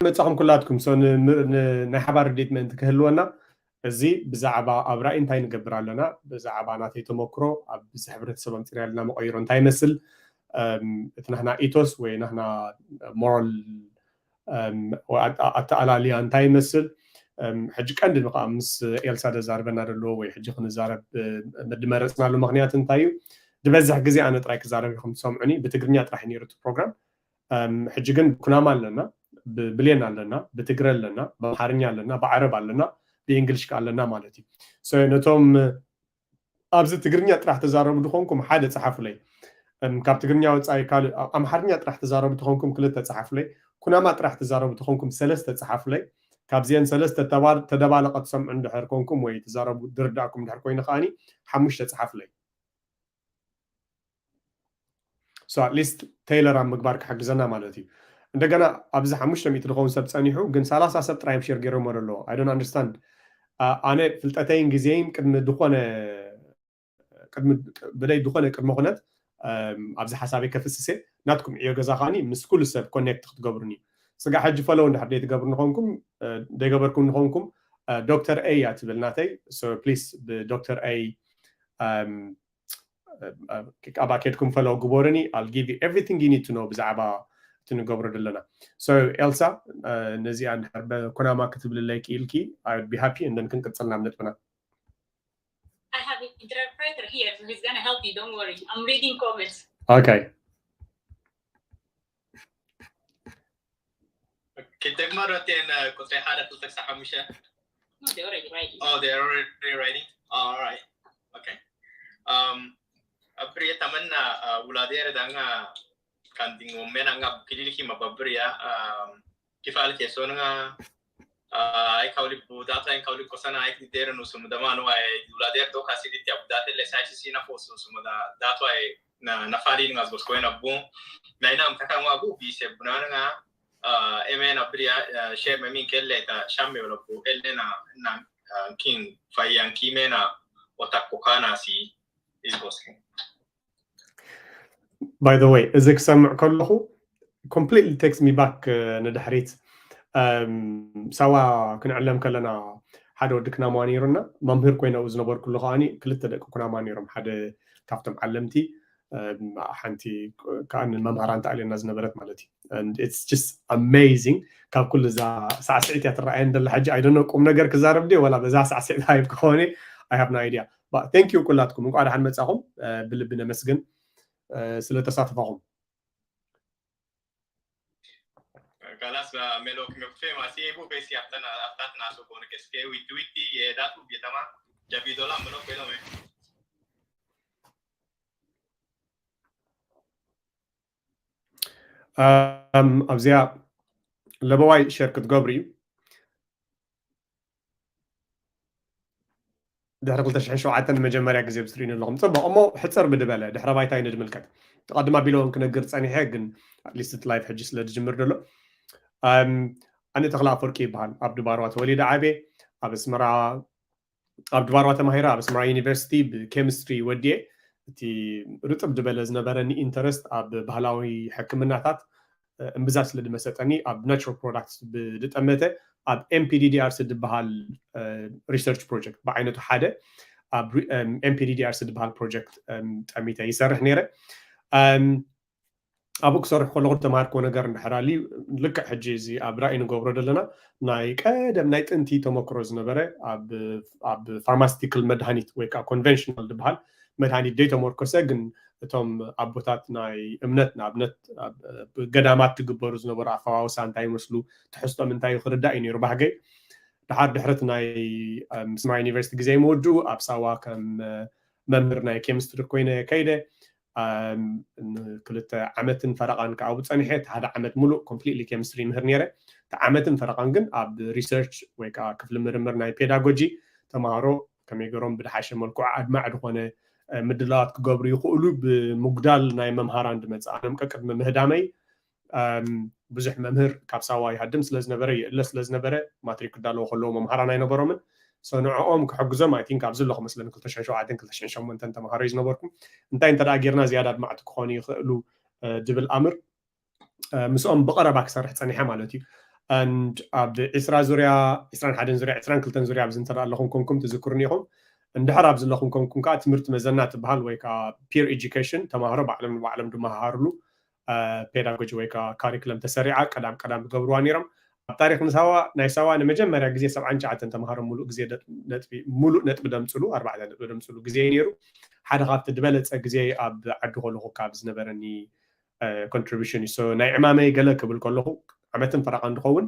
መጻኹም ኩላትኩም። So ን-፣ ን-፣ ናይ ሓባር ርድኢት ምእንቲ ክህልወና፣ እዚ ብዛዕባ ኣብ ራእይ እንታይ ንገብር ኣለና፣ ብዛዕባ ናተይ ተመክሮ፣ ኣብዚ ሕብረተሰብ ኣምጺና ኣለና መቐይሮ እንታይ ይመስል፣ እም፣ እቲ ናህና ኢቶስ ወይ ናህና ሞራል፣ እም፣ ወይ ኣተ-፣ ኣተኣላልያ እንታይ ይመስል፣ እም፣ ሕጂ ቀንዲ ንኸዓ ምስ ኤልሳ ደዛርበና ደሎ ወይ ሕጂ ክንዛረብ፣ እ፣ መድመረጽናሉ ምኽንያት እንታይ እዩ? ዝበዝሕ ግዜ ኣነ ጥራይ ክዛረብ ኢኹም ትሰምዑኒ፣ ብትግርኛ ጥራሕ እዩ ነይሩ እቲ ፕሮግራም። እም፣ ሕጂ ግን ብኩናማ ኣለና፣ ብብሌን ኣለና፣ ብትግረ ኣለና፣ ብኣምሓርኛ ኣለና፣ ብዓረብ ኣለና፣ ብእንግሊሽ ከኣ ኣለና ማለት እዩ። So ነቶም ኣብዚ ትግርኛ ጥራሕ ተዛረቡ ድኾንኩም ሓደ ጸሓፉለይ። እም፣ ካብ ትግርኛ ወጻኢ ካልእ፣ ኣብ ኣምሓርኛ ጥራሕ ተዛረቡ ተኾንኩም ክልተ ጸሓፉለይ። ኩናማ ጥራሕ ተዛረቡ ተኾንኩም ሰለስተ ጸሓፉለይ። ካብዚአን ሰለስተ ተባ-፣ ተደባለቐ ትሰምዑ እንድሕር ኮንኩም ወይ ትዛረቡ ዝርዳእኩም እንድሕር ኮይኑ ከኣኒ ሓሙሽተ ጸሓፉለይ። So at least ቴይለር ኣብ ምግባር ክሕግዘና ማለት እዩ። እንደገና ኣብዚ ሓሙሽተ ሚእቲ ዝኸውን ሰብ ጸኒሑ፣ ግን ሰላሳ ሰብ ጥራይ እዮም ሼር ገይሮሞ ዘለዉ። I don't understand። ኣ-፣ ኣነ ፍልጠተይን ግዜይን ቅድሚ ዝኾነ፣ ቅድሚ፣ ብደይ ዝኾነ ቅድመ ኩነት፣ እም፣ ኣብዚ ሓሳበይ ከፍስስ እየ። ናትኩም ዕዮ ገዛ ከኣኒ ምስ ኩሉ ሰብ ኮኔክት ክትገብሩኒ። ስጋዕ ሕጂ ፎሎው እንድሕር ደይትገብሩ ንኾንኩም፣ እ፣ ደይገበርኩም ንኾንኩም፣ እ፣ ዶክተር ኤ እያ ትብል ናተይ። So ፕሊስ ብዶክተር ኤ፣ እም፣ እ፣ እ፣ ኣብኣ ኬድኩም ፎሎው ግበሩኒ። I'll give you everything you need to know ብዛዕባ እቲ ንገብሮ ዘለና። So ኤልሳ፣ እ፣ ነዚኣ እንድሕር ብኩናማ ክትብልለይ ክኢልኪ፣ I would be happy and then ክንቅጽል ናብ ነጥብና። I have an interpreter here, so he's gonna help you, don't worry. I'm reading comments. Okay. Okay, ደግማ ዶ እተን ቁጽሪ ሓደ ክልተ ክሳብ ሓሙሽተ? No, they're already writing. Oh, they're already writing? Oh, all right. Okay. Um, abri tamana, uh, wuladeer danga kanding mena nga kililiki mababri ya, um, kifal ke songa, uh, ai kauli bu data ai kauli kosana ai dere no sumu dama no ai wuladeer do kasi di tiap data le sai si na fo sumu da data ai na, na fali nga zos ko na bu. Na ina mtaka nga bu bi se bunana nga, uh, eme na bria, uh, share me min kelle ta shamme wala bu elle na, na, uh, king fayan kimena otak kokana si is bosking. By the way፣ እዚ ክሰምዕ ከለኹ completely takes me back፣ እ፣ ንድሕሪት። እም፣ ሳዋ ክንዕለም ከለና ሓደ ወዲ ኩናማ ነይሩና፣ መምህር ኮይነ ኣብኡ ዝነበርኩሉ ከኣኒ ክልተ ደቂ ኩናማ ነይሮም። ሓደ ካብቶም ዓለምቲ፣ እም፣ ሓንቲ ከኣ ንመምሃራን ተኣልየና ዝነበረት ማለት እዩ። And it's just amazing። ካብ ኩሉ እዛ ሳዕስዒት እያ ትረኣየን ዘላ። ሕጂ I don't know ቁም ነገር ክዛረብ ድየ ዋላ በዛ ሳዕስዒት ሃይብ ክኾነ፣ I have no idea። But thank you ኩላትኩም፣ እንኳዕ ደሓን መጻኹም። እ፣ ብልቢ ነመስግን፣ እ፣ ስለ ተሳትፋኹም። ካላስ ሜሎ ክመክፌ ማሲ ቡ ቤሲ ኣብተና ኣብታት ናሱ ኮነ ከስከ ዊቲ ዊቲ የዳቱ ቤተማ ጀቢዶላ ምኖ ኮይኖ እም፣ ኣብዚኣ ለበዋይ ሸር ክትገብሩ እዩ። ድሕሪ ክልተ ሽሕን ሸውዓተን ንመጀመርያ ግዜ ብትርእዩኒ ኣለኹም። ጽቡቕ፣ እሞ ሕጽር ብድበለ ድሕረ ባይታይ ንድምልከት። ቀድም ኣቢለ እውን ክነግር ጸኒሐ፣ ግን ኣትሊስት እቲ ላይፍ ሕጂ ስለ ዝጅምር ዘሎ። እም፣ ኣነ ተኽለ ኣፈወርቂ ይበሃል። ኣብ ድባርዋ ተወሊደ ዓብየ። ኣብ ኣስመራ፣ ኣብ ድባርዋ ተማሂረ፣ ኣብ ኣስመራ ዩኒቨርሲቲ ብኬሚስትሪ ወዲየ። እቲ ርጥብ ዝበለ ዝነበረኒ ኢንተረስት ኣብ ባህላዊ ሕክምናታት፣ እ፣ እምብዛ ስለ ዝመሰጠኒ፣ ኣብ ናቹራል ፕሮዳክትስ ብዝጠመተ፣ ኣብ ኤም ፒ ዲ ዲ ኣር ሲ ዝበሃል፣ እ፣ ሪሰርች ፕሮጀክት ብዓይነቱ ሓደ፣ ኣብ ሪ-፣ እም፣ ኤም ፒ ዲ ዲ ኣር ሲ ዝበሃል ፕሮጀክት፣ እም፣ ጠሚተ ይሰርሕ ነይረ። እም፣ ኣብኡ ክሰርሕ ከለኹ ዝተምሃርክዎ ነገር እንድሕር ኣልዩ፣ ልክዕ ሕጂ እዚ ኣብ ራእይ ንገብሮ ዘለና፣ ናይ ቀደም ናይ ጥንቲ ተመክሮ ዝነበረ፣ ኣብ፣ ኣብ ፋርማሲቲካል መድሃኒት ወይ ከዓ ኮንቨንሽናል ዝበሃል መድሃኒት ዘይተመርኮሰ፣ ግን እቶም ኣቦታት ናይ እምነት፣ ንኣብነት ኣብ ገዳማት ትግበሩ ዝነበሩ ኣፈዋውሳ እንታይ ይመስሉ፣ ትሕዝቶም እንታይ እዩ ክርዳእ እዩ ነይሩ ባህገይ። ድሓር ድሕረት ናይ፣ እ፣ ኣስመራ ዩኒቨርሲቲ ግዜ ምውድኡ ኣብ ሳዋ ከም፣ እ፣ መምህር ናይ ኬሚስትሪ ኮይነ ከይደ። እ፣ ንክልተ ዓመትን ፈረቓን ከኣ ኣብኡ ጸኒሐ። እቲ ሓደ ዓመት ሙሉእ ኮምፕሊትሊ ኬሚስትሪ ይምህር ነይረ። እቲ ዓመትን ፈረቓን ግን ኣብ ሪሰርች ወይ ከኣ ክፍሊ ምርምር ናይ ፔዳጎጂ ተማሃሮ ከመይ ገይሮም ብድሓሸ መልክዑ ኣድማዒ ዝኾነ፣ እ፣ ምድላዋት ክገብሩ ይኽእሉ ብምጉዳል ናይ መምሃራን ዝመጽእ። ኣነ ቀቅድሚ ምህዳመይ፣ እም፣ ብዙሕ መምህር ካብ ሳዋ ይሃድም ስለ ዝነበረ፣ ይእለ ስለ ዝነበረ፣ ማትሪክ ክዳለዉ ከለዉ መምሃራን ኣይነበሮምን። So ንዕኦም ክሕግዞም፣ I think ኣብዚ ኣለኹ መስለኒ፣ ክልተ ሽሕን ሸውዓተን ክልተ ሽሕን ሸሞንተን ተምሃሮ እዩ ዝነበርኩ። እንታይ እንተ ደኣ ጌርና ዝያዳ ኣድማዕቲ ክኾኑ ይኽእሉ፣ እ፣ ድብል ኣምር፣ እ፣ ምስኦም ብቐረባ ክሰርሕ ጸኒሐ ማለት እዩ። and ኣብ ዕስራ ዙርያ፣ ዕስራን ሓደን ዙርያ፣ ዕስራን ክልተን ዙርያ ኣብዚ እንተ ኣለኹም ኮንኩም ትዝክሩኒ ኢኹም። እንድሕር ኣብዚ ኣለኹም ኮንኩም ከዓ ትምህርቲ መዘና ትበሃል ወይ ከዓ peer education፣ ተማሃሮ ባዕሎም ንባዕሎም ዝመሃሃርሉ ፔዳጎጂ ወይ ከዓ ካሪክለም ተሰሪዓ ቀዳም ቀዳም ዝገብርዋ ነይሮም። ኣብ ታሪክ ንሳዋ ናይ ሳዋ ንመጀመርያ ግዜ ሰብዓን ትሽዓተን ተማሃሮ ሙሉእ ግዜ ነጥቢ ሙሉእ ነጥቢ ደምፅሉ ኣርባዕተ ነጥቢ ደምፅሉ ግዜ እዩ ነይሩ። ሓደ ካብቲ ዝበለፀ ግዜ ኣብ ዓዲ ከለኹ ካብ ዝነበረኒ ኮንትሪቢሽን እዩ። ናይ ዕማመይ ገለ ክብል ከለኹ ዓመትን ፈረቓ እንድኸውን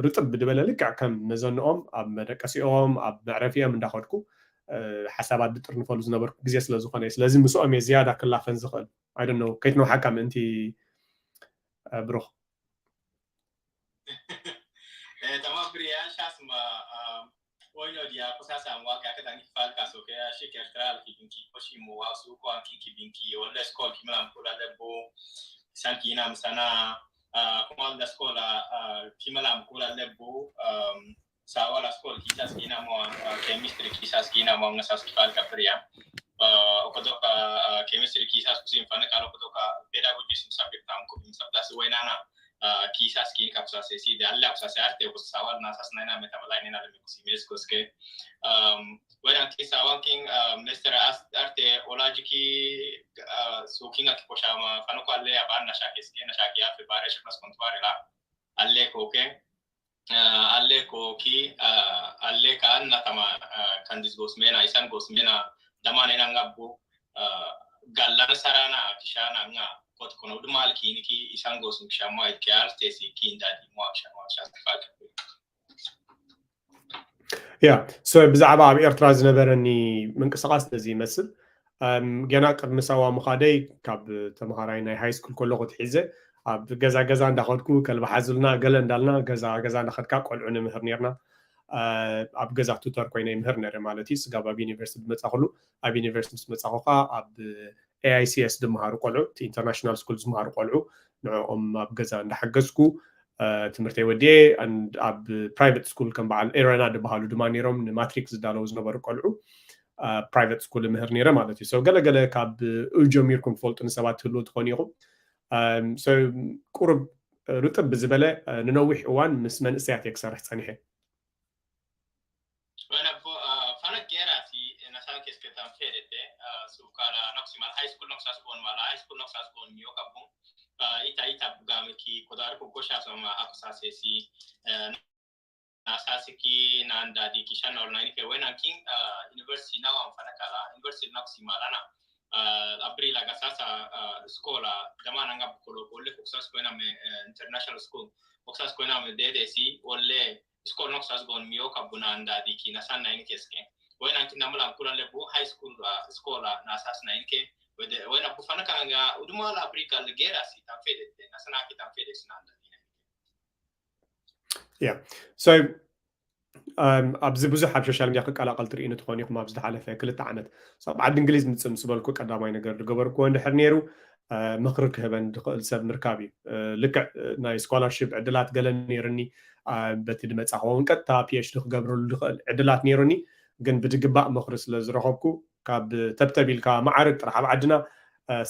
ርጥብ ብድበለ ልክዕ ከም መዘንኦም ኣብ መደቀሲኦም ኣብ መዕረፊኦም እንዳኸድኩ ሓሳባት ዝጥርንፈሉ ዝነበርኩ ግዜ ስለ ዝኾነ እዩ። ስለዚ ምስኦም እየ ዝያዳ ክላፈን ዝኽእል። I don't know ከይትነውሓካ ምእንቲ ብሩኽ። Tamam, Priya, shasma. Oino dia kusa sa mwa ka ka tangi fal ka so ke shi ke tra ki binki ko shi mo wa su ko an ki ki binki o le skol ki mlam ko la le bo san ki na msana ko mal da skol ki mlam ko la le bo sa wala skol ki sa skina mo chemistry ki sa skina mo nga sa skifal ka Priya. O ko doka chemistry ki sa kusin fana ka ko doka pedagogy sim sabit tam ko sim sabda su wenana. Kisas ki kapsa se si de alla kusa se arte kusa sawal na sas naina meta bala nena le kusi mes koske. Wedan ki sawan king Mister Arte olaji ki so king aki koshama fano ko alle aban na shake ske na shake afe bare shaknas kontuare la alle koke. Alle koki alle ka anna tama kandis gosmena isan gosmena damane na ngabbu. Gallan sarana kishana nga kot kono dumal kini ki isan gosm kishama ke arte si ki indadi mo kishama shas fak. ያ so ብዛዕባ ኣብ ኤርትራ ዝነበረኒ ምንቅስቃስ ነዚ ይመስል። ገና ቅድሚ ሳዋ ምኻደይ ካብ ተምሃራይ ናይ ሃይ ስኩል ከለኹ ትሒዘ ኣብ ገዛ ገዛ እንዳኸድኩ ከልቢ ሓዙልና ገለ እንዳልና ገዛ ገዛ እንዳኸድካ ቆልዑ ንምህር ነርና። ኣብ ገዛ ቱተር ኮይነ ይምህር ነረ ማለት እዩ። ስጋብ ኣብ ዩኒቨርሲቲ ዝመፃኹሉ ኣብ ዩኒቨርሲቲ ምስ መፃኹ ከዓ ኣብ ኤኣይሲኤስ ዝመሃሩ ቆልዑ፣ እቲ ኢንተርናሽናል ስኩል ዝመሃሩ ቆልዑ ንዕኦም ኣብ ገዛ እንዳሓገዝኩ ትምህርተይ ወዲኤ። ኣብ ፕራይቨት ስኩል ከም በዓል ኤረና ዝበሃሉ ድማ ነይሮም ንማትሪክ ዝዳለዉ ዝነበሩ ቆልዑ ፕራይቨት ስኩል ምህር ነይረ ማለት እዩ። ገለገለ ካብ ኡ ጀሚርኩም ትፈልጡ ንሰባት ትህልዉ ትኾኑ ኢኹም። ቁሩብ ርጥብ ብዝበለ ንነዊሕ እዋን ምስ መንእሰያት እየ ክሰርሕ ፀኒሐ። Bueno, fana gera si nasan kes ke tan fede te sukala noksi mal high school noksa sukon mala high school noksa sukon miyo kabu ita ita bugami ki kodar ko gosha sama akusa se si nasasi ki nanda di kishan or nine ke wena king university na wan fana kala university noksi malana abri la gasasa scola damana nga bukolo kolle kuksas kwena me international school kuksas kwena me dede si olle school noksas gon miyo kabuna anda di ki nasan nine keske wena king namla kula lebu high school scola nasas nine ke wena bufana kanga uduma la abri kal gera si tan fede nasana ki tan fede sinanda di ያ so ኣብዚ ብዙሕ ኣብ ሶሻል ሚድያ ክቀላቀል ትርእኒ ትኾኑ ኢኹም። ኣብ ዝሓለፈ ክልተ ዓመት ኣብ ዓዲ እንግሊዝ ምፅእ ምስ በልኩ ቀዳማይ ነገር ዝገበርክዎ እንድሕር ነይሩ ምኽሪ ክህበን ዝኽእል ሰብ ምርካብ እዩ። ልክዕ ናይ ስኮላርሽፕ ዕድላት ገለ ነይሩኒ፣ በቲ ዝመፃኽዎ እውን ቀጥታ ፒኤችዲ ክገብረሉ ዝኽእል ዕድላት ነይሩኒ፣ ግን ብድግባእ ምኽሪ ስለ ዝረኸብኩ ካብ ተብተብ ኢልካ ማዕርግ ጥራሕ ኣብ ዓድና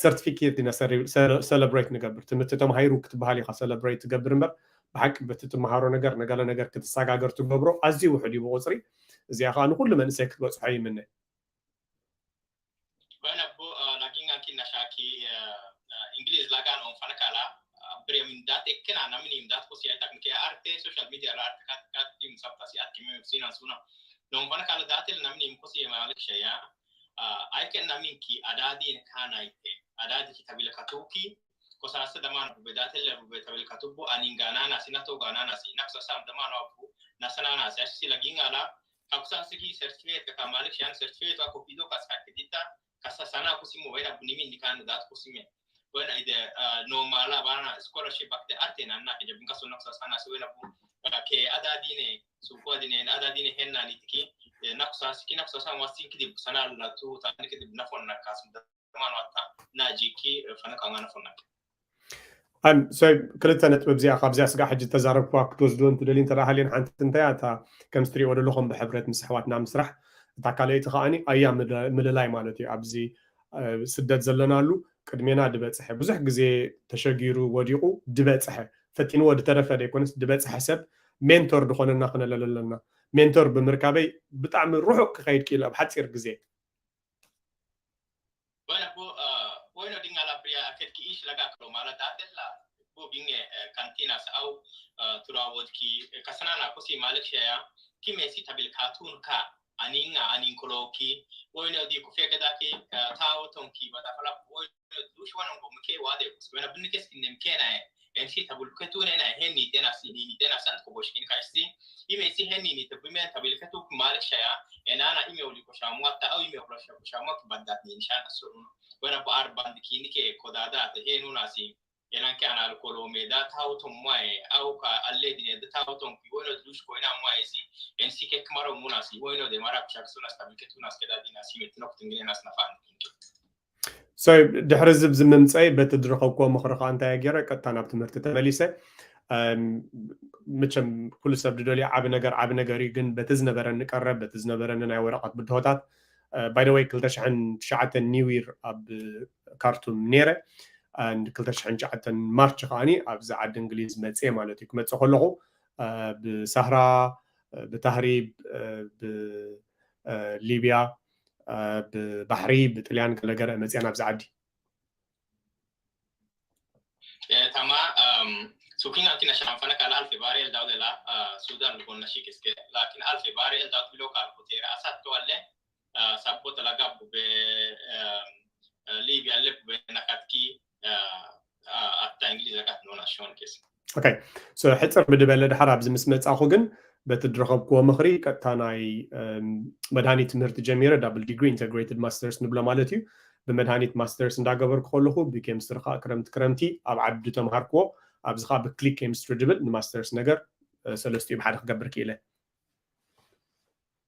ሰርቲፊኬት ኢና ሰለብሬት ንገብር። ትምህርቲ ተማሂሩ ክትበሃል ኢኻ ሰለብሬት ትገብር እምበር ብሓቂ በቲ ትመሃሮ ነገር ንገለ ነገር ክትሰጋገር ትገብሮ ኣዝዩ ውሑድ እዩ ብቁፅሪ። እዚኣ ከዓ ንኩሉ መንእሰይ ክትበፅሖ ይምነ። Bueno, bo lagin anki na shaki English laga no fana kala bri min dat ekkena na min dat ko siya tak ke arte social media la arte kat kat tim sab tasi at kimi sina suna no fana kala datel na min ko siya malik shaya ai ken na min ki adadi ne kana ite adadi ki tabila katuki ko sa sa daman bu bedatel bu betabila katubu aningana na sina to gana na sina sa sa daman bu na sana na sa si lagin ala Kakusan sigi certificate ka kamalik shan certificate wa kopido ka sa kedita kasa sana kusimo wena bunimin ni kanu dat kusime wena ide normal bana scholarship bakte arte na na ke jabun kaso naksa sana so wena bu ke ada dine su ko dine ada dine henna ni tiki naksa siki naksa sana wasin kidi sana la tu ta ni kidi nafon na kasu da mano ta na jiki fana kanga nafon na ክልተ ነጥቢ እዚኣ ካብዚኣ ስጋ ሕጂ ተዛረብኩዋ ክትወስድዎ እንትደልዩ እንተ ሃልየን ሓንቲ እንታይ እታ ከምዚ ትሪእዎ ዘለኹም ብሕብረት ምስ ኣሕዋትና ምስራሕ እታ ካልኣይቲ ከዓኒ ኣያ ምልላይ ማለት እዩ። ኣብዚ ስደት ዘለናሉ ቅድሜና ድበፅሐ ብዙሕ ግዜ ተሸጊሩ ወዲቑ ድበፅሐ ፈቲንዎ ዝተረፈ ዘይኮነስ ዝበፅሐ ሰብ ሜንቶር ዝኾነና ክነለለ ኣለና። ሜንቶር ብምርካበይ ብጣዕሚ ርሑቕ ክኸይድ ክኢሉ ኣብ ሓፂር ግዜ። Bueno, bo, uh, bueno, dinga la pria aket ki ish laga klo mala datella bo binge uh, kantina sa au uh, tura wodki uh, kasana na kosi malik shaya ki mesi tabil katun ka aninga anin koloki bueno di ku fega daki uh, tao tonki bata fala bueno dush wana ngo mke wade kus bueno bin kes kinem kena e en si tabul ketu ne na hen ni tena si ni tena san ko bosh kin kaisi ime si hen ni tabil men tabil ketu malik shaya enana ime uli ko shamwa ta au ime ko shamwa ki badat ni shan asuru bueno bo ar band kini ke kodada te henu na si enan ke ana alkolo me da tao ton mwae au ka alle dine da tao ton ki bueno dush ko ina mwae si en si ke kmaro muna si bueno de mara kushak suna stabil ketu nas ke da dina si metno kutungene nas na fan So ድሕሪ እዚ ኣብዚ ምምፀይ በቲ ዝረኸብክዎ ምኽሪ ከዓ እንታይ ገይረ ቀጥታ ናብ ትምህርቲ ተመሊሰ። መቸም ኩሉ ሰብ ዝደልዮ ዓቢ ነገር ዓቢ ነገር እዩ፣ ግን በቲ ዝነበረኒ ቀረብ በቲ ዝነበረኒ ናይ ወረቐት ብድሆታት ባይደወይ ክልተ ሽሕን ትሽዓተን ኒው ይር ኣብ ካርቱም ነይረ። ክልተ ሽሕን ትሽዓተን ማርች ከዓኒ ኣብዚ ዓዲ እንግሊዝ መፅየ ማለት እዩ። ክመፅእ ከለኹ ብሳህራ ብታህሪብ ብሊብያ ብባሕሪ ብጥልያን ገለገለ መፅያ ናብዚ ዓዲ። Tama sukin anki na shamfana kala alfe bari el daud la sudan lugon na shikiske lakin alfe bari el daud bilo kal kotere asat to alle sabot la gabbu be libya le be nakatki atta ingiliz lagat no nashon kes okay so ሕፅር ብድበለ ድሓር ኣብዚ ምስ መፃኹ ግን በቲ ዝረኸብክዎ ምኽሪ ቀጥታ ናይ መድሃኒት ትምህርቲ ጀሚረ ዳብል ዲግሪ ኢንተግሬትድ ማስተርስ ንብሎ ማለት እዩ። ብመድሃኒት ማስተርስ እንዳገበርኩ ከለኹ ብኬምስትሪ ከዓ ክረምቲ ክረምቲ ኣብ ዓዲ ተምሃርክዎ። ኣብዚ ከዓ ብክሊክ ኬምስትሪ ድብል ንማስተርስ ነገር ሰለስቲኡ ብሓደ ክገብር ክኢለ።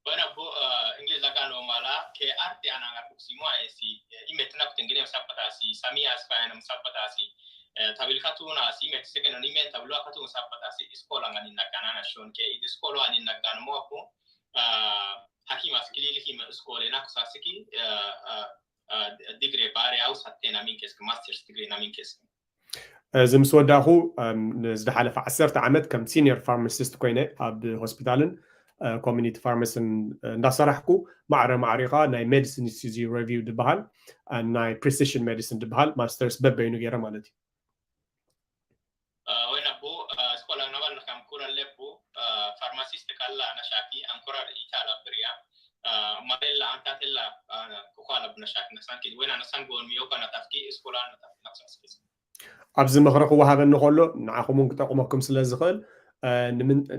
Bueno, bo uh, English la kano mala ke arte ananga kuksimo esi imet na kutengene sapata si samia asfa na sapata si tabil katuna si imet second on imen tablo katuna sapata si iskola ngani nakana na shon ke idi iskola ani nakana mo ko hakim askili him iskola na kusasiki degree bare au satte na min keske master's degree na min keske እዚ ምስ ወዳእኹ ንዝሓለፈ ዓሰርተ ዓመት ከም ሲኒየር ፋርማሲስት ኮይነ ኣብ ሆስፒታልን ኮሚኒቲ ፋርማሲን እንዳሰራሕኩ ማዕረ ማዕሪኻ ናይ ሜዲሲን ኢንስቲትዩት ሬቪው ዝበሃል ናይ ፕሪሲሽን ሜዲሲን ዝበሃል ማስተርስ በበይኑ ገይረ ማለት እዩ። ወይ ነቦ ስኮላ ናባል ከም ኩረ ለቦ ፋርማሲስት ካላ ነሻኪ ኣንኮራ ኢታላ ብርያ ማሌላ ኣንታቴላ ኮኳላ ብነሻኪ ነሳንኪ ወይና ነሳን ጎን ሚዮካ ነታፍኪ ስኮላ ነታፍኪ ነሳስኪ ኣብዚ ምኽሪ ክወሃበኒ ከሎ ንዓኹም እውን ክጠቕመኩም ስለ ዝኽእል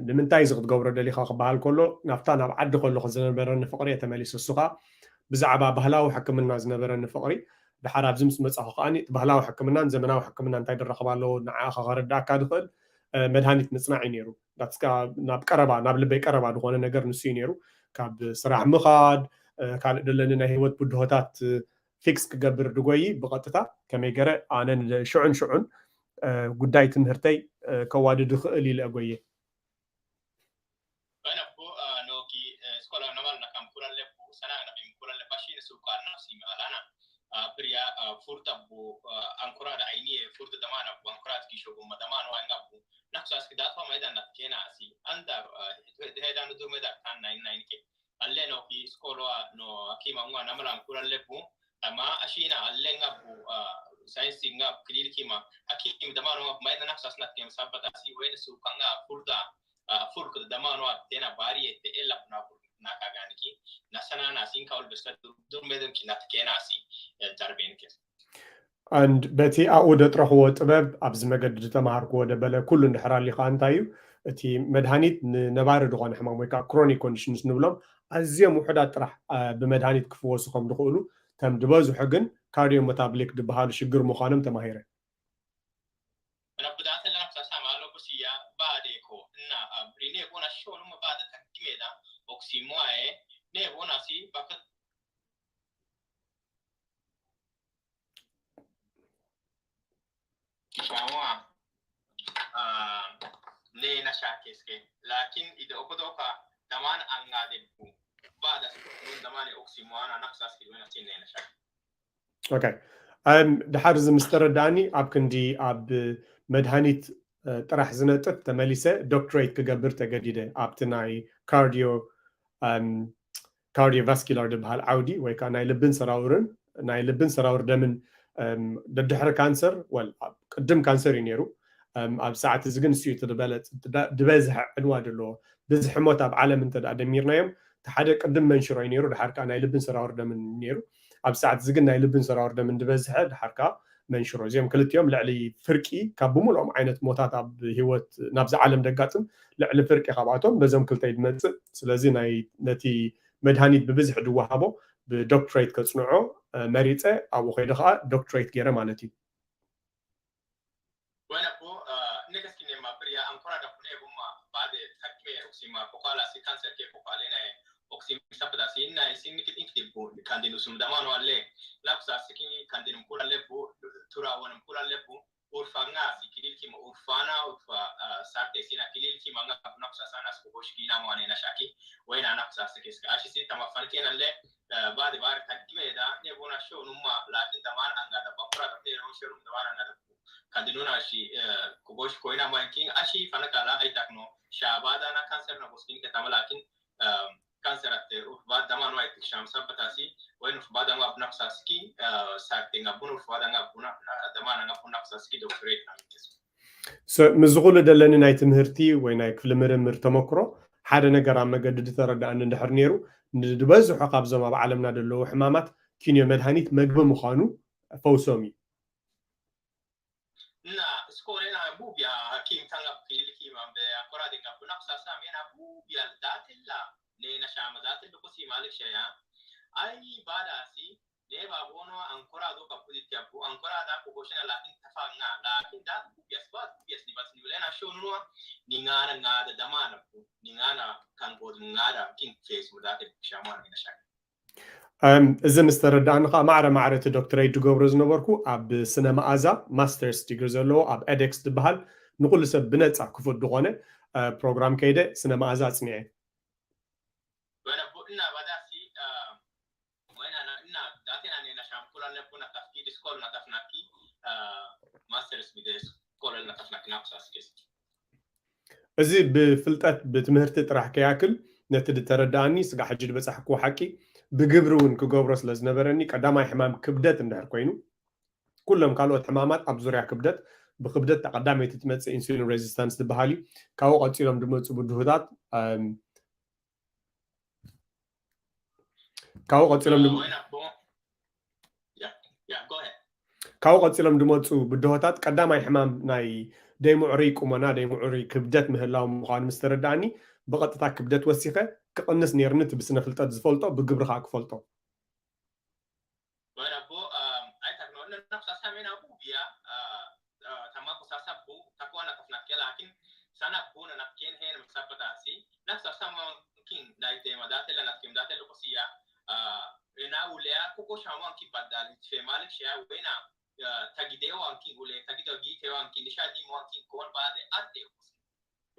ንምንታይ እዚ ክትገብሮ ደሊኻ ክበሃል ከሎ ናብታ ናብ ዓዲ ከለኹ ዝነበረኒ ፍቕሪ እየ ተመሊሱ። እሱ ከዓ ብዛዕባ ባህላዊ ሕክምና ዝነበረኒ ፍቕሪ ድሓር ኣብዚ ምስ መፃኹ ከዓኒ እቲ ባህላዊ ሕክምናን ዘመናዊ ሕክምና እንታይ ድረኸብ ኣለዎ ንዓኻ ከረዳእካ ዝኽእል መድሃኒት ምፅናዕ እዩ ነይሩ። ናትካ ናብ ቀረባ ናብ ልበይ ቀረባ ዝኾነ ነገር ንሱ እዩ ነይሩ። ካብ ስራሕ ምኻድ ካልእ ደለኒ ናይ ህይወት ብድሆታት ፊክስ ክገብር ድጎይ ብቐጥታ ከመይ ገረ ኣነ ሽዑን ሽዑን ጉዳይ ትምህርተይ ከዋድድ ይኽእል ኢለ ጎየ። Bueno, noki scola naval na kam kuralle sana na bim kuralle bashi su ka na si alana priya furta bu ankora da aini furta da mana bu ankora ki shogo ma da mana wa ngabu na kusa ski da to mai da na kena si anda de da no du me da kan nine nine ke alle no ki scola no akima ngwa na mala kuralle bu ama ashina alle ngabu sainsi ngab kidil kima akim da mana wa mai da na kusa na kem sabata si wen su kanga furta furku da mano a tena bari e te ella na na ka gani ki na sana na sin ka ol besta dur me den ki na ke na si darben ke and በቲ ኣብኡ ደጥረኽዎ ጥበብ ኣብዚ መገዲ ዝተምሃርክዎ ደበለ ኩሉ እንድሕር ኣሊኻ እንታይ እዩ እቲ መድሃኒት ንነባሪ ዝኾነ ሕማም ወይ ከዓ ክሮኒክ ኮንዲሽንስ ንብሎም ኣዝዮም ውሑዳት ጥራሕ ብመድሃኒት ክፍወሱ ከም ዝኽእሉ ከም ዝበዝሑ ግን ካርዲዮ መታብሊክ ዝበሃሉ ሽግር ምዃኖም ተማሂረ። Rabbi da ta lafta sama lokaci ya ba da ko ina a brine gona shi wani ma ba da takime da oximoa e ne gona si ba ka shawa ne na sha keske lakin idan okodoka daman an ga da ku ba da su daman oximoa na nafsa su ne na sha okay ድሓር እዚ ምስ ተረዳእኒ ኣብ ክንዲ ኣብ መድሃኒት ጥራሕ ዝነጥፍ ተመሊሰ ዶክትሬት ክገብር ተገዲደ ኣብቲ ናይ ካርዲዮ ካርዲዮቫስኪላር ዝበሃል ዓውዲ ወይ ከዓ ናይ ልብን ሰራውርን ናይ ልብን ሰራውር ደምን ደድሕሪ ካንሰር ወል ቅድም ካንሰር እዩ ነይሩ። ኣብ ሰዓት እዚ ግን እሱ እዩ ዝበለፅ ድበዝሐ ዕንዋ ዘለዎ ብዝሒ ሞት ኣብ ዓለም እንተ ደሚርናዮም ሓደ ቅድም መንሽሮ እዩ ነይሩ። ድሓር ከዓ ናይ ልብን ሰራውር ደምን ነይሩ። ኣብ ሰዓት እዚ ግን ናይ ልብን ሰራውር ደምን ዝበዝሐ ድሓር ከዓ መንሽሮ እዚኦም ክልቲኦም ልዕሊ ፍርቂ ካብ ብምልኦም ዓይነት ሞታት ኣብ ህይወት ናብዚ ዓለም ደጋጥም ልዕሊ ፍርቂ ካብኣቶም በዞም ክልተ እዩ ዝመፅእ። ስለዚ ናይ ነቲ መድሃኒት ብብዝሒ ድወሃቦ ብዶክትሬት ከፅንዖ መሪፀ ኣብኡ ከይደ ከዓ ዶክትሬት ገይረ ማለት እዩ። Bueno, pues, uh, nekas kine ma priya ancora da pune buma bade takme oksima kokala si cancer ke kokale na oksima sabda si na si nikit inkti bu kandinu sum damano alle lapsa siki kandinu kula lebu tura wan kula lebu urfa nga si kilil kima urfana urfa uh, sarte sina kilil kima nga napsa sana sko bosh kina mane na shaki wena napsa siki ska ashi si tama fanke na le uh, bade bar takme da ne bona sho numa lakin daman anga da bakura da te ro sho numa daman anga da kadinuna shi kubosh koina mankin ashi fana kala ai takno shabada na cancer na boskin ke tamalakin cancer atte uf ba dama no ai tiksham sabata si wen uf ba dama abna saski sarte nga bun uf ba dama abuna dama na abuna saski doctorate na mites So ምስ ዝኹሉ ደለኒ ናይ ትምህርቲ ወይ ናይ ክፍሊ ምርምር ተመክሮ ሓደ ነገር ኣብ መገዲ ዝተረዳእኒ እንድሕር ነይሩ ንድበዝሑ ካብዞም ኣብ ዓለምና ዘለዉ ሕማማት ኪንዮ መድሃኒት መግቢ ምዃኑ ፈውሶም እዩ። Na skorena bubia hakim tanga kililki mambe akora de kapuna kusasa mena bubia datilla ne na shama datilla kusi malik shaya ai bada si ne ba bono ankora do kapudi tiapu ankora da ko koshina lakin tafanga lakin da bubia sba bubia sba ni lena shonwa ni ngana ngada damana ni ngana kan god ngada king face mu datilla shama ni na shaka እዚ ምስ ተረዳእኒ ከዓ ማዕረ ማዕረ እቲ ዶክትሬት ዝገብሮ ዝነበርኩ ኣብ ስነ መኣዛ ማስተርስ ዲግሪ ዘለዎ ኣብ ኤዴክስ ዝበሃል ንኩሉ ሰብ ብነፃ ክፉት ዝኾነ ፕሮግራም ከይደ ስነ መኣዛ ኣፅኒዐ። Bueno, bu ina badasi wena na ina datena ne na shampula le buna tafki diskol na tafnaki master's bide skol na tafnaki na kusaskis. እዚ ብፍልጠት ብትምህርቲ ጥራሕ ከይኣክል ነቲ ዝተረዳእኒ ስጋ ሕጂ ዝበፃሕክዎ ሓቂ ብግብሪ እውን ክገብሮ ስለ ዝነበረኒ ቀዳማይ ሕማም ክብደት እንድሕር ኮይኑ ኩሎም ካልኦት ሕማማት ኣብ ዙርያ ክብደት ብክብደት ቀዳመይቲ ትመፅእ ኢንሱሊን ሬዚስታንስ ዝበሃል እዩ። ካብኡ ቀፂሎም ዝመፁ ብድሆታት ካብኡ ቀፂሎም ካብኡ ቀፂሎም ዝመፁ ብድሆታት ቀዳማይ ሕማም ናይ ደይምዕሩይ ቁመና ደይምዕሩይ ክብደት ምህላው ምዃኑ ምስ ተረዳእኒ ብቐጥታ ክብደት ወሲኸ ክቕንስ ነይርኒ እቲ ብስነ ፍልጠት ዝፈልጦ ብግብሪ ከዓ ክፈልጦ Bueno, bu ai tak no na sa sa mena bu bia tama ko sasa bu takwa na kafna ke lakin sana bu na ken hen sabata si na sasa ma kin dai te ma date la na kim date lo ko sia ena ulea ko ko shawan ki badal fe malik shia wena tagide wan ki ule tagide gi te wan ki nisha di wan ki kon ba de ate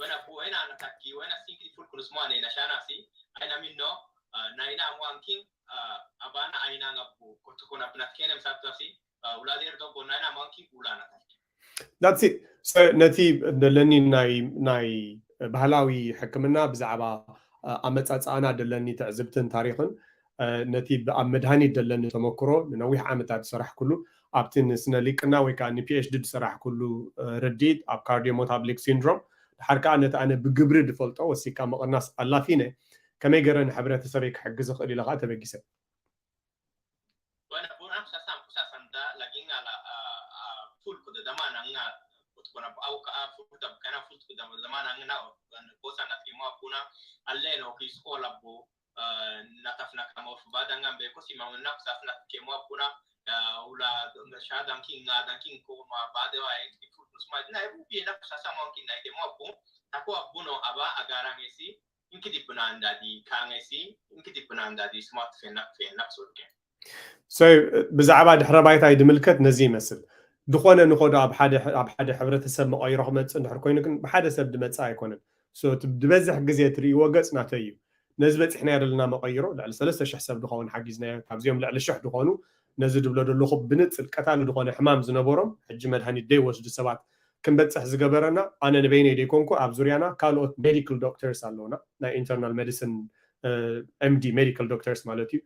wena bu wena na taki wena sinki ful kunus mo ne na shana si aina minno na ina wan ki abana aina ngabu ko to kona pnat kenem sabta si uladir do bona na wan ki ulana taki That's it. So ነቲ ዘለኒ ናይ ናይ ባህላዊ ሕክምና ብዛዕባ ኣመፃፅኣና ደለኒ ትዕዝብትን ታሪኽን ነቲ ኣብ መድሃኒት ደለኒ ተመክሮ ንነዊሕ ዓመታት ዝሰራሕኩሉ ኣብቲ ንስነ ሊቅና ወይ ከዓ ንፒኤችዲ ዝሰራሕኩሉ ርድኢት ኣብ ካርዲዮ ሞታብሊክ ሲንድሮም ድሓር ከዓ ነቲ ኣነ ብግብሪ ዝፈልጦ ወሲካ ምቕናስ ኣላፊነ ከመይ ገይረ ንሕብረተሰበይ ክሕግዝ ይኽእል ኢለ ከዓ ተበጊሰ Bueno, por una cosa, cosa santa, la ginga la a full ko da mana nga ko na au ka full da kana full ko da mana nga na ko sa na ke mo kuna alle no ki scola bu na taf na kama fu ba da nga be ko si ma na sa na ke mo kuna ula nga sha dan king nga dan king ko ma ba de wa en ki full ko sma na e bu bi na sa sa mo king na ke mo bu ta ko bu no aba agara ngi si Inki di pnanda di kangesi, inki di pnanda di smart fena fena so ke. So ብዛዕባ ድሕረ ባይታ ድምልከት ነዚ ይመስል። ዝኾነ ንኾዶ ኣብ ሓደ ኣብ ሓደ ሕብረተሰብ መቐይሮ ክመፅእ እንድሕር ኮይኑ ግን ብሓደ ሰብ ድመፅእ ኣይኮነን። So እቲ ዝበዝሕ ግዜ ትርእይዎ ገፅ ናተይ እዩ። ነዚ በፂሕናዮ ዘለና መቐይሮ ልዕሊ ሰለስተ ሽሕ ሰብ ድኸውን ሓጊዝናዮ። ካብዚኦም ልዕሊ ሽሕ ድኾኑ ነዚ ድብሎ ዘለኹ ብንፅል ቀታሊ ዝኾነ ሕማም ዝነበሮም ሕጂ መድሃኒት ደይወስዱ ሰባት ክንበፅሕ ዝገበረና ኣነ ንበይነይ ደይኮንኩ ኣብ ዙርያና ካልኦት medical doctors ኣለውና ናይ internal medicine M D medical doctors ማለት እዩ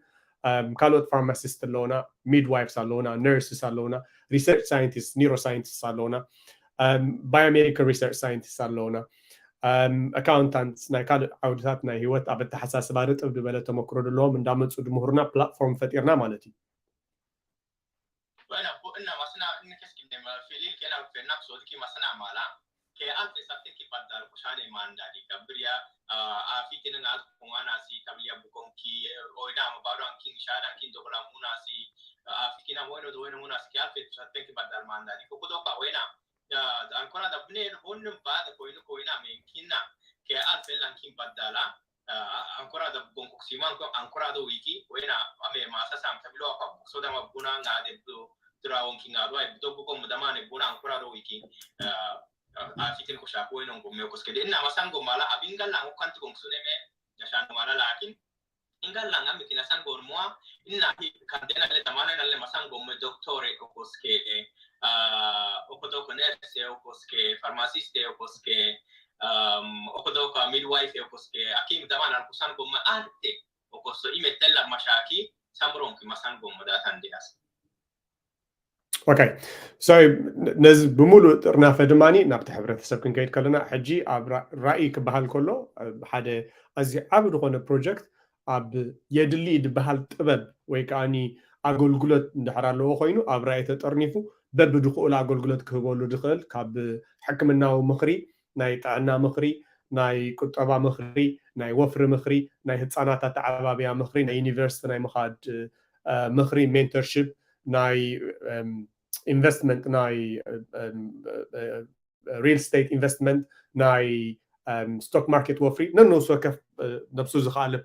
ካልኦት pharmacist ኣለውና midwives ኣለውና nurses ኣለውና research scientists neuroscientists ኣለውና biomedical research scientists ኣለውና accountants ናይ ካልእ ዓውድታት ናይ ህይወት ኣብ ኣተሓሳስባ ርጥብ ዝበለ ተመክሮ ዘለዎም እንዳመፁ ድምህሩና platform ፈጢርና ማለት እዩ Bueno, pues nada más una una que es que me fili que la fe na so que más na mala que antes a que para dar pues ane manda di cabria a fi que na con ana si tablia bucon ki o ina ma baro an kin shada kin do la muna si a fi que na bueno do bueno muna si que al fe sa te que para dar manda di ko do pa buena ya ancora da bne bonno ba da ko ina ko ina me kinna que al fe lan kin badala ancora da bucon coxima ancora da wiki buena ame ma sa sam tabilo pa so da ma buna nga de do drawon kin adwa do bucon da mane buna ancora da wiki a fitin ko shapo ino go me ko skede ina masango mala abinga la ko kanti ko sune me ya shan mala lakin inga la ngam kina san go mo ina hi kandena le tamana na le masango me doctore o ko ske a o ko do ko nurse o ko ske pharmaciste o ko ske um o ko do ko midwife o ko ske akim tamana ko san go me arte o ko so ime tella mashaki samron ki masango mo da tan de as okay so ነዚ ብምሉእ ጥርናፈ ድማ ናብቲ ሕብረተሰብ ክንከይድ ከለና ሕጂ ኣብ ራእይ ክበሃል ከሎ ሓደ ኣዝዩ ዓብ ዝኾነ ፕሮጀክት ኣብ የድሊ ዝበሃል ጥበብ ወይ ከዓኒ ኣገልግሎት እንድሕር ኣለዎ ኮይኑ ኣብ ራእይ ተጠርኒፉ በብድኽእሉ ኣገልግሎት ክህበሉ ዝኽእል ካብ ሕክምናዊ ምኽሪ ናይ ጥዕና ምኽሪ ናይ ቁጠባ ምኽሪ ናይ ወፍሪ ምኽሪ ናይ ህፃናት ኣተዓባብያ ምኽሪ ናይ ዩኒቨርሲቲ ናይ ምኻድ ምኽሪ mentorship ናይ investment ናይ real estate investment ናይ stock market ወፍሪ ነነብሱ ወከፍ ነብሱ ዝኸኣለ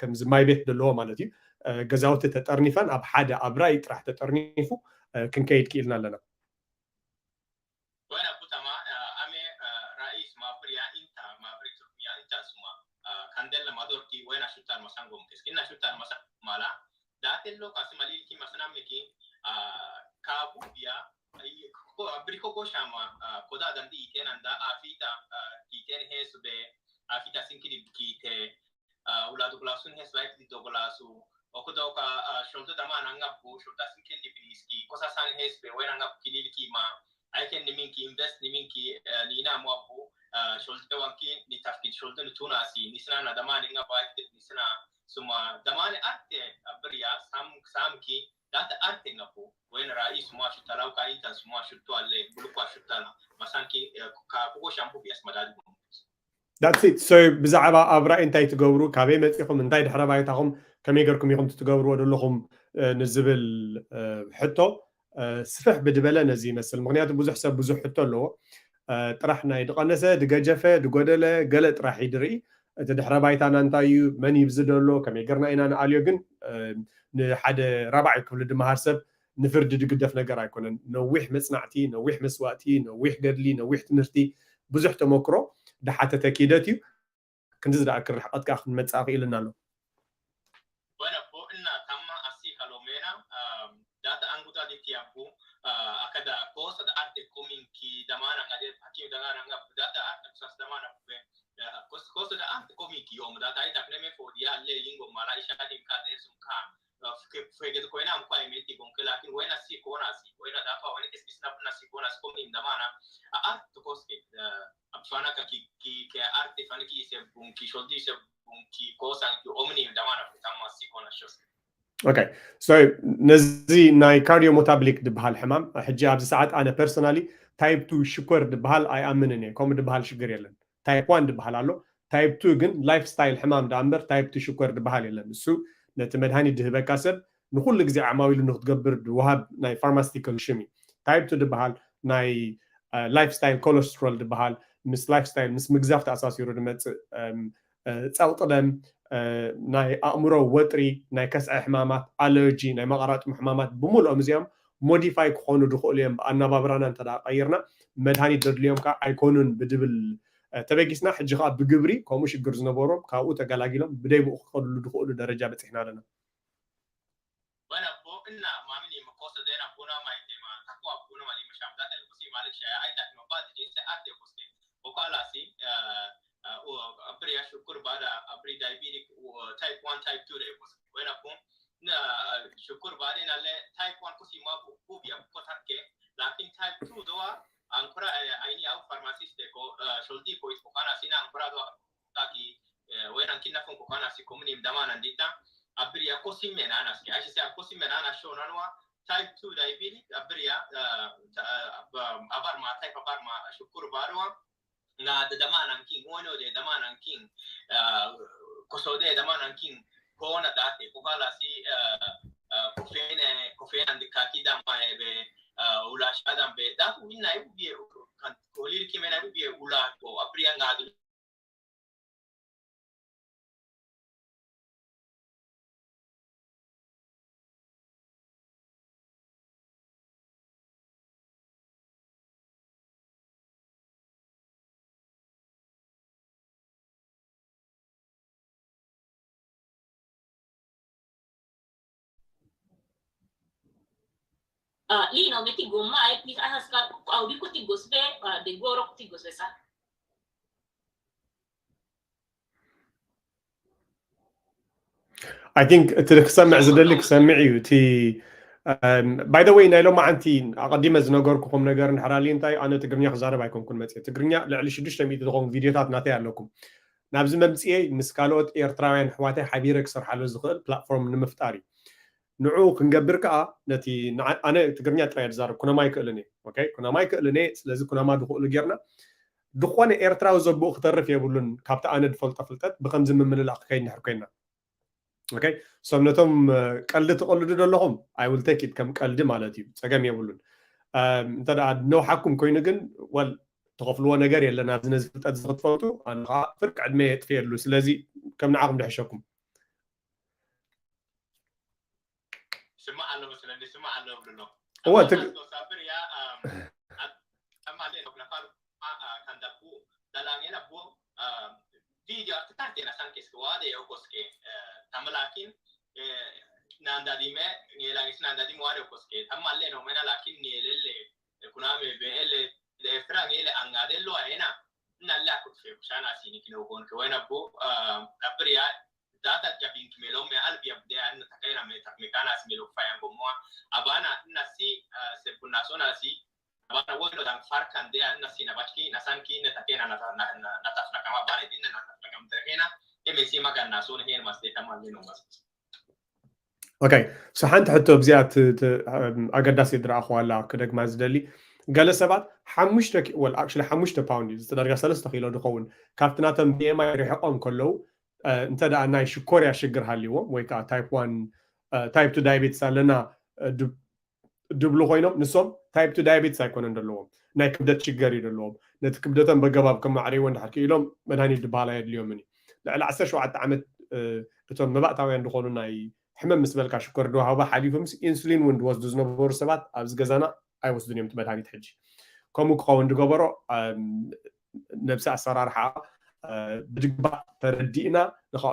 ከምዚ ማይ ቤት ዘለዎ ማለት እዩ ገዛውቲ ተጠርኒፈን ኣብ ሓደ ኣብ ራእይ ጥራሕ ተጠርኒፉ ክንከይድ ክኢልና ኣለና Bueno, puta ma, ame rais ma priya inta ma pritu ya inta suma kandel ma dorki wena shutar masango mkes kinna shutar masango mala date lo kasi malil ki masana meki kabu biya ko abriko go shama koda dandi iten anda afita iten hesbe afita sinkidi kite uladu glasun hesbe iti do glasu okudoka sholto dama nanga bu sholta sinkidi biniski kosa san hesbe wena ngab kilil ki ma aiken niminki invest niminki nina mwabu sholte wanki ni tafkid sholte ni tunasi ni sina na damani nga baik ni sina suma damani arte abriya sam samki data arte nga bu wen rais mwa shuta lau ka intan suma shutu alle buluku shuta na masanki ka kugo shampu bias madadi That's it. So ብዛዕባ ኣብ ራእይ እንታይ ትገብሩ፣ ካበይ መፂኹም፣ እንታይ ድሕረ ባይታኹም፣ ከመይ ገርኩም ኢኹም ትገብርዎ ዘለኹም ንዝብል ሕቶ ስፍሕ ብድበለ ነዚ ይመስል። ምክንያቱ ብዙሕ ሰብ ብዙሕ ሕቶ ኣለዎ። ጥራሕ ናይ ድቐነሰ፣ ድገጀፈ፣ ድጎደለ ገለ ጥራሕ እዩ ድርኢ። እቲ ድሕረ ባይታና እንታይ እዩ፣ መን ይብዚ ደሎ፣ ከመይ ገርና ኢና ንኣልዮ ግን ንሓደ ራብዓይ ክፍሊ ድመሃር ሰብ ንፍርዲ ድግደፍ ነገር ኣይኮነን። ነዊሕ መፅናዕቲ፣ ነዊሕ መስዋእቲ፣ ነዊሕ ገድሊ፣ ነዊሕ ትምህርቲ፣ ብዙሕ ተመክሮ ድሓተተ ኪደት እዩ። ክንዲ ዝደኣክል ርሕቐት ከዓ ክንመፅእ ክኢልና ኣሎ። Bueno, po inna tamma assi kalomena data anguta di tiabu akada cosa da arte kominki damana ngade hakim damana ngap data arte kusas damana kube cosa da arte kominki yom data ita kreme fo dia le lingo mala isha di ka de sum ka feged koina am kwa imeti bonke lakin wena si kona si wena data wena kesi sina kuna si kona si komin damana arte koske abfana ka ki ki ke arte fana ki se bun ki sholdi se bun ki kosa ki omni damana tamma si kona shos Okay, so ነዚ ናይ cardio metabolic ድበሃል ሕማም ሕጂ ኣብዚ ሰዓት ኣነ personally type two ሽኮር ድበሃል ኣይኣምንን እየ። ከምኡ ድበሃል ሽግር የለን። Type one ድበሃል ኣሎ። Type two ግን lifestyle ሕማም ደኣ እምበር type two ሽኮር ድበሃል የለን። እሱ ነቲ መድሃኒት ድህበካ ሰብ ንኩሉ ግዜ ዓማዊሉ ንክትገብር ድወሃብ ናይ pharmaceutical ሽም እዩ። Type two ድበሃል ናይ lifestyle cholesterol ድበሃል ምስ lifestyle ምስ ምግዛፍ ተኣሳሲሩ ድመፅእ ፀቕጢ ደም ናይ ኣእምሮ ወጥሪ ናይ ከስዐ ሕማማት allergy ናይ መቐራጥሙ ሕማማት ብምልኦም እዚኦም modify ክኾኑ ድኽእሉ እዮም ብኣነባብራና እንተ ቀይርና መድሃኒት ዘድልዮም ከዓ ኣይኮኑን ብድብል ተበጊስና ሕጂ ከዓ ብግብሪ ከምኡ ሽግር ዝነበሮም ካብኡ ተገላጊሎም ብደይ ብኡ ክኸድሉ ድኽእሉ ደረጃ በፂሕና ኣለና Bueno, po inna mamini makosa dena puna mai tema tak ko abu na mali masham da el kusi malik shaya ai tak no ba je se ate kuske. Okala si abri ya shukur bada abri diabetic type one type two de kuske. Wena kum na shukur bada na le type one kusi ma bu bu ya ko takke. Lakin type two do ankora aini au pharmacist de ko sholdi ko is ko kana sina ankora do taki wena kinna fon ko kana si komuni dama nan dita. Abri ya kosi menana si ai se kosi menana sho nanwa type two diabetic abri ya abar ma type abar ma shukur barwa. Nga de dama nan king wono de dama nan king koso de dama nan king ko na date ko kala si kofene kofene and kaki dama ebe ula shadam be da ku inna ibu bie kan kolir kimena ibu bie ula ko abri ya nga du Lino meti goma ai pis asas ka au di kuti gosbe de goro kuti gosbe sa. I think እቲ ክሰምዕ ዝደሊ ክሰምዕ እዩ እቲ by the way ናይ ሎማዓንቲ ኣቐዲመ ዝነገርኩኹም ነገር እንድሕር ኣልዩ እንታይ ኣነ ትግርኛ ክዛረብ ኣይኮንኩን መፅየ ትግርኛ ልዕሊ ሽዱሽተ ሚእቲ ዝኾኑ ቪድዮታት ናተይ ኣለኩም ናብዚ መምፅኤ ምስ ካልኦት ኤርትራውያን ኣሕዋተይ ሓቢረ ክሰርሓሉ ዝኽእል platform ንምፍጣር እዩ ንዑ ክንገብር ከዓ ነቲ ኣነ ትግርኛ ጥራይ ዝዛረብ ኩናማ ኣይክእልን እየ ኩናማ ኣይክእልን እየ ስለዚ ኩናማ ዝኽእሉ ጌርና ዝኾነ ኤርትራዊ ዘብኡ ክተርፍ የብሉን ካብቲ ኣነ ዝፈልጦ ፍልጠት ብከምዚ ምምልላእ ክከይድ ንድሕር ኮይና okay so ነቶም ቀልዲ ትቐልዱ ዘለኹም I will take it ከም ቀልዲ ማለት እዩ ጸገም የብሉን እንተ ደኣ ነውሓኩም ኮይኑ ግን well ትኸፍልዎ ነገር የለን ኣብዚ ነዚ ፍልጠት እዚ ክትፈልጡ ኣነ ከዓ ፍርቂ ዕድመ የጥፍየሉ ስለዚ ከም ንዓኹም ድሕሸኩም ስማዕ ኣሎ መስለኒ ስማዕ ኣሎ ብሎ እወ ትግ- ሳብር ያ ኣማሌ ነፋር ካንዳቡ dalange na bo video artitante na sanke sko wade yo koske tamalakin nanda dime ngelange nanda dime wade koske tamalle no mena lakin ngelele kuname be ele de fra ngele angadello aena nalle akut fe kushana sini kino gon ke wena bo abria data jabin kimelo me albi abde an takena me takmekana simelo fayango mo abana nasi sebunasona si Abana wolo dan farkan de an nasi na bachki na sanki ne takena na na na tafna kama bare din na tafna kama takena e me sima ganna so ne mas de tamal no mas okay so ሓንቲ ሕቶ ኣብዚኣ ኣገዳሲ ድረኣኽዋላ ክደግማ ዝደሊ ገለ ሰባት ሓሙሽተ ወል ኣክሽሊ ሓሙሽተ ፓውንድ እዩ ዝተደርጋ ሰለስተ ኪሎ ዝኸውን ካብቲ ናቶም ብኤምኣይ ርሕቆም ከለዉ እንተ ደኣ ናይ ሽኮርያ ሽግር ሃልይዎም ወይ ከዓ ታይፕ ዋን ታይፕ ቱ ዳያቤትስ ኣለና ድብሉ ኮይኖም ንሶም ታይፕ ቱ ዳያቤትስ ኣይኮነን ዘለዎም ናይ ክብደት ሽገር እዩ ዘለዎም ነቲ ክብደቶም በገባብ ከማዕረይዎ እንድሕር ክኢሎም መድሃኒት ዝበሃላ የድልዮምን እዩ ልዕሊ ዓሰርተ ሸውዓተ ዓመት እቶም መባእታውያን ዝኾኑ ናይ ሕመም ምስ በልካ ሽኮር ድዋሃባ ሓሊፎምስ ኢንሱሊን እውን ዝወስዱ ዝነበሩ ሰባት ኣብዚ ገዛና ኣይወስዱን እዮም እቲ መድሃኒት ሕጂ ከምኡ ክኸውን ዝገበሮ ነብሲ ኣሰራርሓ ብድግባእ ተረዲእና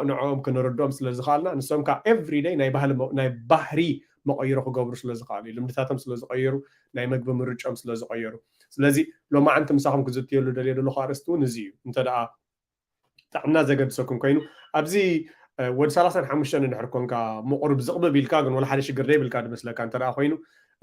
ንዕኦም ክንርድኦም ስለ ዝኽኣልና ንሶም ከዓ everyday ናይ ባህሪ መቐይሮ ክገብሩ ስለ ዝኽኣሉ እዩ ልምድታቶም ስለ ዝቐየሩ ናይ መግቢ ምርጫኦም ስለ ዝቐየሩ ስለዚ ሎማዓንቲ ምሳኹም ክዝትየሉ ደልየ ዘለኹ ኣርእስቲ እውን እዚ እዩ እንተ ደኣ ጥዕና ዘገድሰኩም ኮይኑ ኣብዚ ወዲ ሰላሳን ሓሙሽተን እንድሕር ኮንካ ምቑሩብ ዝቕብብ ኢልካ ግን ወላ ሓደ ሽግር ዘይብልካ ዝመስለካ እንተ ደኣ ኮይኑ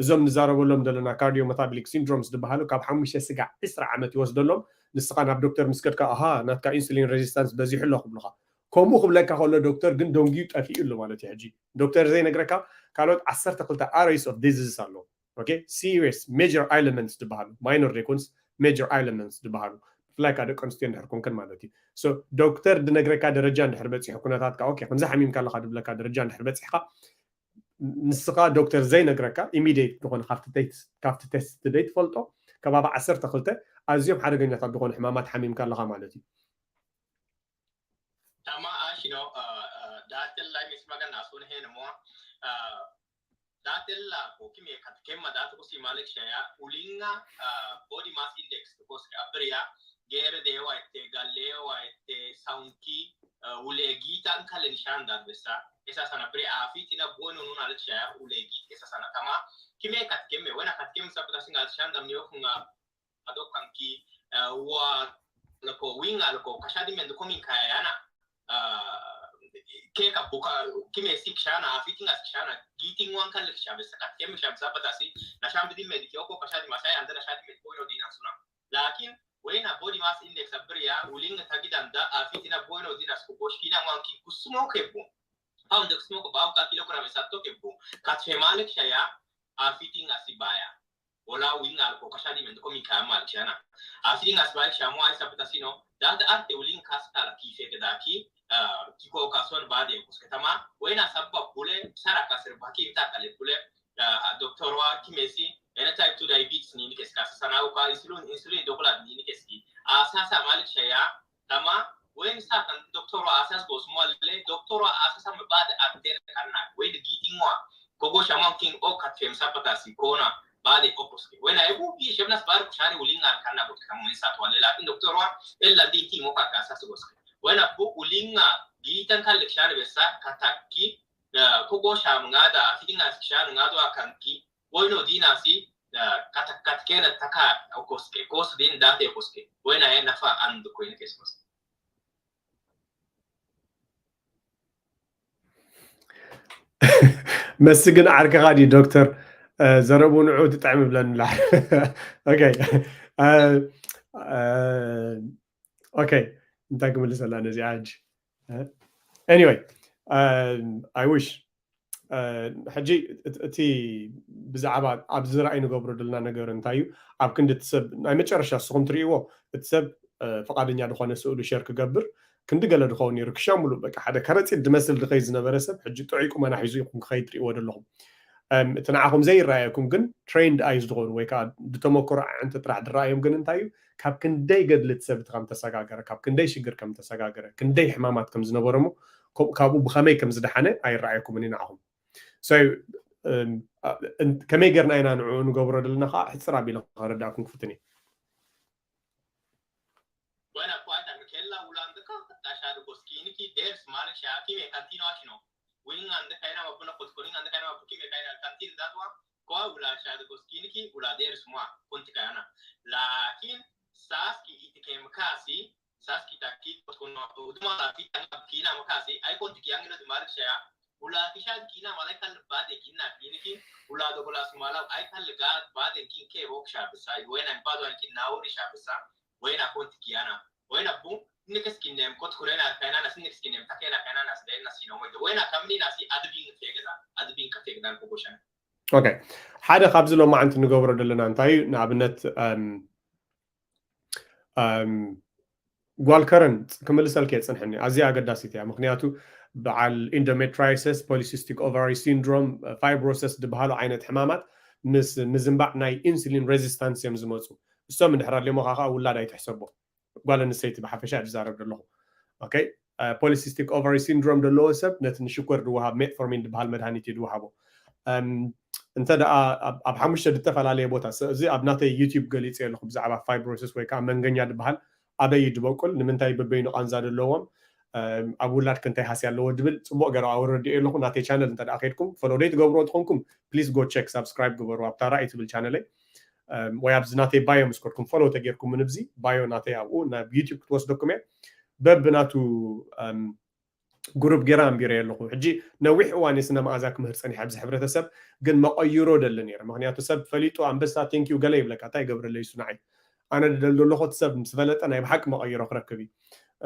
እዞም ንዛረበሎም ዘለና cardio metabolic syndromes ዝበሃሉ ካብ ሓሙሽተ ስጋዕ ዕስራ ዓመት ይወስደሎም ንስኻ ናብ ዶክተር ምስ ከድካ ኣሃ ናትካ ኢንሱሊን ሬዚስታንስ በዚሑ ኣሎ ክብሉኻ ከምኡ ክብለካ ከሎ ዶክተር ግን ደንጉዩ ጠፊኡ ኣሎ ማለት እዩ ሕጂ ዶክተር ዘይነግረካ ካልኦት ዓሰርተ ክልተ arrays of diseases ኣለዉ okay serious major ailments ዝበሃሉ minor ዘይኮንስ major ailments ዝበሃሉ ብፍላይ ከዓ ደቂ ኣንስትዮ እንድሕር ኮንክን ማለት እዩ so ዶክተር ዝነግረካ ደረጃ እንድሕር በፂሑ ኩነታትካ okay ከምዚ ሓሚምካ ኣለካ ዝብለካ ደረጃ እንድሕር በፂሕካ ንስኻ ዶክተር ዘይነግረካ ኢሚዲየት ዝኾነ ካብቲ ቴስት ዘይትፈልጦ ከባቢ ዓሰርተ ክልተ ኣዝዮም ሓደገኛታት ዝኾኑ ሕማማት ሓሚምካ ኣለኻ ማለት እዩ Tama ashino datel lai mismagan nasun hen mo datel la ko kimi kat kema dat ko si malik shaya ulinga body mass index ko se abriya gere de wa ete galle wa ete saunki ule gitan kale nishan dat besa esa sana bri afi tina bono nun al shaya ule git esa sana tama Kime kat keme, wena kat keme sabu kasi nga shan dam ni oku nga adok kan ki, eh, wa loko wing a loko kashadi men duko min kaya yana. Ah, ke ka buka kime sik shana, afiting as shana, giting wan kan lek shabe sakat keme shabe sabu tasi, na shabe di mediki oko kashadi masai anda na shadi mediko yo dina suna. Lakin wena body mass index abri ya, uling tagidanda, afitina boino dina sko bosh kina wan ki kusumo ke bu. Pound kusumo ko bau ka kilogram sato ke bu. Kat femalik shaya, afiting asibaya. Wala wing al ko kashadi men ko mi kaya mal shana. Afiting asibaya shamo ai sabu tasi no. Dat arte uling kas kala ki fe ke daki, ah, kiko kason bade kuske tama. Wena sabba bule, sara kasir baki ta kale bule, ah, doctor wa kimesi, ena type two diabetes ni ni keska sana uka insulin, insulin dokola ni ni keski. Asasa malik shaya, tama, wen sa kan doctor wa asas bos mo le, doctor wa asasa me bade arte kana, wen giting wa. Kogo shaman king o kat fem sapata si kona, bade o koske. Wena ebu bi shebnas bar kushani ulinga kana bot kamu insa to le, lakin doctor wa, ella di ti mo ka asas boske. Wena bu ulinga, gitan kan lekshani besa, kataki, eh, kogo sham ngada, afiting as shani ngado akanki, boino dina si, eh, kata-, katkena taka okoske, kos din date okoske. Wena e nafa and ko ina kes koske. መስግን ዓርከኻ ድዩ ዶክተር? እ፣ ዘረቡ ንዑ ትጥዕም ይብለኒ ብላ። ኦኬ። እ፣ እ፣ ኦኬ። እንታይ ክምልሰላ ነዚኣ ሕጂ? እ፣ anyway፣ እ፣ I wish፣ እ፣ ሕጂ እቲ፣ እቲ ብዛዕባ ኣብዚ ራእይ ንገብሮ ዘለና ነገር እንታይ እዩ? ኣብ ክንዲ እቲ ሰብ ናይ መጨረሻ ንስኹም ትርእይዎ፣ እቲ ሰብ፣ እ፣ ፈቓደኛ ዝኾነ ስእሉ ሸር ክገብር ክንዲ ገለ ድኸውን ነይሩ። ክሻ ሙሉእ በቃ ሓደ ከረጺት ዝመስል ድኸይ ዝነበረ ሰብ ሕጂ ጥዑይ ቁመና ሒዙ ኢኹም ክኸይድ ትርእይዎ ዘለኹም። እም፣ እቲ ንዓኹም ዘይረኣየኩም ግን ትሬንድ ኣይ ዝኾኑ ወይ ከዓ ብተመክሮ ኣዕንቲ ጥራሕ ዝረኣዮም ግን እንታይ እዩ? ካብ ክንደይ ገድሊ እቲ ሰብ እቲ ከም ተሰጋገረ፣ ካብ ክንደይ ሽግር ከም ተሰጋገረ፣ ክንደይ ሕማማት ከም ዝነበረ እሞ ከም-፣ ካብኡ ብኸመይ ከም ዝደሓነ ኣይረኣየኩምን እዩ ንዓኹም። So፣ እም፣ እ-፣ እን-፣ ከመይ ጌርና ኢና ንዕኡ ንገብሮ ዘለና ከዓ ሕጽር ኣቢለ ከረዳእኩም ክፍትን እየ። Bueno, cuenta, Michela, Ulanda, Tasha, Koski, Niki, Ders, Malik, Shaki, me cantina, no. Wing and the kind of Abuna Kotkoni and the kind of Kime, kind of cantin that one. Kwa Ula, Shad, Koski, Niki, Ula, Ders, Mwa, Kuntikana. Lakin, Saski, Itikem, Kasi, Saski, Taki, Kotkona, Uduma, Fita, Kina, Makasi, I Kontiki, Angelo, the Malik, Share. Ula, Kisha, Kina, Malaka, Bade, Kina, Kiniki, Ula, the Gola, Sumala, I can the God, Bade, King, K, Workshop, Sai, when I'm Bado, and Kin, Naori, Shapsa, when I Kontikiana. Wena bu, nikas kinem kot kurena kaina nas nikas kinem takena kaina nas dena sino mo. Wena kamni nasi adbin fegda, adbin ka fegdan ko goshan. ኦኬ፣ ሓደ ካብዚ ሎማዓንቲ ንገብሮ ዘለና እንታይ እዩ? ንኣብነት፣ እም፣ እም፣ ጓል ከረን ክምልሰልኪ እየ፣ ጽንሕኒ፣ ኣዝያ ኣገዳሲት እያ። ምኽንያቱ በዓል ኢንዶሜትራይሰስ፣ ፖሊሲስቲክ ኦቫሪ ሲንድሮም፣ ፋይብሮሰስ ዝበሃሉ ዓይነት ሕማማት ምስ ምዝንባዕ ናይ ኢንሱሊን ሬዚስታንስ እዮም ዝመፁ። እሶም እንድሕር ኣልዮምኻ ከዓ ውላድ ኣይትሕሰቦ። ጓል ኣንስተይቲ ብሓፈሻ ዝዛረብ ዘለኹ። ኦኬ፣ ፖሊሲስቲክ ኦቨሪ ሲንድሮም ዘለዎ ሰብ ነቲ ንሽኮር ዝወሃብ ሜትፎርሚን ዝበሃል መድሃኒት እዩ ዝወሃቦ። እም፣ እንተ ደኣ ኣብ፣ ኣብ ሓሙሽተ ዝተፈላለየ ቦታ፣ ስ-፣ እዚ ኣብ ናተይ ዩቲዩብ ገሊጸ ኣለኹ ብዛዕባ ፋይብሮሲስ ወይ ከዓ መንገኛ ዝበሃል ኣበይ እዩ ዝበቁል፣ ንምንታይ በበይኑ ቃንዛ ዘለዎም፣ እም፣ ኣብ ውላድ ክንታይ ሃስያ ኣለዎ ዝብል ጽቡቕ ገይረ ኣወረዲኦ ኣለኹ። ናተይ ቻነል እንተ ደኣ ከድኩም ፎሎ ደይ ትገብርዎ ትኾንኩም፣ ፕሊዝ ጎ ቸክ ሳብስክራይብ ግበሩ ኣብታ ራእይ ትብል ቻነለይ። እም፣ ወይ ኣብዚ ናተይ ባዮ ምስ ከድኩም ፎሎ ተጌርኩም ንብዚ ባዮ ናተይ ኣብኡ ናብ ዩቲዩብ ክትወስደኩም እየ። በብናቱ፣ እም፣ ግሩፕ ጌራ ኣንቢረ ኣለኹ። ሕጂ ነዊሕ እዋን እየ ስነ መኣዛ ክምህር ጸኒሐ ኣብዚ ሕብረተሰብ፣ ግን መቐይሮ ደሊ ነይረ። ምኽንያቱ ሰብ ፈሊጡ ኣንበሳ ቴንኪዩ ገለ ይብለካ፣ እንታይ ይገብረለይ እሱ ንዓይ? ኣነ ደል ዘለኹ እቲ ሰብ ምስ ፈለጠ ናይ ብሓቂ መቐይሮ ክረክብ እዩ።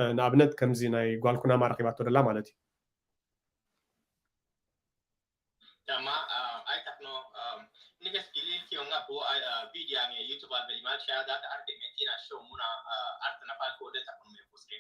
እ፣ ንኣብነት ከምዚ ናይ ጓል ኩናማ ረኺባቶ ደላ ማለት እዩ። Tama, ah, ai takno, um, nikas gilil ki onga bu, ah, ah, video ang YouTube al beli mal shaya dat arte mentira show muna, ah, arte na fal kode takno me kuske.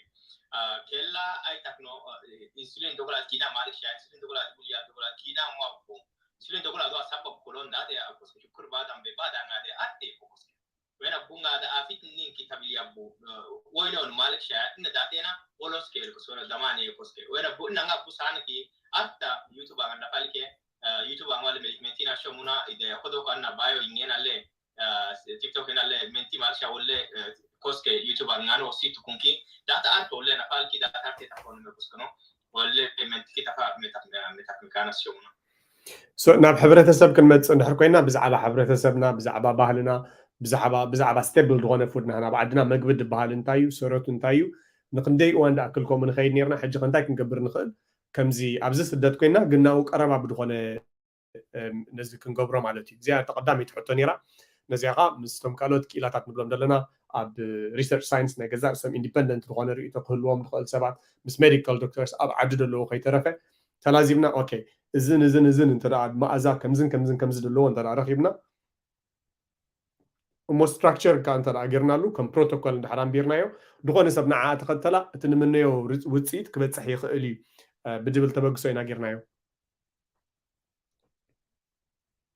Ah, kella ai takno, ah, eh, insulin dogola kina malik shaya, insulin dogola bulia dogola kina mo bu. Insulin dogola do sabab kolon date a kuske, kurba dam be bada ngade arte ko kuske. Wena bunga da afit nin kitab liabu, eh, woino malik shaya, ina datena, olos ke ko sona damane koske. Wena bu nanga bu sana ki, atta YouTube ang na fal ke, eh, YouTube ang wale melik mentina show muna, ide kodo kan na bio ingena le, eh, TikTok ena le menti malik shaya wole, eh, koske YouTube ang ngano situ kunki, data art wole na fal ki, data art ta kon me koske no, wole menti kita fa metak, metak mekana show muna. So ናብ ሕብረተሰብ ክንመፅእ እንድሕር ኮይና ብዛዕባ ሕብረተሰብና ብዛዕባ ባህልና ብዛዕባ ብዛዕባ stable ዝኾነ food ናህና ኣብ ዓድና መግቢ ዝበሃል እንታይ እዩ ሰረቱ እንታይ እዩ ንክንደይ እዋን ደኣ ክልከሙ ንኸይድ ነርና ሕጂ ከ እንታይ ክንገብር ንኽእል ከምዚ ኣብዚ ስደት ኮይና ግን ናብኡ ቀረባ ብድኾነ ነዚ ክንገብሮ ማለት እዩ እዚኣ ተቐዳመይቲ ሕቶ ነራ ነዚኣ ከዓ ምስቶም ካልኦት ክኢላታት ንብሎም ዘለና ኣብ research science ናይ ገዛእ ርእሶም independent ዝኾነ ርእይቶ ክህልዎም ዝኽእል ሰባት ምስ medical doctors ኣብ ዓዲ ዘለዉ ከይተረፈ ተላዚብና okay እዝን እዝን እዝን እንተ መኣዛ ከምዝን ከምዝን ከምዚ ዘለዎ እንተ ረኺብና እሞ structure ካ እንተ ጌርናሉ ከም protocol እንድሕር ኣንቢርናዮ ዝኾነ ሰብ ንዓ ተኸተላ እቲ ንምነዮ ውፅኢት ክበፅሕ ይኽእል እዩ ብድብል ተበግሶ ኢና ጌርናዮ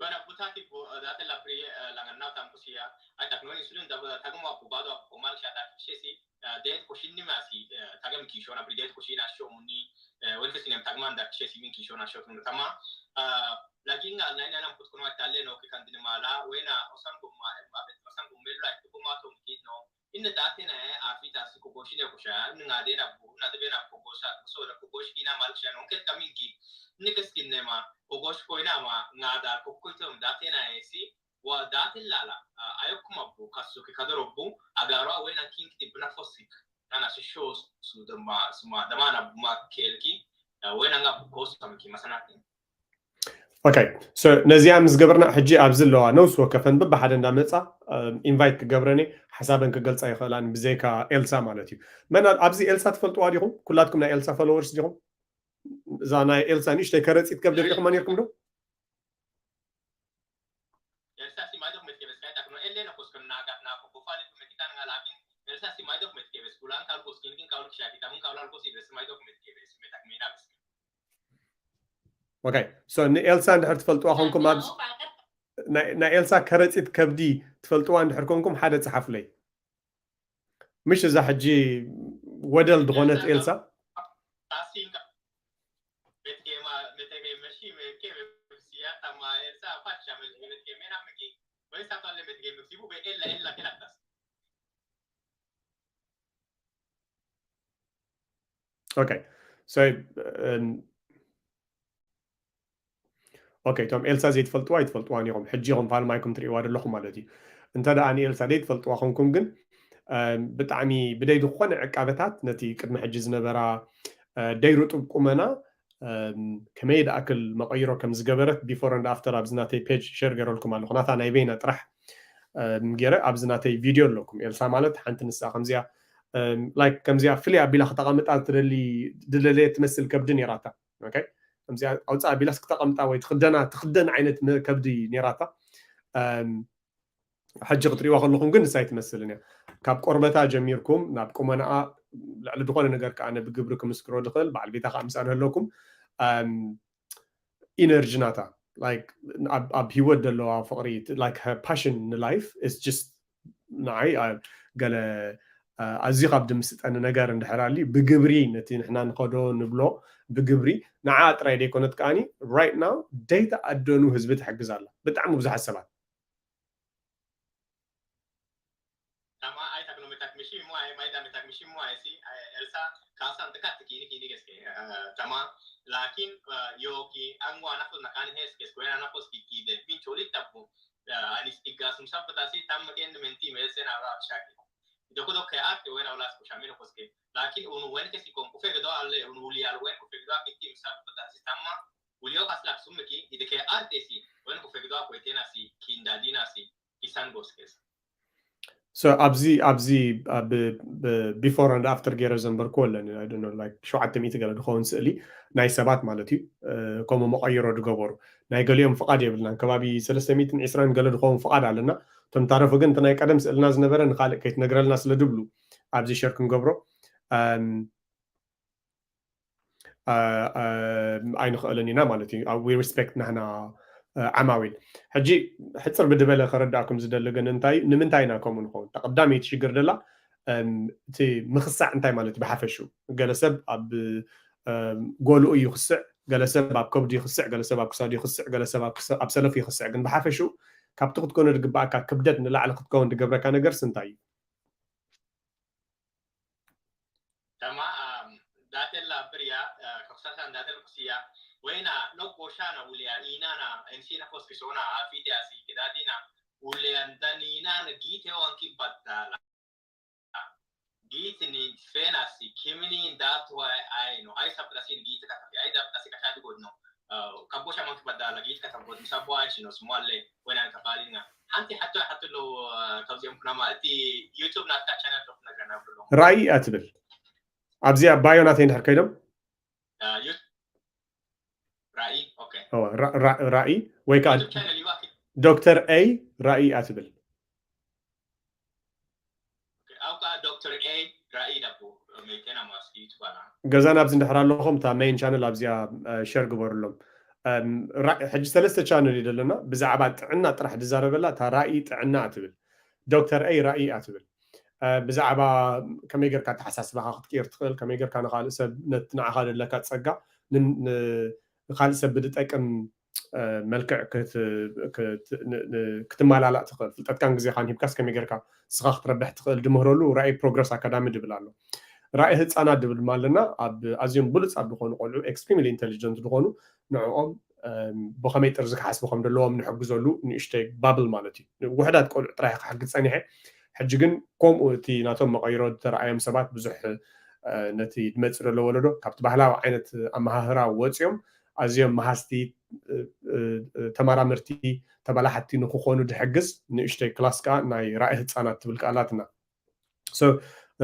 Bara butati bo date la priye la ganna tam kusiya ai tak no insulin da tagma bugado ko mal sha da kishesi det ko shinni masi tagam kisho na pridet ko shina sho muni wal kasi nem tagman da kishesi min kisho na sho tun tama lakin ga na ina nan putkuno talle no ke kan din mala wena osan ko ma osan ko mel la ko ma to ki no Inne daatena e afi tasi kogoshine kusha, inne ngadena bu, nade bena kogosha, so da kogosh kina malksha, non kel kaminki, inne kes kinne ma, kogosh koina ma, ngada kokkoitom daatena e si, wa daate lala, ayokuma bu, kasu ki kadoro bu, agaro awena kinki di buna fosik, nana si show su dama, suma dama na buma kelki, wena nga bu kosu kamiki masana. Okay so ነዚኣ ምስ ገበርና ሕጂ ኣብዚ ኣለዋ ነውስ ወከፈን በብሓደ እንዳመፃ invite ክገብረኒ ሓሳበን ክገልፃ ይኽእላን ብዘይካ ኤልሳ ማለት እዩ መን ኣብዚ ኤልሳ ትፈልጥዋ ዲኹም ኩላትኩም ናይ ኤልሳ followers ዲኹም እዛ ናይ ኤልሳ ንእሽተይ ከረፂት ከብዲ ሪኢኹማ ነርኩም ዶ Elsa si mai dok met kebes kai tak no elle no kos kan naga na ko ko fali ko mekitan ngalakin Elsa si mai dok met kebes kulan kal kos kin kin kal kshaki tamun kal kos ibes mai dok met kebes metak mena bes okay so ንኤልሳ እንድሕር ትፈልጥዋ ኮንኩም ኣብ ናይ ኤልሳ ከረፂት ከብዲ ትፈልጥዋ እንድሕር ኮንኩም ሓደ ፀሓፍለይ ምሽ እዛ ሕጂ ወደል ዝኾነት ኤልሳ Okay. So um, okay, እቶም ኤልሳ ዘይትፈልጥዋ ኣይትፈልጥዋን ኢኹም ሕጂ ኢኹም ፋልማይኩም ትርእዋ ዘለኹም ማለት እዩ እንተ ደኣ ንኤልሳ ዘይትፈልጥዋ ኮንኩም ግን ብጣዕሚ ብደይ ዝኾነ ዕቃበታት ነቲ ቅድሚ ሕጂ ዝነበራ ደይ ርጡብ ቁመና ከመይ ደኣክል መቐይሮ ከም ዝገበረት before and after ኣብዚ ናተይ page share ገረልኩም ኣለኹ ናታ ናይ በይና ጥራሕ ገይረ ኣብዚ ናተይ ቪድዮ ኣለኩም ኤልሳ ማለት ሓንቲ ንሳ ከምዚኣ like ከምዚኣ ፍልይ ኣቢላ ክተቐምጣ ትደሊ ድለለየ ትመስል ከብዲ ነይራታ okay ከምዚኣ ኣውፃ ኣቢላስ ክተቐምጣ ወይ ትኽደና ትኽደን ዓይነት ከብዲ ነይራታ ሕጂ ክትሪእዋ ከለኹም ግን ንሳ ኣይትመስልን እያ ካብ ቆርበታ ጀሚርኩም ናብ ቁመናኣ ልዕሊ ዝኾነ ነገር ከዓ ነብግብሪ ክምስክሮ ዝኽእል በዓል ቤታ ከዓ ምስኣ ንህለኩም ኢነርጂ ናታ like ኣብ ህይወት ዘለዋ ፍቕሪ like her passion in life is just ንዓይ ገለ ኣዝዩ ካብ ድምስጠኒ ነገር እንድሕር ኣልዩ ብግብሪ ነቲ ንሕና ንኸዶ ንብሎ ብግብሪ ንዓ ጥራይ ዘይኮነት ከዓኒ right now ደይተኣደኑ ህዝቢ ትሕግዝ ኣላ ብጣዕሚ ብዙሓት ሰባት Tama ai takno metak mishi mo ai mai da metak mishi mo ai si elsa kasan tekat kini kini geske tama lakin yoki angwa nafos nakani hes gesko ena nafos ki ki de min choli tapu anis igas musab tasi tam en menti mesen ara shaki doko dok ke at wen awlas kushamino koske lakin unu wen ke si kon kufe do alle unu uli al wen kufe do akitim sab tasi tama ulio kas lak sumeki ideke arte si wen kufe do akwetena si kindadina si isan goskes so ኣብዚ ኣብዚ before and after ገይረ ዘንበርኩ ኣለኒ ሸውዓተ ሚእቲ ገለ ዝኸውን ስእሊ ናይ ሰባት ማለት እዩ ከምኡ መቐይሮ ዝገበሩ ናይ ገሊኦም ፍቓድ የብልናን ከባቢ ሰለስተ ሚእትን ዕስራን ገለ ዝኸውን ፍቓድ ኣለና እቶም ታረፉ ግን እቲ ናይ ቀደም ስእልና ዝነበረ ንካልእ ከይትነግረልና ስለ ድብሉ ኣብዚ ሸር ክንገብሮ ኣይንኽእልን ኢና ማለት እዩ we respect ናህና ዓማዊል ሕጂ ሕፅር ብድበለ ከረዳእኩም ዝደሊ ግን እንታይ እዩ ንምንታይ ኢና ከምኡ ንኸውን ተቐዳመይቲ ሽግር ደላ እቲ ምኽሳዕ እንታይ ማለት እዩ ብሓፈሹ ገለ ሰብ ኣብ ጎልኡ ይኽስዕ ገለ ሰብ ኣብ ከብዱ ይኽስዕ ገለ ሰብ ኣብ ክሳዱ ይኽስዕ ገለ ሰብ ኣብ ሰለፉ ይኽስዕ ግን ብሓፈሹ ካብቲ ክትኮኖ ዝግባኣካ ክብደት ንላዕሊ ክትከውን ዝገብረካ ነገርስ እንታይ እዩ Tama, um, datel la bria, uh, kaksasan datel kusiya, ወይና ኖቆሻና ውልያ ኢናና እንሲና ኮስኪሶና ኣፊት ያሲ ክዳዲና ውልያ እንዳኒናን ጊቴ ዋንኪ ባዳላ ጊትኒ ፌናሲ ኪምኒ እንዳትዋይ ኣይ ነው ኣይ ሳብዳሲን ጊት ካታፊ ኣይ ዳብዳሲ ካሻ ድጎድ ነው ካቦሻ ማንኪ ባዳላ ጊት ካታጎድ ምሳቦ ኣይ ሲኖስ ሟለ ወይና ካፋሊና ሓንቲ ሓቶ ሓትሎ ካብዚኦም ኩናማ እቲ ዩቱብ ናትካ ቻነል ዶ ክነግረና ብሎ ራእይ ኣትብል ኣብዚኣ ባዮ ናተይ እንድሕር ከይዶም ራእይ ራእይ ወይ ከዓ ዶክተር ኤይ ራእይ ኣትብል ዶክተር ኤይ ራእይ ዳቦ መይቴና ማስኪ ትባላ ገዛና ኣብዚ እንድሕር ኣለኹም እታ ሜይን ቻነል ኣብዚኣ ሸር ግበሩሎም ሕጂ ሰለስተ ቻነል እዩ ዘለና ብዛዕባ ጥዕና ጥራሕ ዝዛረበላ እታ ራእይ ጥዕና ኣትብል ዶክተር ኤይ ራእይ ኣትብል ብዛዕባ ከመይ ጌርካ ኣተሓሳስባኻ ክትቅይር ትኽእል ከመይ ጌርካ ንካልእ ሰብ ነቲ ንዓኻ ዘለካ ፀጋ ንካልእ ሰብ ብዝጠቅም መልክዕ ክትመላላእ ትኽእል ፍልጠትካን ግዜኻን ሂብካስ ከመይ ጌርካ ንስኻ ክትረብሕ ትኽእል ድምህረሉ ራእይ ፕሮግረስ ኣካዳሚ ድብል ኣሎ ራእይ ህፃናት ድብል ድማ ኣለና ኣብ ኣዝዮም ብሉፃት ዝኾኑ ቆልዑ extremely intelligent ዝኾኑ ንዕኦም ብኸመይ ጥርዚ ክሓስቡ ከም ዘለዎም ንሕግዘሉ ንእሽተይ ባብል ማለት እዩ ውሕዳት ቆልዑ ጥራሕ ክሕግዝ ፀኒሐ ሕጂ ግን ከምኡ እቲ ናቶም መቐይሮ ዝተረኣዮም ሰባት ብዙሕ ነቲ ድመፅእ ዘሎ ወለዶ ካብቲ ባህላዊ ዓይነት ኣመሃህራ ወፂኦም ኣዝዮም መሃዝቲ ተመራመርቲ ተበላሓቲ ንክኾኑ ድሕግዝ ንእሽተይ ክላስ ከዓ ናይ ራእይ ህፃናት ትብል ከኣላትና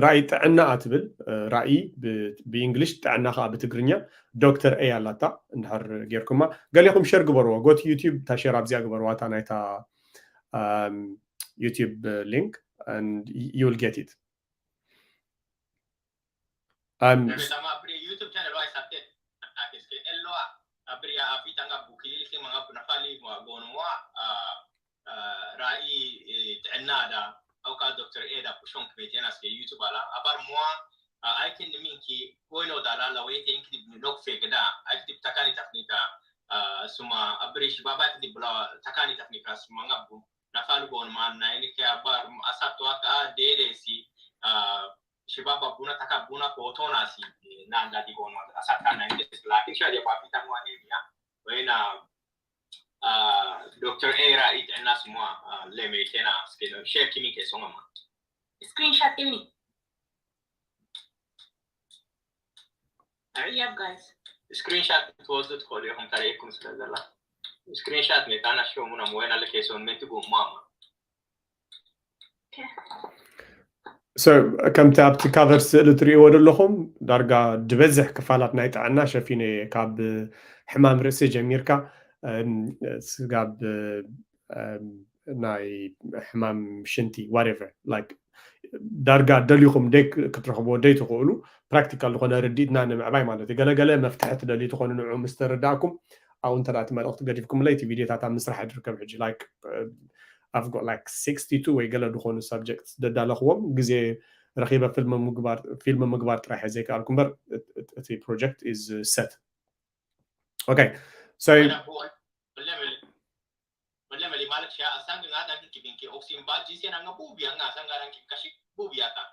ራእይ ጥዕና ኣትብል ራእይ ብእንግሊሽ ጥዕና ከዓ ብትግርኛ ዶክተር ኤ ኣላታ እንድሕር ጌርኩማ ገሌኹም ሸር ግበርዎ ጎት ዩቲብ እታ ሸር ኣብዚኣ ግበርዋ እታ ናይታ ዩቲብ ሊንክ you will get it I'm Nama abri YouTube channel wa isabte akis ke elloa abri ya afi tanga bukili ke manga puna fali mo gono mo rai ti'enna da au ka doctor A da pushon ke tena ske YouTube ala abar mo ai ken min ki koino da la la wete in ki nok fe gada ai ki takani tafnika suma abri shibaba ki bla takani tafnika suma ngabu na fali gono man na ini ke abar asatu aka dede si shibaba buna taka buna kotona si nanda di gono asaka na ini lakin sha ya papi tangwa ne ya wena doctor A rai ti'enna suma leme tena ske share kimi ke songa ma screenshot kimi Hurry up, guys. Screenshot ትወስዱ ትኽእሉ ኢኹም ተርእየኩም ስለ ዘላ screenshot ሜታና ሸሙና ሞባይል ኣለከ ሰው ሜንቲ ጎማማ ከምቲ ኣብቲ ካቨር ስእሊ ትርእይዎ ዘለኹም ዳርጋ ዝበዝሕ ክፋላት ናይ ጥዕና ሸፊነ ካብ ሕማም ርእሲ ጀሚርካ ስጋብ ናይ ሕማም ሽንቲ whatever like ዳርጋ ደሊኹም ደይ ክትረኽብዎ ደይ ትኽእሉ ፕራክቲካል ዝኾነ ርዲእትና ንምዕባይ ማለት እዩ ገለገለ መፍትሒ ትደልዩ ትኾኑ ንዑ ምስ ተረዳእኩም ኣብኡ እንተ እቲ መልእኽቲ ገዲፍኩምለይ እቲ ቪድዮታት ኣብ ምስራሕ ድርከብ ሕጂ like I've got like sixty-two ወይ ገለ ዝኾኑ subject ደዳለኽዎም ግዜ ረኺበ ፊልም ምግባር ፊልም ምግባር ጥራሕ ዘይከኣልኩ እምበር እቲ project is set okay so Mali malik siya asang nga dan ki kibin ki oksin ba jin siya nga bubi nga asang nga dan ki kashi bubi ata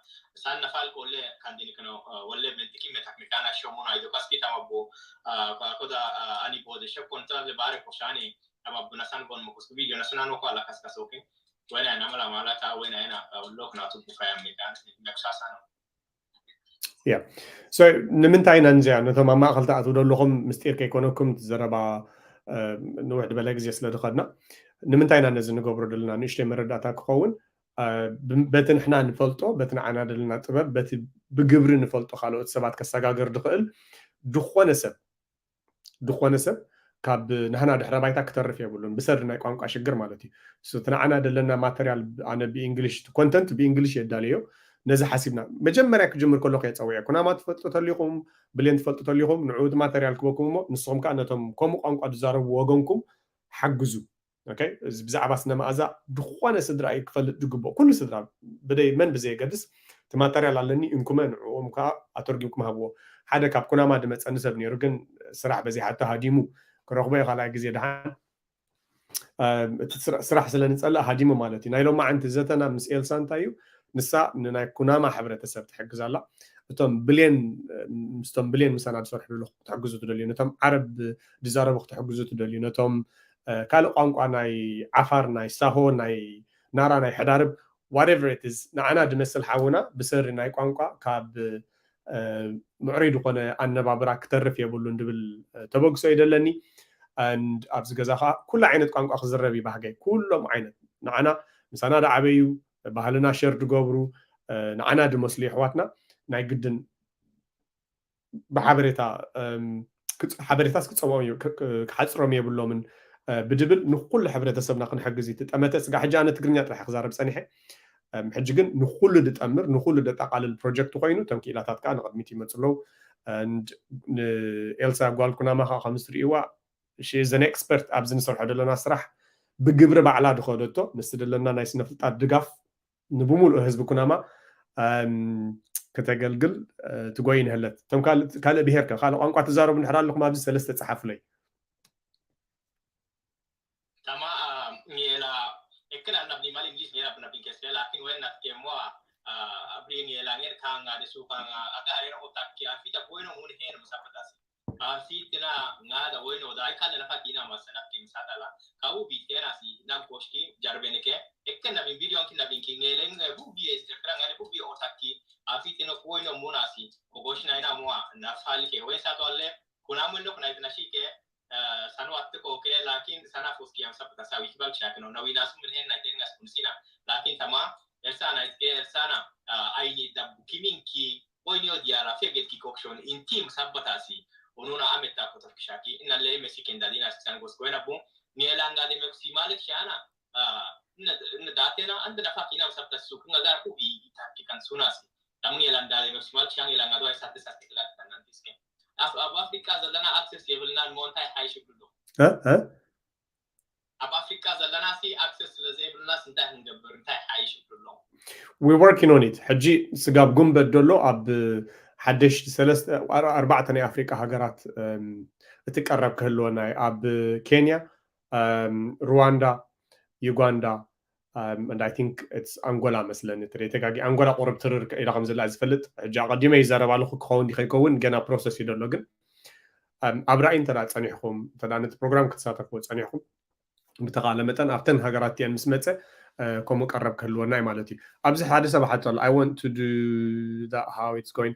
san na fal ko le kan din kano wale men tiki metak metana shomo na ido paski tama bo ba ko da ani bo de shep kontra le bare ko shani ama bo na san bon mo ko video na sana no ko ala kas kas okay wena na mala mala ta wena na lok na tu bu faya metan na sasa no yeah so ንምንታይ ኢና ንዚኣ ነቶም ኣብ ማእኸል ትኣትዉ ዘለኹም ምስጢር ከይኮነኩም ዘረባ ንውሕ ዝበለ ግዜ ስለ ዝኸድና ንምንታይ ኢና ነዚ ንገብሮ ዘለና ንእሽተይ መረዳእታ ክኸውን በቲ ንሕና ንፈልጦ በቲ ንዓና ዘለና ጥበብ በቲ ብግብሪ ንፈልጦ ካልኦት ሰባት ከሰጋገር ዝኽእል ዝኾነ ሰብ ዝኾነ ሰብ ካብ ናህና ድሕረ ባይታ ክተርፍ የብሉን ብሰሪ ናይ ቋንቋ ሽግር ማለት እዩ እቲ ንዓና ዘለና ማተርያል ኣነ ብእንግሊሽ ኮንተንት ብእንግሊሽ የዳልዮ ነዚ ሓሲብና መጀመርያ ክጅምር ከሎ ከየፀውዐ ኩናማ ትፈልጡ ተሊኹም ብሌን ትፈልጡ ተሊኹም ንዑ እቲ ማተርያል ክበኩም እሞ ንስኹም ከዓ ነቶም ከምኡ ቋንቋ ዝዛረቡ ወገንኩም ሓግዙ ብዛዕባ ስነ መኣዛ ዝኾነ ስድራ እዩ ክፈልጥ ዝግብኦ ኩሉ ስድራ ብደይ መን ብዘየገድስ እቲ ማተርያል ኣለኒ እንኩመ ንዕኦም ከዓ ኣተርጊምኩም ሃብዎ ሓደ ካብ ኩናማ ድመፀኒ ሰብ ነይሩ ግን ስራሕ በዚሓቶ ሃዲሙ ክረኽቦ እዩ ካልኣይ ግዜ ድሓን እቲ ስራሕ ስለ ንፀልእ ሃዲሙ ማለት እዩ ናይ ሎማዓንቲ ዘተና ምስ ኤልሳ እንታይ እዩ ንሳ ንናይ ኩናማ ሕብረተሰብ ትሕግዝ ኣላ እቶም ብሌን ምስቶም ብሌን ምሳና ዝሰርሑ ዘለኹ ክትሕግዙ ትደልዩ፣ ነቶም ዓረብ ዝዛረቡ ክትሕግዙ ትደልዩ፣ ነቶም ካልእ ቋንቋ ናይ ዓፋር፣ ናይ ሳሆ፣ ናይ ናራ፣ ናይ ሕዳርብ whatever it is ንዓና ዝመስል ሓውና ብሰሪ ናይ ቋንቋ ካብ ምዕሩይ ዝኾነ ኣነባብራ ክተርፍ የብሉን ዝብል ተበግሶ እዩ ዘለኒ። And ኣብዚ ገዛ ከዓ ኩሉ ዓይነት ቋንቋ ክዝረብ ይባህገ። ኩሎም ዓይነት ንዓና ምሳና ዝዓበዩ ባህልና ሸር ዝገብሩ ንዓና ዝመስሉ የሕዋትና ናይ ግድን ብሓበሬታ ሓበሬታስ ክፀምኦም ክሓፅሮም የብሎምን ብድብል ንኩሉ ሕብረተሰብና ክንሕግዝ እዩ ትጠመተ ስጋ ሕጂ ኣነ ትግርኛ ጥራሕ ክዛረብ ፀኒሐ። ሕጂ ግን ንኩሉ ዝጠምር ንኩሉ ዘጠቃልል ፕሮጀክት ኮይኑ እቶም ክኢላታት ከዓ ንቅድሚት ይመፁ ኣለዉ። ንኤልሳ ጓል ኩናማ ከዓ ከምዝትርእይዋ she is an expert ኣብዚ ንሰርሖ ዘለና ስራሕ ብግብሪ ባዕላ ዝኸደቶ ምስ ዘለና ናይ ስነፍልጣት ድጋፍ ንብሙሉእ ህዝቢ ኩናማ ከተገልግል ትጎይ ንህለት። እቶም ካልእ ብሄር ከ ካልእ ቋንቋ ትዛረቡ እንድሕር ኣለኹም ኣብዚ ሰለስተ ፀሓፍለይ። Tama, ah, ngiela ekkena na bni mal English ngiela na bni kesle lakin wen na kemo abri ngiela ngel kanga de su kanga aga arena otak ki afita bueno mun hen musapatasi. Afitina ngada bueno da ikale na fatina masana kim satala. Kabu bitena si na goshki jarbene ke ekkena bin video ki na bin ki ngele nge bu bi es ekkena ngale bu bi otak ki afitina bueno munasi. Kogoshna ina mua na falke wen satole kuna mun lok na itna shike sanu atte koke lakin sana fuski am sab kasa wikbal shakno na wina sum hen na tengas kunsina lakin tama ersana itke ersana aini dabbu kiminki oinio diara fegel ki kokshon intim sabbatasi ununa ametta kotor kishaki inna le mesiken dadina san gosko ena bu ni elanga de meksi malik shana na datena anda na fakina sabta sukun aga ku i taki kan sunasi tamu ni elanga de meksi malik shana elanga do sate sate kala kan nantiske ኣብ ኣፍሪካ ዘለና ኣክሰስ የብልናን ሞ እንታይ ሓይሽ ይብሉ ኣለዉ ኣብ ኣፍሪካ ዘለና ሲ ኣክሰስ ስለ ዘይብልናስ እንታይ ክንገብር እንታይ ሓይሽ ይብሉ ኣለዉ we working on it ሕጂ ስጋብ ጉንበት ዘሎ ኣብ ሓደሽቲ ሰለስተ ኣርባዕተ ናይ ኣፍሪካ ሃገራት እቲ ቀረብ ክህልወና እዩ ኣብ ኬንያ ሩዋንዳ ዩጋንዳ and I think it's ኣንጎላ መስለኒ ትሬ ተጋጊ ኣንጎላ ቁርብ ትርር ኢላ ከም ዘላ ዝፈልጥ ሕጂ ኣቐዲመ ይዛረብ ኣለኹ ክኸውን ከይከውን ገና ፕሮሰስ እዩ ዘሎ ግን ኣብ ራእይ እንተ ፀኒሕኩም እንተ ነቲ ፕሮግራም ክትሳተፍዎ ፀኒሕኩም ብተኻለ መጠን ኣብተን ሃገራት እቲአን ምስ መፀ ከምኡ ቀረብ ክህልወና እዩ ማለት እዩ ኣብዚ ሓደ ሰብ ሓቶ ኣሎ I want to do that how it's going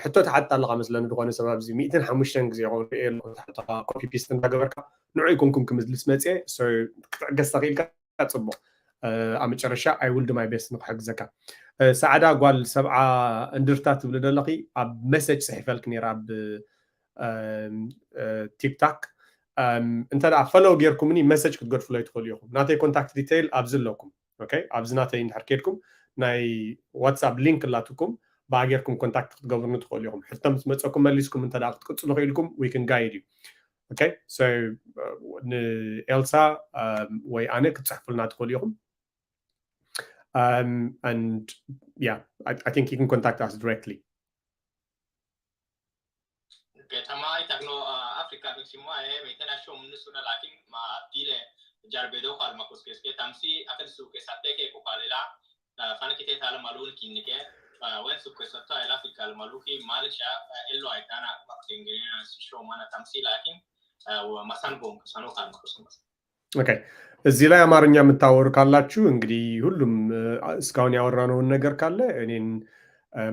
ሕቶ ተሓትት ኣለካ መስለኒ ዝኾነ ሰብ ኣብዚ ሚእትን ሓሙሽተን ግዜ ይኸውን ርኤ ኣለኹ ኮፒ ፔስት እንዳገበርካ ንዑ ይኮንኩም ክምልስ መፅየ ክትዕገስ ተኽኢልካ ፅቡቅ ኣብ መጨረሻ I will do my best ንክሕግዘካ ሰዓዳ ጓል ሰብዓ እንድርታ ትብሊ ዘለኺ ኣብ መሰጅ ፅሒፈልክ ነራ ኣብ ቲክታክ እንተ ፈለው ጌርኩምኒ መሰጅ ክትገድፍሎ ይትኽእሉ ኢኹም ናተይ ኮንታክት ዲቴይል ኣብዚ ኣለኩም ኣብዚ ናተይ እንድሕር ኬድኩም ናይ ዋትሳፕ ሊንክ ላትኩም ብኣ ጌርኩም ኮንታክት ክትገብርኒ ትኽእሉ ኢኹም ሕቶ ምስ መፀኩም መሊስኩም እንተ ክትቅፅሉ ክኢልኩም we can guide you okay so ንኤልሳ ወይ ኣነ ክትፅሕፉልና ትኽእሉ ኢኹም and yeah I, I think you can contact us directly Tama itagno Africa miximo e metena show munusuna lakin ma atile jarbedo kwal makuskeske tamsi akan suke sateke ko palela fana kite tala malun kinnike wen suke satta ela fikal maluki malisha ello aitana baktengerina show mana tamsi lakin masan bom sano kan makuskeske okay እዚህ ላይ አማርኛ የምታወሩ ካላችሁ እንግዲህ ሁሉም እስካሁን ያወራነውን ነገር ካለ እኔን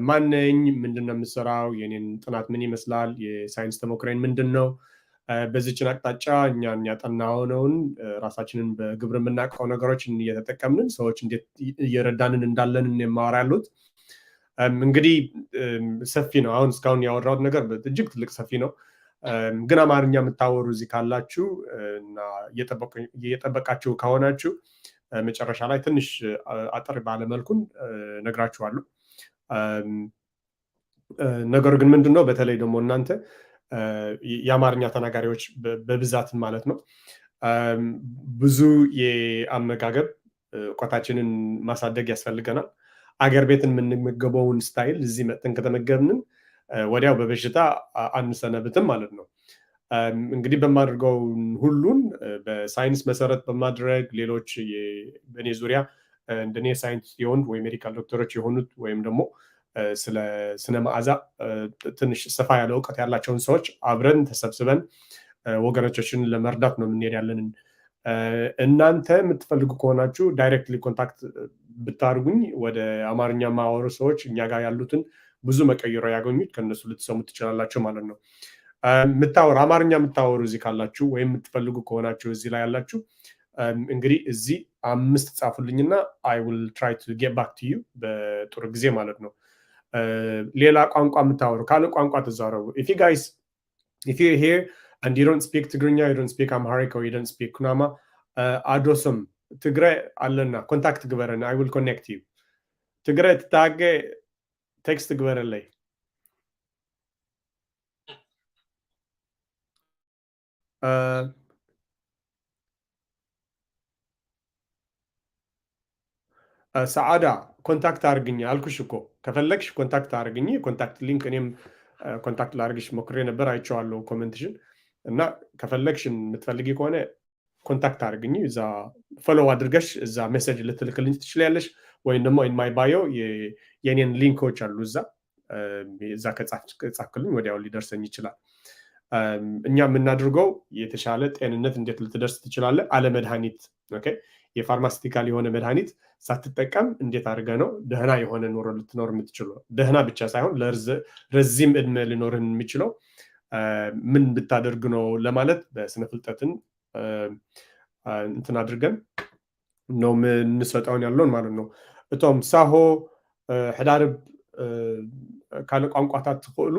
ማነኝ ምንድን ነው የምሰራው የኔን ጥናት ምን ይመስላል የሳይንስ ተሞክሬን ምንድን ነው በዚችን አቅጣጫ እኛ ያጠናነውን ራሳችንን በግብር የምናውቀው ነገሮችን እየተጠቀምንን ሰዎች እንዴት እየረዳንን እንዳለን የማወራ ያሉት እንግዲህ ሰፊ ነው አሁን እስካሁን ያወራሁት ነገር እጅግ ትልቅ ሰፊ ነው ግን አማርኛ የምታወሩ እዚህ ካላችሁ እና እየጠበቃችሁ ከሆናችሁ መጨረሻ ላይ ትንሽ አጠር ባለመልኩን ነግራችኋለሁ ነገሩ ግን ምንድን ነው በተለይ ደግሞ እናንተ የአማርኛ ተናጋሪዎች በብዛት ማለት ነው ብዙ የአመጋገብ እውቀታችንን ማሳደግ ያስፈልገናል አገር ቤትን የምንመገበውን ስታይል እዚህ መጥተን ከተመገብንን ወዲያው በበሽታ አንሰነብትም ማለት ነው እንግዲህ በማድርገው ሁሉን በሳይንስ መሰረት በማድረግ ሌሎች በእኔ ዙሪያ እንደኔ ሳይንቲስት የሆኑት ወይ ሜዲካል ዶክተሮች የሆኑት ወይም ደግሞ ስለ ስነ መዓዛ ትንሽ ሰፋ ያለ እውቀት ያላቸውን ሰዎች አብረን ተሰብስበን ወገኖቻችንን ለመርዳት ነው የምንሄድ ያለንን። እናንተ የምትፈልጉ ከሆናችሁ directly contact ብታደርጉኝ ወደ አማርኛ የማያወሩ ሰዎች እኛ ጋር ያሉትን ብዙ መቀየሪያ ያገኙት፣ ከነሱ ልትሰሙ ትችላላችሁ ማለት ነው። የምታወሩ አማርኛ የምታወሩ እዚህ ካላችሁ ወይም የምትፈልጉ ከሆናችሁ እዚህ ላይ ያላችሁ እንግዲህ እዚህ አምስት ጻፉልኝና I will try to get back to you በጥሩ ጊዜ ማለት ነው። ሌላ ቋንቋ የምታወሩ ካለ ቋንቋ ትዛረቡ። If you guys, if you're here and you don't speak ትግርኛ, you don't speak Amharic, or you don't speak ኩናማ፣ ኣዶስም ትግረ ኣለና፣ contact ግበረኒ። I will connect you። ትግረ ትታገ text ግበረለይ። ሰዓዳ contact አርግኝ አልኩሽ እኮ። ከፈለግሽ contact አርግኝ። Contact link እኔም contact ላርግሽ ሞክሬ ነበር፣ አይቼዋለሁ comment ሽን። እና ከፈለግሽ የምትፈልጊ ከሆነ contact አርግኝ፣ እዛ follow አድርገሽ እዛ message ልትልክልኝ ትችላለሽ። ወይም ደግሞ in my bio የኔን link ኦች አሉ እዛ እዛ ከጻፍክልኝ ወዲያው ሊደርሰኝ ይችላል። እኛ የምናደርገው የተሻለ ጤንነት እንዴት ልትደርስ ትችላለህ አለ መድኃኒት። Okay፣ የ pharmaceutical የሆነ መድኃኒት ሳትጠቀም እንዴት አድርገህ ነው ደህና የሆነ ኑሮ ልትኖር የምትችለው? ደህና ብቻ ሳይሆን ረዚም እድሜ ሊኖርህ የሚችለው ምን ብታደርግ ነው ለማለት በስነ ፍልጠትን እንትን አድርገን ነው የምንሰጠውን ያለውን ማለት ነው። እቶም ሳሆ ሕዳርብ ካልእ ቋንቋታት ትኽእሉ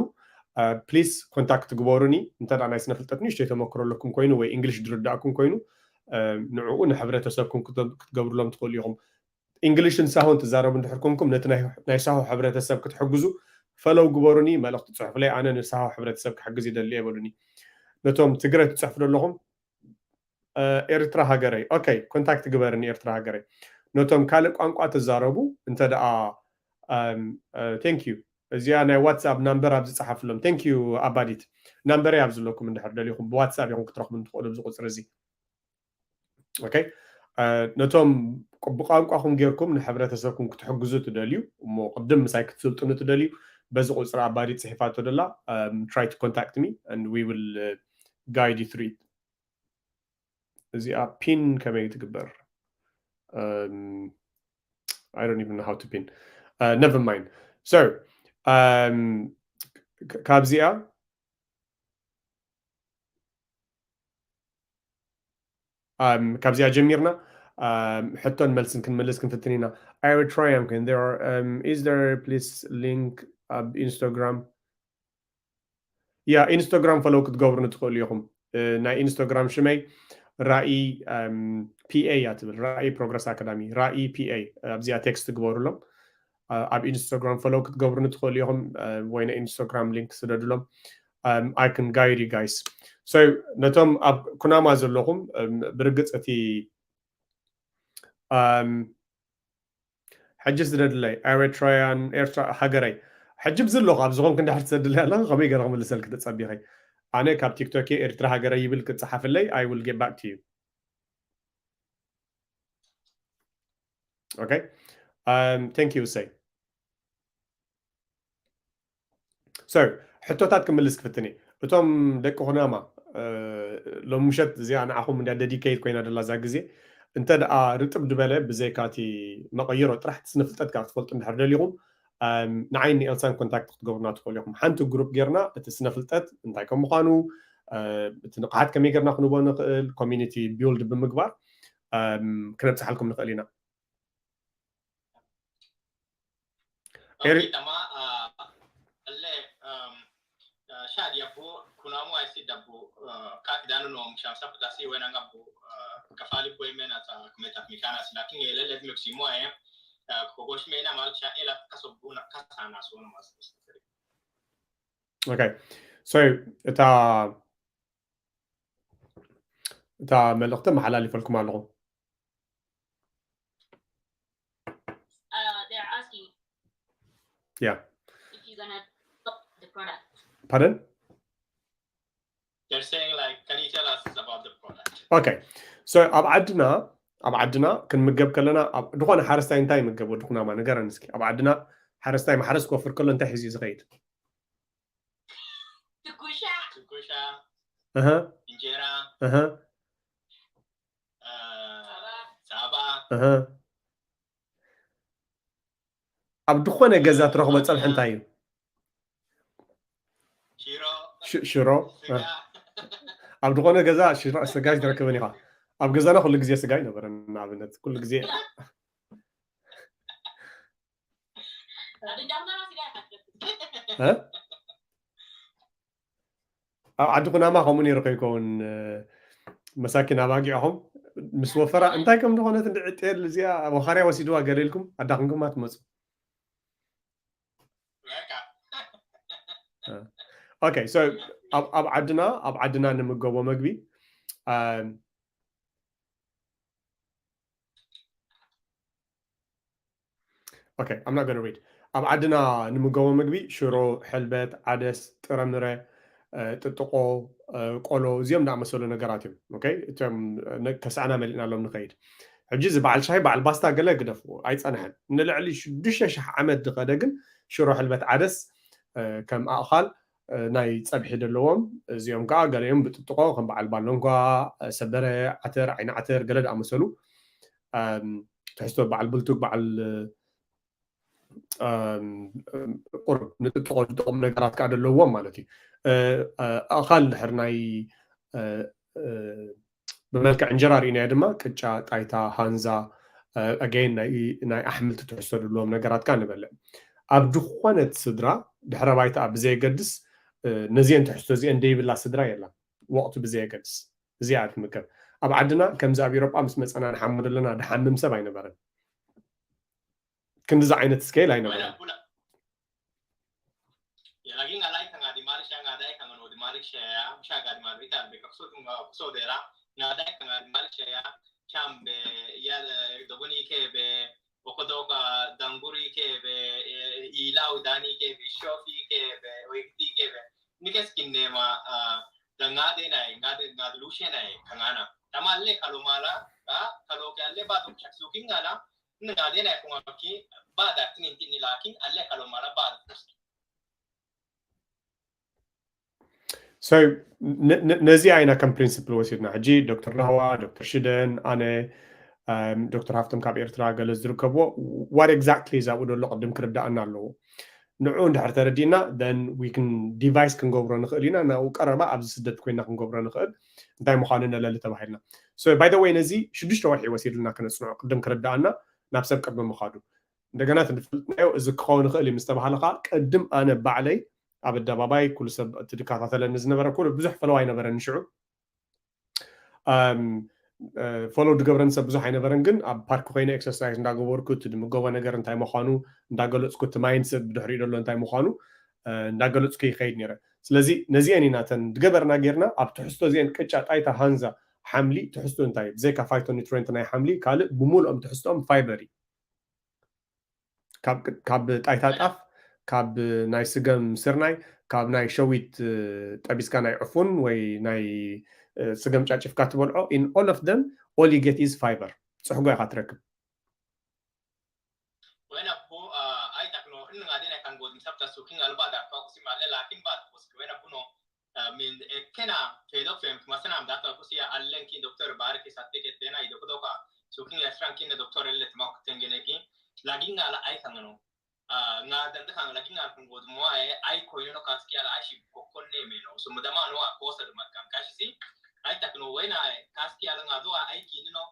please contact ግበሩኒ። እንተ ናይ ስነ ፍልጠት ንእሽተይ ተመክሮ ኣለኩም ኮይኑ ወይ English ዝርዳእኩም ኮይኑ ንዕኡ ንሕብረተሰብኩም ክትገብርሎም ትኽእሉ ኢኹም። English ን ሳሆን ትዛረቡ እንድሕር ኮንኩም ነቲ ናይ ሳሆ ሕብረተሰብ ክትሕግዙ follow ግበሩኒ፣ መልእኽቲ ጽሑፍለይ፣ ኣነ ንሳሆ ሕብረተሰብ ክሕግዝ ይደሊ እየ በሉኒ። ነቶም ትግረ ትጽሕፉ ዘለኹም ኤርትራ ሃገረይ። Okay፣ contact ግበርኒ ኤርትራ ሃገረይ። ነቶም ካልእ ቋንቋ ትዛረቡ እንተ ደኣ thank you። እዚኣ ናይ WhatsApp number ኣብዚ ጸሓፍሎም። Thank you ኣባዲት። Number ይ ኣብዚ ኣለኩም እንድሕር ደሊኹም ብ WhatsApp ኢኹም ክትረኽቡ ትኽእሉ ኣብዚ ቁጽሪ እዚ። Okay፣ ነቶም ብቋንቋኹም ጌርኩም ንሕብረተሰብኩም ክትሕግዙ ትደልዩ እሞ ቅድም ምሳይ ክትስልጥኑ ትደልዩ በዚ ቁጽሪ ኣባዲት ጽሒፋቶ ደላ try to contact me and we will guide you through it። እዚኣ pin ከመይ ትግበር? I don't even know how to pin. Never mind. So ካብዚኣ ካብዚኣ ጀሚርና ሕቶን መልስን ክንመልስ ክንፍትን ኢና። Eritrean፣ is there please link ኣብ Instagram? ያ፣ Instagram follow ክትገብሩኒ ትኽእሉ ኢኹም። ናይ Instagram ሽመይ ራኢ PA እያ ትብል፣ ራኢ ፕሮግረስ ኣካዳሚ፣ ራኢ PA። ኣብዚኣ text ግበሩሎም። ኣብ Instagram follow ክትገብሩኒ ትኽእሉ ኢኹም ወይ ናይ Instagram link ስደዱሎም። I can guide you guys። So ነቶም ኣብ ኩናማ ዘለኹም ብርግጽ እቲ ሕጂ ዝደድለይ Eritrean፣ ኤርትራ ሃገረይ። ሕጂ ብዚ ኣለኹ ኣብ ዝኾንክ እንድሕር ትሰድለይ ኣለኻ ከመይ ገይረ ክምልሰልክ ተጸቢኸይ? ኣነ ካብ TikTok ኤርትራ ሃገረይ ይብል ክጽሓፍለይ I will get back to you። Okay, thank you እሰይ። So ሕቶታት ክምልስ ክፍትን እየ። እቶም ደቂ ኩናማ ሎም ምሸት እዚኣ ንዓኹም እንድያ dedicate ኮይና ደላ እዛ ግዜ እንተ ደኣ ርጥብ ዝበለ ብዘይካ እቲ መቐይሮ ጥራሕ እቲ ስነ ፍልጠት ካብ ትፈልጡ እንድሕር ደሊኹም ንዓይ ንኤልሳን contact ክትገብሩና ትኽእሉ ኢኹም። ሓንቲ group ጌርና እቲ ስነ ፍልጠት እንታይ ከም ምዃኑ እቲ ንቕሓት ከመይ ጌርና ክንቦ ንኽእል community build ብምግባር ክነብፅሓልኩም ንኽእል ኢና። Eri- Tama alle shadi abbo kunamu aysi dabbo kati danu no shamsa putasi wena ngabbo kafali boy mena ta kumeta mikana sinakin ele let me simo ay kogosh mena mal sha ela kaso buna kasana so no mas. Okay, so እታ እታ መልእኽቲ መሓላሊፈልኩም ኣለኹ። Uh, they're asking Yeah. if you're gonna stop the product. Pardon? They're saying like, can you tell us about the product? Okay. So ኣብ ዓድና ኣብ ዓድና ክንምገብ ከለና ኣብ ዝኾነ ሓረስታይ እንታይ ይምገብ ወዲ ኩናማ ንገረን እስኪ። ኣብ ዓድና ሓረስታይ ማሕረስ ክወፍር ከሎ እንታይ ሒዙ እዩ ዝኸይድ? ትኩሻ ትኩሻ እህ እንጀራ እህ እ፣ ፃባ እህ ኣብ ዝኾነ ገዛ ትረኽቦ ፀብሒ እንታይ እዩ? ሽሮ ሽ- ሽሮ ስጋ ኣብ ዝኾነ ገዛ ሽሮ ኣሰጋጅ ትረክብን ኢኻ። ኣብ ገዛና ኩሉ ግዜ ስጋ ኣይነበረን። ንኣብነት ኩሉ ግዜ ኣደጃኹና ስጋ ይሓትት እ? ኣብ ዓዲ ኩናማ ከምኡ ነይሩ ከይከውን እ፣ መሳኪን ኣባጊዕኹም ምስ ወፈራ እንታይ ከም ዝኾነት እንዲ ዕጤል እዚኣ ወኻርያ ወሲድዋ ገለ ኢልኩም ኣዳኺምኩማ ትመፁ። በቃ ኦኬ ሶ ኣብ ኣብ ዓድና ኣብ ዓድና ንምገቦ መግቢ ኣም፣ okay I'm not gonna read ኣብ ዓድና ንምገቦ መግቢ ሽሮ ሕልበት ዓደስ ጥረምረ እ፣ ጥጥቆ እ፣ ቆሎ እዚኦም ዝኣመሰሉ ነገራት እዮም okay እቶም ነ- ከስዕና መሊእናሎም ንኸይድ ሕጂ እዚ በዓል ሻሂ በዓል ባስታ ገለ ግደፍዎ ኣይፀንሐን ንልዕሊ ሽዱሽተ ሽሕ ዓመት ዝኸደ ግን ሽሮ ሕልበት ዓደስ እ፣ ከም ኣእኻል እ፣ ናይ ፀብሒ ዘለዎም እዚኦም ከዓ ገሊኦም ብጥጥቆ ከም በዓል ባሎንኳ እ፣ ሰበረ ዓተር ዓይኒ ዓተር ገለ ዝኣመሰሉ እም፣ ትሕዝቶ በዓል ብልቱግ በዓል እም፣ እም፣ ቁሩብ ንጥጥቆ ዝጠቕሙ ነገራት ከዓ ዘለዎም ማለት እዩ እ፣ እ፣ ኣእኻል ድሕር ናይ እ፣ እ፣ ብመልክዕ እንጀራ ርኢናዮ ድማ ቅጫ ጣይታ ሃንዛ ኣገይን ናይ ኣሕምልቲ ትሕዝቶ ዘለዎም ነገራት ከዓ ንበልዕ ኣብ ዝኾነት ስድራ ድሕረ ባይታ ብዘየገድስ እ፣ ነዚአን ትሕዝቶ እዚአን ደይብላ ስድራ የላን ወቕቱ ብዘየገድስ እዚኣ ትምገብ ኣብ ዓድና ከምዚ ኣብ ኤሮጳ ምስ መፀና ንሓሙ ዘለና ድሓምም ሰብ ኣይነበረን ክንዲዚ ዓይነት ስኬል ኣይነበረን Yalagin alai kanga di malik shaya ngadai kanga no di malik shaya shaga di malik ta be kakso tunga kuso dera ngadai kanga di malik shaya chambe ya dogoni ke be okodoka danguri ke be ilau dani ke be shofi ke be oikti ke be nikes kinema da ngade nai ngade ngade lushe nai kangana tamalle kalomala ka kaloke alle ba to shaksukin ngana Ngadena ya kuma ki ba da tinin tini lakin alle kalo mara ba da kuski. So ነዚኣ ኢና ከም ፕሪንስፕል ወሲድና ሕጂ ዶክተር ራህዋ ዶክተር ሽደን ኣነ ዶክተር ሃፍቶም ካብ ኤርትራ ገለ ዝርከብዎ what exactly ዛብኡ ደሎ ቅድም ክርዳእና ኣለዎ ንዕኡ እንድሕር ተረዲእና then we can ዲቫይስ ክንገብሮ ንኽእል ኢና ናብኡ ቀረባ ኣብዚ ስደት ኮይና ክንገብሮ ንኽእል እንታይ ምዃኑ ነለሊ ተባሂልና so by the way ነዚ ሽዱሽተ ወርሒ ወሲድልና ክነፅንዖ ቅድም ክርዳእና ናብ ሰብ ቅድሚ ምኻዱ እንደገና ንፈልጥናዮ እዚ ክኸውን ይኽእል እዩ ምስ ተባሃለ ከዓ ቅድም ኣነ ባዕለይ ኣብ ኣደባባይ ኩሉ ሰብ እቲ ዝከታተለኒ ዝነበረ ኩሉ ብዙሕ ፈለዋ ኣይነበረን ሽዑ ፎሎ ዝገብረኒ ሰብ ብዙሕ ኣይነበረን ግን ኣብ ፓርክ ኮይነ ኤክሰርሳይዝ እንዳገበርኩ እቲ ድምገቦ ነገር እንታይ ምዃኑ እንዳገለፅኩ እቲ ማይንድ ሰብ ብድሕሪኡ ዘሎ እንታይ ምዃኑ እንዳገለፅኩ ይኸይድ ነረ ስለዚ ነዚአን ኢና ተን ዝገበርና ጌርና ኣብ ትሕዝቶ እዚአን ቅጫ ጣይታ ሃንዛ ሓምሊ ትሕዝቶ እንታይ ብዘይካ ፋይቶ ኒትረንት ናይ ሓምሊ ካልእ ብምሉኦም ትሕዝቶኦም ፋይበር እዩ ካብ ጣይታ ጣፍ ካብ ናይ ስገም ስርናይ ካብ ናይ ሸዊት ጠቢስካ ናይ ዕፉን ወይ ናይ ስገም ጫጭፍካ ትበልዖ in all of them all you get is fiber ፅሕጎ ኢኻ ትረክብ Wena bu ai takno in ngade na kan godin sabta sukin alba da fa kusi male lakin ba kusi wena buno min kena fedok fem masana am data kusi ya allen kin doktor bar ki satte ke tena ido ko doka sukin ya sran kin doktor elle tma ko tengene kin lagin ala ai kan no nga dan kan lagin ala kan godin mo ai ai ko no kaski ala ai shi ko konne me no so mudama no a kosa de makam kashi si ai takno wena kaski ala nga do ai kin no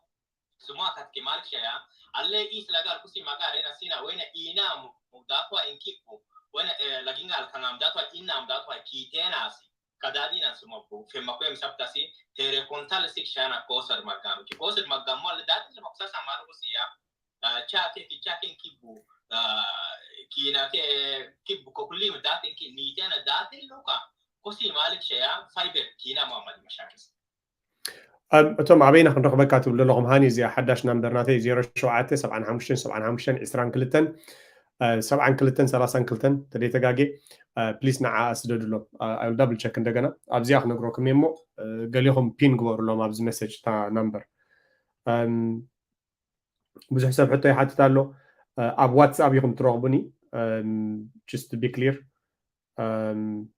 Suma kat ke malik shaya. Alle is lagal kusi magare na sina wena ina mu datwa inkiku. Wena lagingal kangam datwa inam datwa kitenasi. Kadadi na suma bu fema kwem saptasi tere kontal sik shana kosar magam. Ki kosar magam mo le dati le maksasa maru kusi ya. Chake ki chake kibu. Kina ke kibu kokulim dati ki nitena dati loka. Kusi malik shaya fiber kina ma mali mashakis. እቶም ኣበይና ክንረኽበካ ትብሉ ዘለኹም ሃኒ እዚኣ ሓዳሽ ናምበር ናተይ ዜሮ ሸውዓተ ሰብዓን ሓሙሽተን ሰብዓን ሓሙሽተን ዕስራን ክልተን ሰብዓን ክልተን ሰላሳን ክልተን ተደይተጋጌ ፕሊስ ንዓ ስደዱሎም ኣይል ዳብል ቸክ እንደገና ኣብዚኣ ክነግረኩም እየ እሞ ገሊኹም ፒን ግበሩሎም ኣብዚ መሰጅ እታ ናምበር ብዙሕ ሰብ ሕቶ ይሓትት ኣሎ ኣብ ዋትስኣፕ ኢኹም ትረኽቡኒ Um, just to be clear. Um,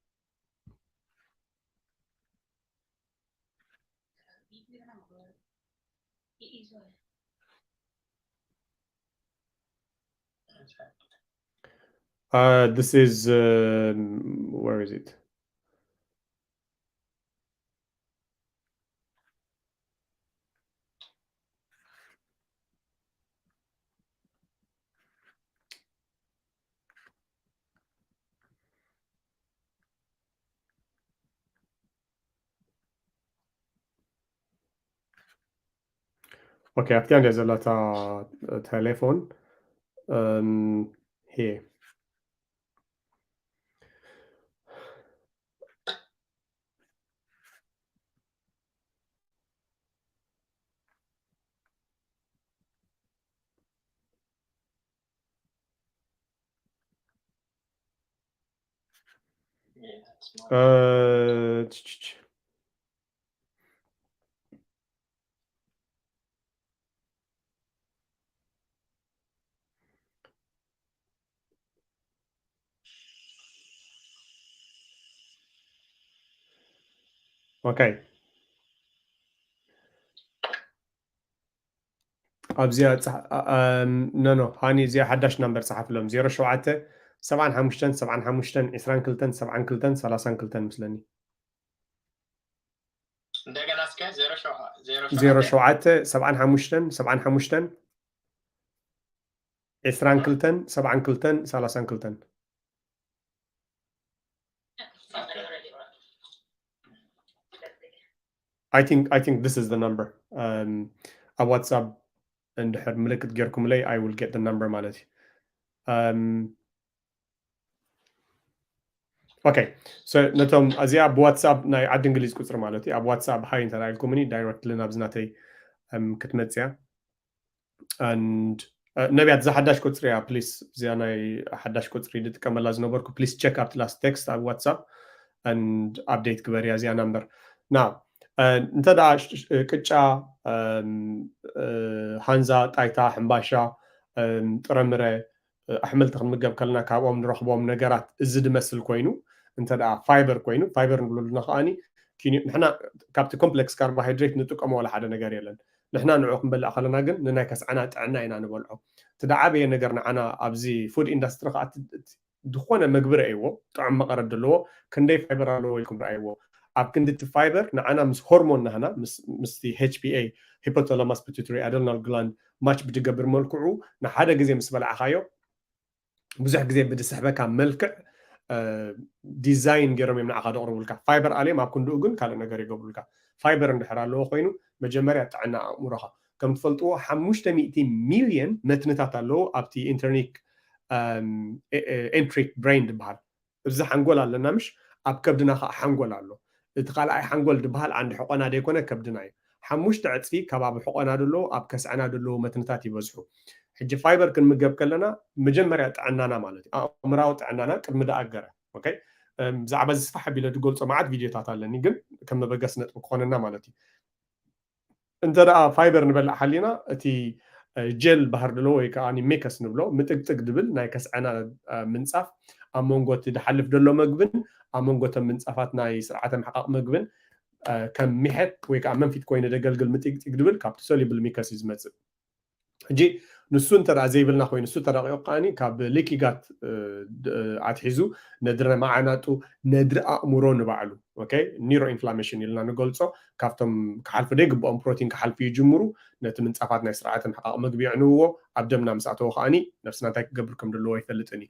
uh, this is, um, where is it? Okay, ኣብቲያ እንደ ዘለታ ቴሌፎን፣ um, here. Uh, ch- ch- ch- Okay. ኣብዚኣ ኖ ኖ ሃኒ፣ እዚኣ ሓዳሽ ናምበር ጸሓፍሎም። ዜሮ ሸውዓተ ሰብዓን ሓሙሽተን ሰብዓን ሓሙሽተን ዒስራን ክልተን ሰብዓን ክልተን ሰላሳን ክልተን ምስለኒ። እንደገና እስከ ዜሮ ሸውዓ- ዜሮ ዜሮ ሸውዓተ ሸውዓተ ሰብዓን ሓሙሽተን ሰብዓን ሓሙሽተን ዒስራን ክልተን ሰብዓን ክልተን ሰላሳን ክልተን። I think I think this is the number. Um, ኣብ ዋትሳፕ እንድሕር ምልክት ጌርኩምለይ I will get the number ማለት እዩ። Um, okay, so ነቶም እዚኣ ብዋትሳፕ ናይ ዓዲ እንግሊዝ ቁፅሪ ማለት እዩ። ኣብ ዋትሳፕ ሃይ እንተ ኢልኩምኒ ዳይሬክትሊ ናብዚ ናተይ፣ um, ክትመፅያ። And uh, ነቢያት፣ እዛ ሓዳሽ ቁፅሪ እያ ፕሊስ፣ እዚኣ ናይ ሓዳሽ ቁፅሪ ዝጥቀመላ ዝነበርኩ ፕሊስ ቸክ ኣብቲ ላስት ቴክስት ኣብ ዋትሳፕ and ኣፕዴት ግበርያ እዚኣ ናምበር። ና እንተ ደኣ ሽ- ሽ- ቅጫ፣ um, uh, ሃንዛ፣ ጣይታ፣ ሕምባሻ፣ um, ጥረምረ፣ uh, ኣሕምልቲ ክንምገብ ከለና ካብኦም ንረኽቦም ነገራት እዚ ዝመስል ኮይኑ፣ እንተ ደኣ ፋይበር ኮይኑ፣ ፋይበር ንብለሉ ከዓኒ ኪኒ- ንሕና ካብቲ ኮምፕሌክስ ካርቦሃይድሬት ንጥቀሞ ዋላ ሓደ ነገር የለን። ንሕና ንዑ ክንበልዕ ከለና ግን ንናይ ከስዓና ጥዕና ኢና ንበልዖ። እቲ ደዓበየ ነገር ንዓና ኣብዚ ፉድ ኢንዳስትሪ ከዓ እቲ- እቲ ዝኾነ ምግቢ ረእይዎ፣ ጥዑም መቐረት ዘለዎ፣ ክንደይ ፋይበር ኣለዎ ኢልኩም ረኣይዎ። ኣብ ክንዲ እቲ ፋይበር ንዓና ምስ ሆርሞን ናህና ምስ- ምስቲ ኤች ፒ ኤ፣ ሂፖታላማስ ፒቱትሪ ኣደርናል ግላንድ፣ ማች ብድገብር መልክዑ ንሓደ ግዜ ምስ በላዕኻዮ ብዙሕ ግዜ ብድስሕበካ መልክዕ ዲዛይን ገይሮም እዮም ንዓኻ ዘቕርቡልካ። ፋይበር ኣልዮም ኣብ ክንድኡ ግን ካልእ ነገር ይገብሩልካ። ፋይበር እንድሕር ኣለዎ ኮይኑ መጀመርያ ጥዕና ኣእምሮኻ። ከም ትፈልጥዎ ሓሙሽተ ሚእቲ ሚልዮን መትንታት ኣለዉ ኣብቲ ኢንተርኒክ ኤንትሪክ ብሬን ዝበሃል። እዚ ሓንጎል ኣለና ምሽ? ኣብ ከብድና ከዓ ሓንጎል ኣሎ። እቲ ካልኣይ ሓንጎል ዝበሃል ዓንዲ ሕቆና ዘይኮነ ከብድና እዩ። ሓሙሽተ ዕፅፊ ከባቢ ሕቆና ደለዉ ኣብ ከስዐና ደለዉ መትንታት ይበዝሑ። ሕጂ ፋይበር ክንምገብ ከለና መጀመርያ ጥዕናና ማለት እዩ፣ ኣእምራዊ ጥዕናና ቅድሚ ደኣገረ። ኦኬ፣ ብዛዕባ እዚ ስፋሕ ኣቢለ ዝገልፆ መዓት ቪድዮታት ኣለኒ፣ ግን ከም መበገስ ነጥቢ ክኾነና ማለት እዩ። እንተ ደኣ ፋይበር ንበልዕ ሓሊና እቲ ጀል ባህር ደሎ ወይ ከዓ ሜከስ ንብሎ ምጥግጥግ ድብል ናይ ከስዐና ምንፃፍ ኣብ መንጎ እቲ ድሓልፍ ደሎ መግብን ኣብ መንጎ እቶም ምንፃፋት ናይ ስርዓተ ምሕቃቕ መግብን ከም ሚሐት ወይ ከዓ መንፊት ኮይኑ ደገልግል ምጥግጥግ ድብል ካብቲ ሶሊብል ሚከስ እዩ ዝመፅእ። ሕጂ ንሱ እንተ ደኣ ዘይብልና ኮይኑ እሱ ተረቂቑ ከዓኒ ካብ ሊኪ ጋት ኣትሒዙ ነድሪ መዓናጡ ነድሪ ኣእምሮ ንባዕሉ ኒሮ ኢንፍላሜሽን ኢልና ንገልፆ ካብቶም ክሓልፉ ዘይግብኦም ፕሮቲን ክሓልፉ ይጅምሩ። ነቲ ምንፃፋት ናይ ስርዓተ ምሕቃቕ መግቢ የዕንውዎ። ኣብ ደምና ምስ ኣተወ ከዓኒ ነብስና እንታይ ክገብር ከም ዘለዎ ኣይፈልጥን እዩ።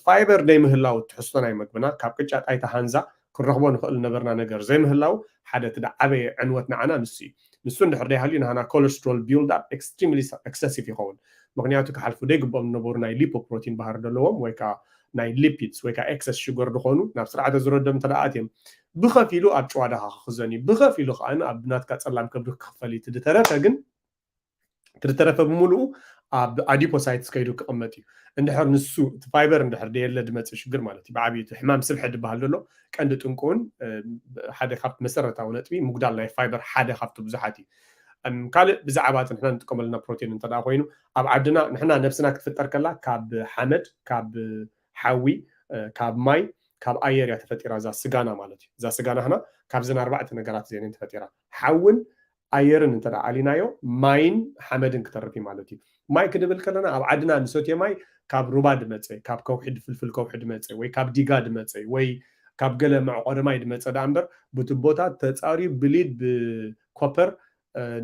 ፋይበር ደይምህላው ትሕዝቶ ናይ መግብና ካብ ቅጫ ጣይታ ሃንዛ ክንረኽቦ ንኽእል ነበርና ነገር ዘይምህላው ሓደ እቲ ደዓበየ ዕንወት ንዓና ንሱ እዩ። ንሱ እንድሕር ደይሃልዩ ንሃና ኮለስትሮል ቢልድ ኣፕ ኤክስትሪምሊ ኤክሰሲቭ ይኸውን። ምክንያቱ ክሓልፉ ደይግብኦም ዝነበሩ ናይ ሊፖፕሮቲን ባህሪ ዘለዎም ወይ ከዓ ናይ ሊፒድስ ወይ ከዓ ኤክሰስ ሽገር ዝኾኑ ናብ ስርዓተ ዝረደም እንተ ደኣ ኣትዮም ብኸፊሉ ኣብ ጭዋዳኻ ክኽዘን እዩ፣ ብኸፊሉ ከዓ ኣብ ናትካ ፀላም ከብዲ ክኽፈል እዩ። እቲ ዝተረፈ ግን እቲ ዝተረፈ ብምሉኡ ኣብ ኣዲፖሳይትስ ከይዱ ክቕመጥ እዩ። እንድሕር ንሱ እቲ ፋይበር እንድሕር ደየለ ድመፅእ ሽግር ማለት እዩ። ብዓብዩ እቲ ሕማም ስብሐ ድበሃል ዘሎ ቀንዲ ጥንቁውን ሓደ ካብቲ መሰረታዊ ነጥቢ ምጉዳል ናይ ፋይበር ሓደ ካብቲ ብዙሓት እዩ። ካልእ ብዛዕባ እቲ ንሕና ንጥቀመልና ፕሮቲን እንተ ኮይኑ ኣብ ዓድና ንሕና ነብስና ክትፍጠር ከላ ካብ ሓመድ፣ ካብ ሓዊ፣ ካብ ማይ፣ ካብ ኣየር እያ ተፈጢራ እዛ ስጋና ማለት እዩ። እዛ ስጋና ህና ካብዘን ኣርባዕተ ነገራት እዚአን ተፈጢራ። ሓውን ኣየርን እንተ ኣሊናዮ ማይን ሓመድን ክተርፍ እዩ ማለት እዩ። ማይ ክንብል ከለና ኣብ ዓድና ንሰትዮ ማይ ካብ ሩባ ድመፀ፣ ካብ ከውሒ ድፍልፍል ከውሒ ድመፀ ወይ ካብ ዲጋ ድመፀ ወይ ካብ ገለ መዕቆሪ ማይ ድመፀ ደኣ እምበር ብቱቦታት ተፃርዩ ብሊድ ብኮፐር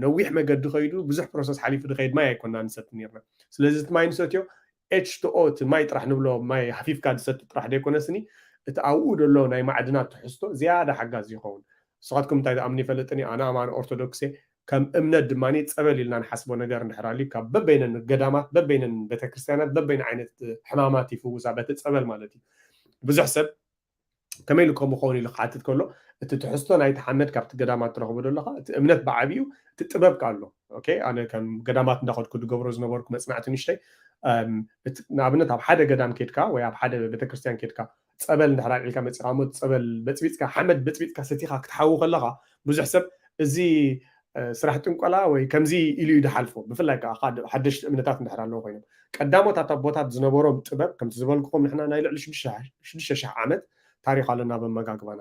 ነዊሕ መገዲ ከይዱ ብዙሕ ፕሮሰስ ሓሊፉ ድኸይድ ማይ ኣይኮና ንሰቲ ነርና። ስለዚ እቲ ማይ ንሰትዮ ኤች ቱ ኦ እቲ ማይ ጥራሕ ንብሎ ማይ ሃፊፍካ ዝሰቲ ጥራሕ ደይኮነስኒ እቲ ኣብኡ ደሎ ናይ ማዕድናት ትሕዝቶ ዝያዳ ሓጋዝ ይኸውን። ንስኻትኩም እንታይ ትኣምኑ ይፈልጥን እዩ። ኣነ ኣማን ኦርቶዶክስ እየ። ከም እምነት ድማ ጸበል ኢልና ንሓስቦ ነገር እንድሕር ኣልዩ ካብ በበይነን ገዳማት በበይነን ቤተክርስትያናት በበይነ ዓይነት ሕማማት ይፍውሳ በቲ ጸበል ማለት እዩ። ብዙሕ ሰብ ከመይ ኢሉ ከምኡ ክኸውን ኢሉ ክሓትት ከሎ እቲ ትሕዝቶ ናይቲ ሓመድ ካብቲ ገዳማት ትረኽቦ ዘለኻ እቲ እምነት ብዓብዩ እቲ ጥበብ ኣሎ። ኣነ ከም ገዳማት እንዳኸድኩ ዝገብሮ ዝነበርኩ መፅናዕቲ ንሽተይ ንኣብነት ኣብ ሓደ ገዳም ኬድካ ወይ ኣብ ሓደ ቤተክርስትያን ኬድካ ጸበል እንድሕር ኣልዒልካ መፂኻ እሞ ጸበል በፅቢፅካ ሓመድ በፅቢፅካ ሰቲኻ ክትሓዊ ከለኻ ብዙሕ ሰብ እዚ ስራሕ ጥንቆላ ወይ ከምዚ ኢሉ እዩ ድሓልፎ። ብፍላይ ከዓ ሓደሽቲ እምነታት እንድሕር ኣለዎ ኮይኖም ቀዳሞት ኣቦታት ዝነበሮም ጥበብ ከምቲ ዝበልኩኹም ንሕና ናይ ልዕሊ ሽዱሽተ ሽሕ ዓመት ታሪኽ ኣለና በመጋግባና።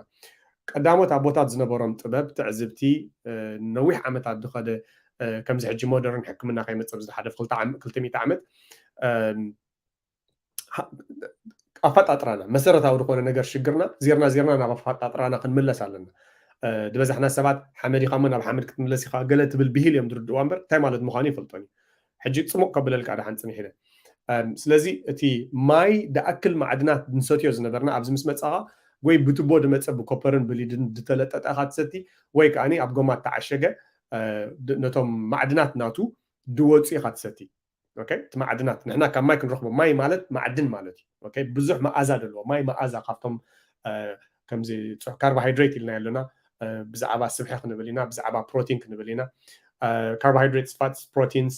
ቀዳሞት ኣቦታት ዝነበሮም ጥበብ ትዕዝብቲ ነዊሕ ዓመታት ዝኸደ ከምዚ ሕጂ ሞደርን ሕክምና ከይመፀ ብዝሓለፍ ክልተ ሚእቲ ዓመት ኣፈጣጥራና መሰረታዊ ዝኾነ ነገር ሽግርና ዜርና ዜርና ናብ ኣፈጣጥራና ክንምለስ ኣለና። ዝበዛሕና ሰባት ሓመድ ኢኻ እሞ ናብ ሓመድ ክትምለስ ኢኻ ገለ ትብል ብሂል እዮም ዝርድእዋ እምበር እንታይ ማለት ምዃኑ ይፈልጦን እዩ። ሕጂ ፅሙቕ ከብለልካ ደሓን ፅኒሕ ኢለ ስለዚ እቲ ማይ ድኣክል ማዕድናት ንሰትዮ ዝነበርና ኣብዚ ምስ መፃኻ ወይ ብትቦ ድመፀ ብኮፐርን ብሊድን ድተለጠጠ ኢኻ ትሰቲ ወይ ከዓኒ ኣብ ጎማ ተዓሸገ ነቶም ማዕድናት ናቱ ድወፁ ኢኻ ትሰቲ። እቲ ማዕድናት ንሕና ካብ ማይ ክንረኽቦ ማይ ማለት ማዕድን ማለት እዩ። ብዙሕ መኣዛ ዘለዎ ማይ መኣዛ ካብቶም ከምዚ ፅሑ ካርቦሃይድሬት ኢልና ኣለና ብዛዕባ ስብሒ ክንብል ኢና ብዛዕባ ፕሮቲን ክንብል ኢና ካርቦሃይድሬትስ ፋትስ ፕሮቲንስ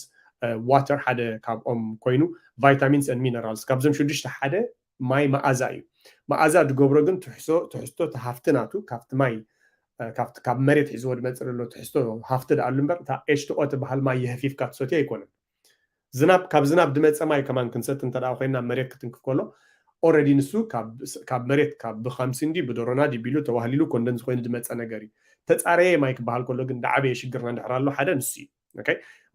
ዋተር ሓደ ካብኦም ኮይኑ ቫይታሚንስ ን ሚነራልስ ካብዞም ሽዱሽተ ሓደ ማይ መኣዛ እዩ። መኣዛ ዝገብሮ ግን ትሕዝቶ ትሃፍቲ ናቱ ካብቲ ማይ ካብ መሬት ሒዝዎ ዝመፅእ ዘሎ ትሕዝቶ ሃፍቲ ደኣሉ እምበር እታ ኤች ቱ ኦ ትበሃል ማይ የህፊፍካ ትሰትዮ ኣይኮነን። ዝናብ ካብ ዝናብ ድመፀ ማይ ከማን ክንሰቲ እንተ ኮይና መሬት ክትንክፍ ከሎ ኦረዲ ንሱ ካብ መሬት ካብ ብኻምሲ እንዲ ብዶሮና ዲቢሉ ተዋህሊሉ ኮንደንስ ኮይኑ ድመፀ ነገር እዩ። ተፃረየ ማይ ክበሃል ከሎ ግን ዳዓበየ ሽግርና እንድሕር ኣሎ ሓደ ንሱ እዩ።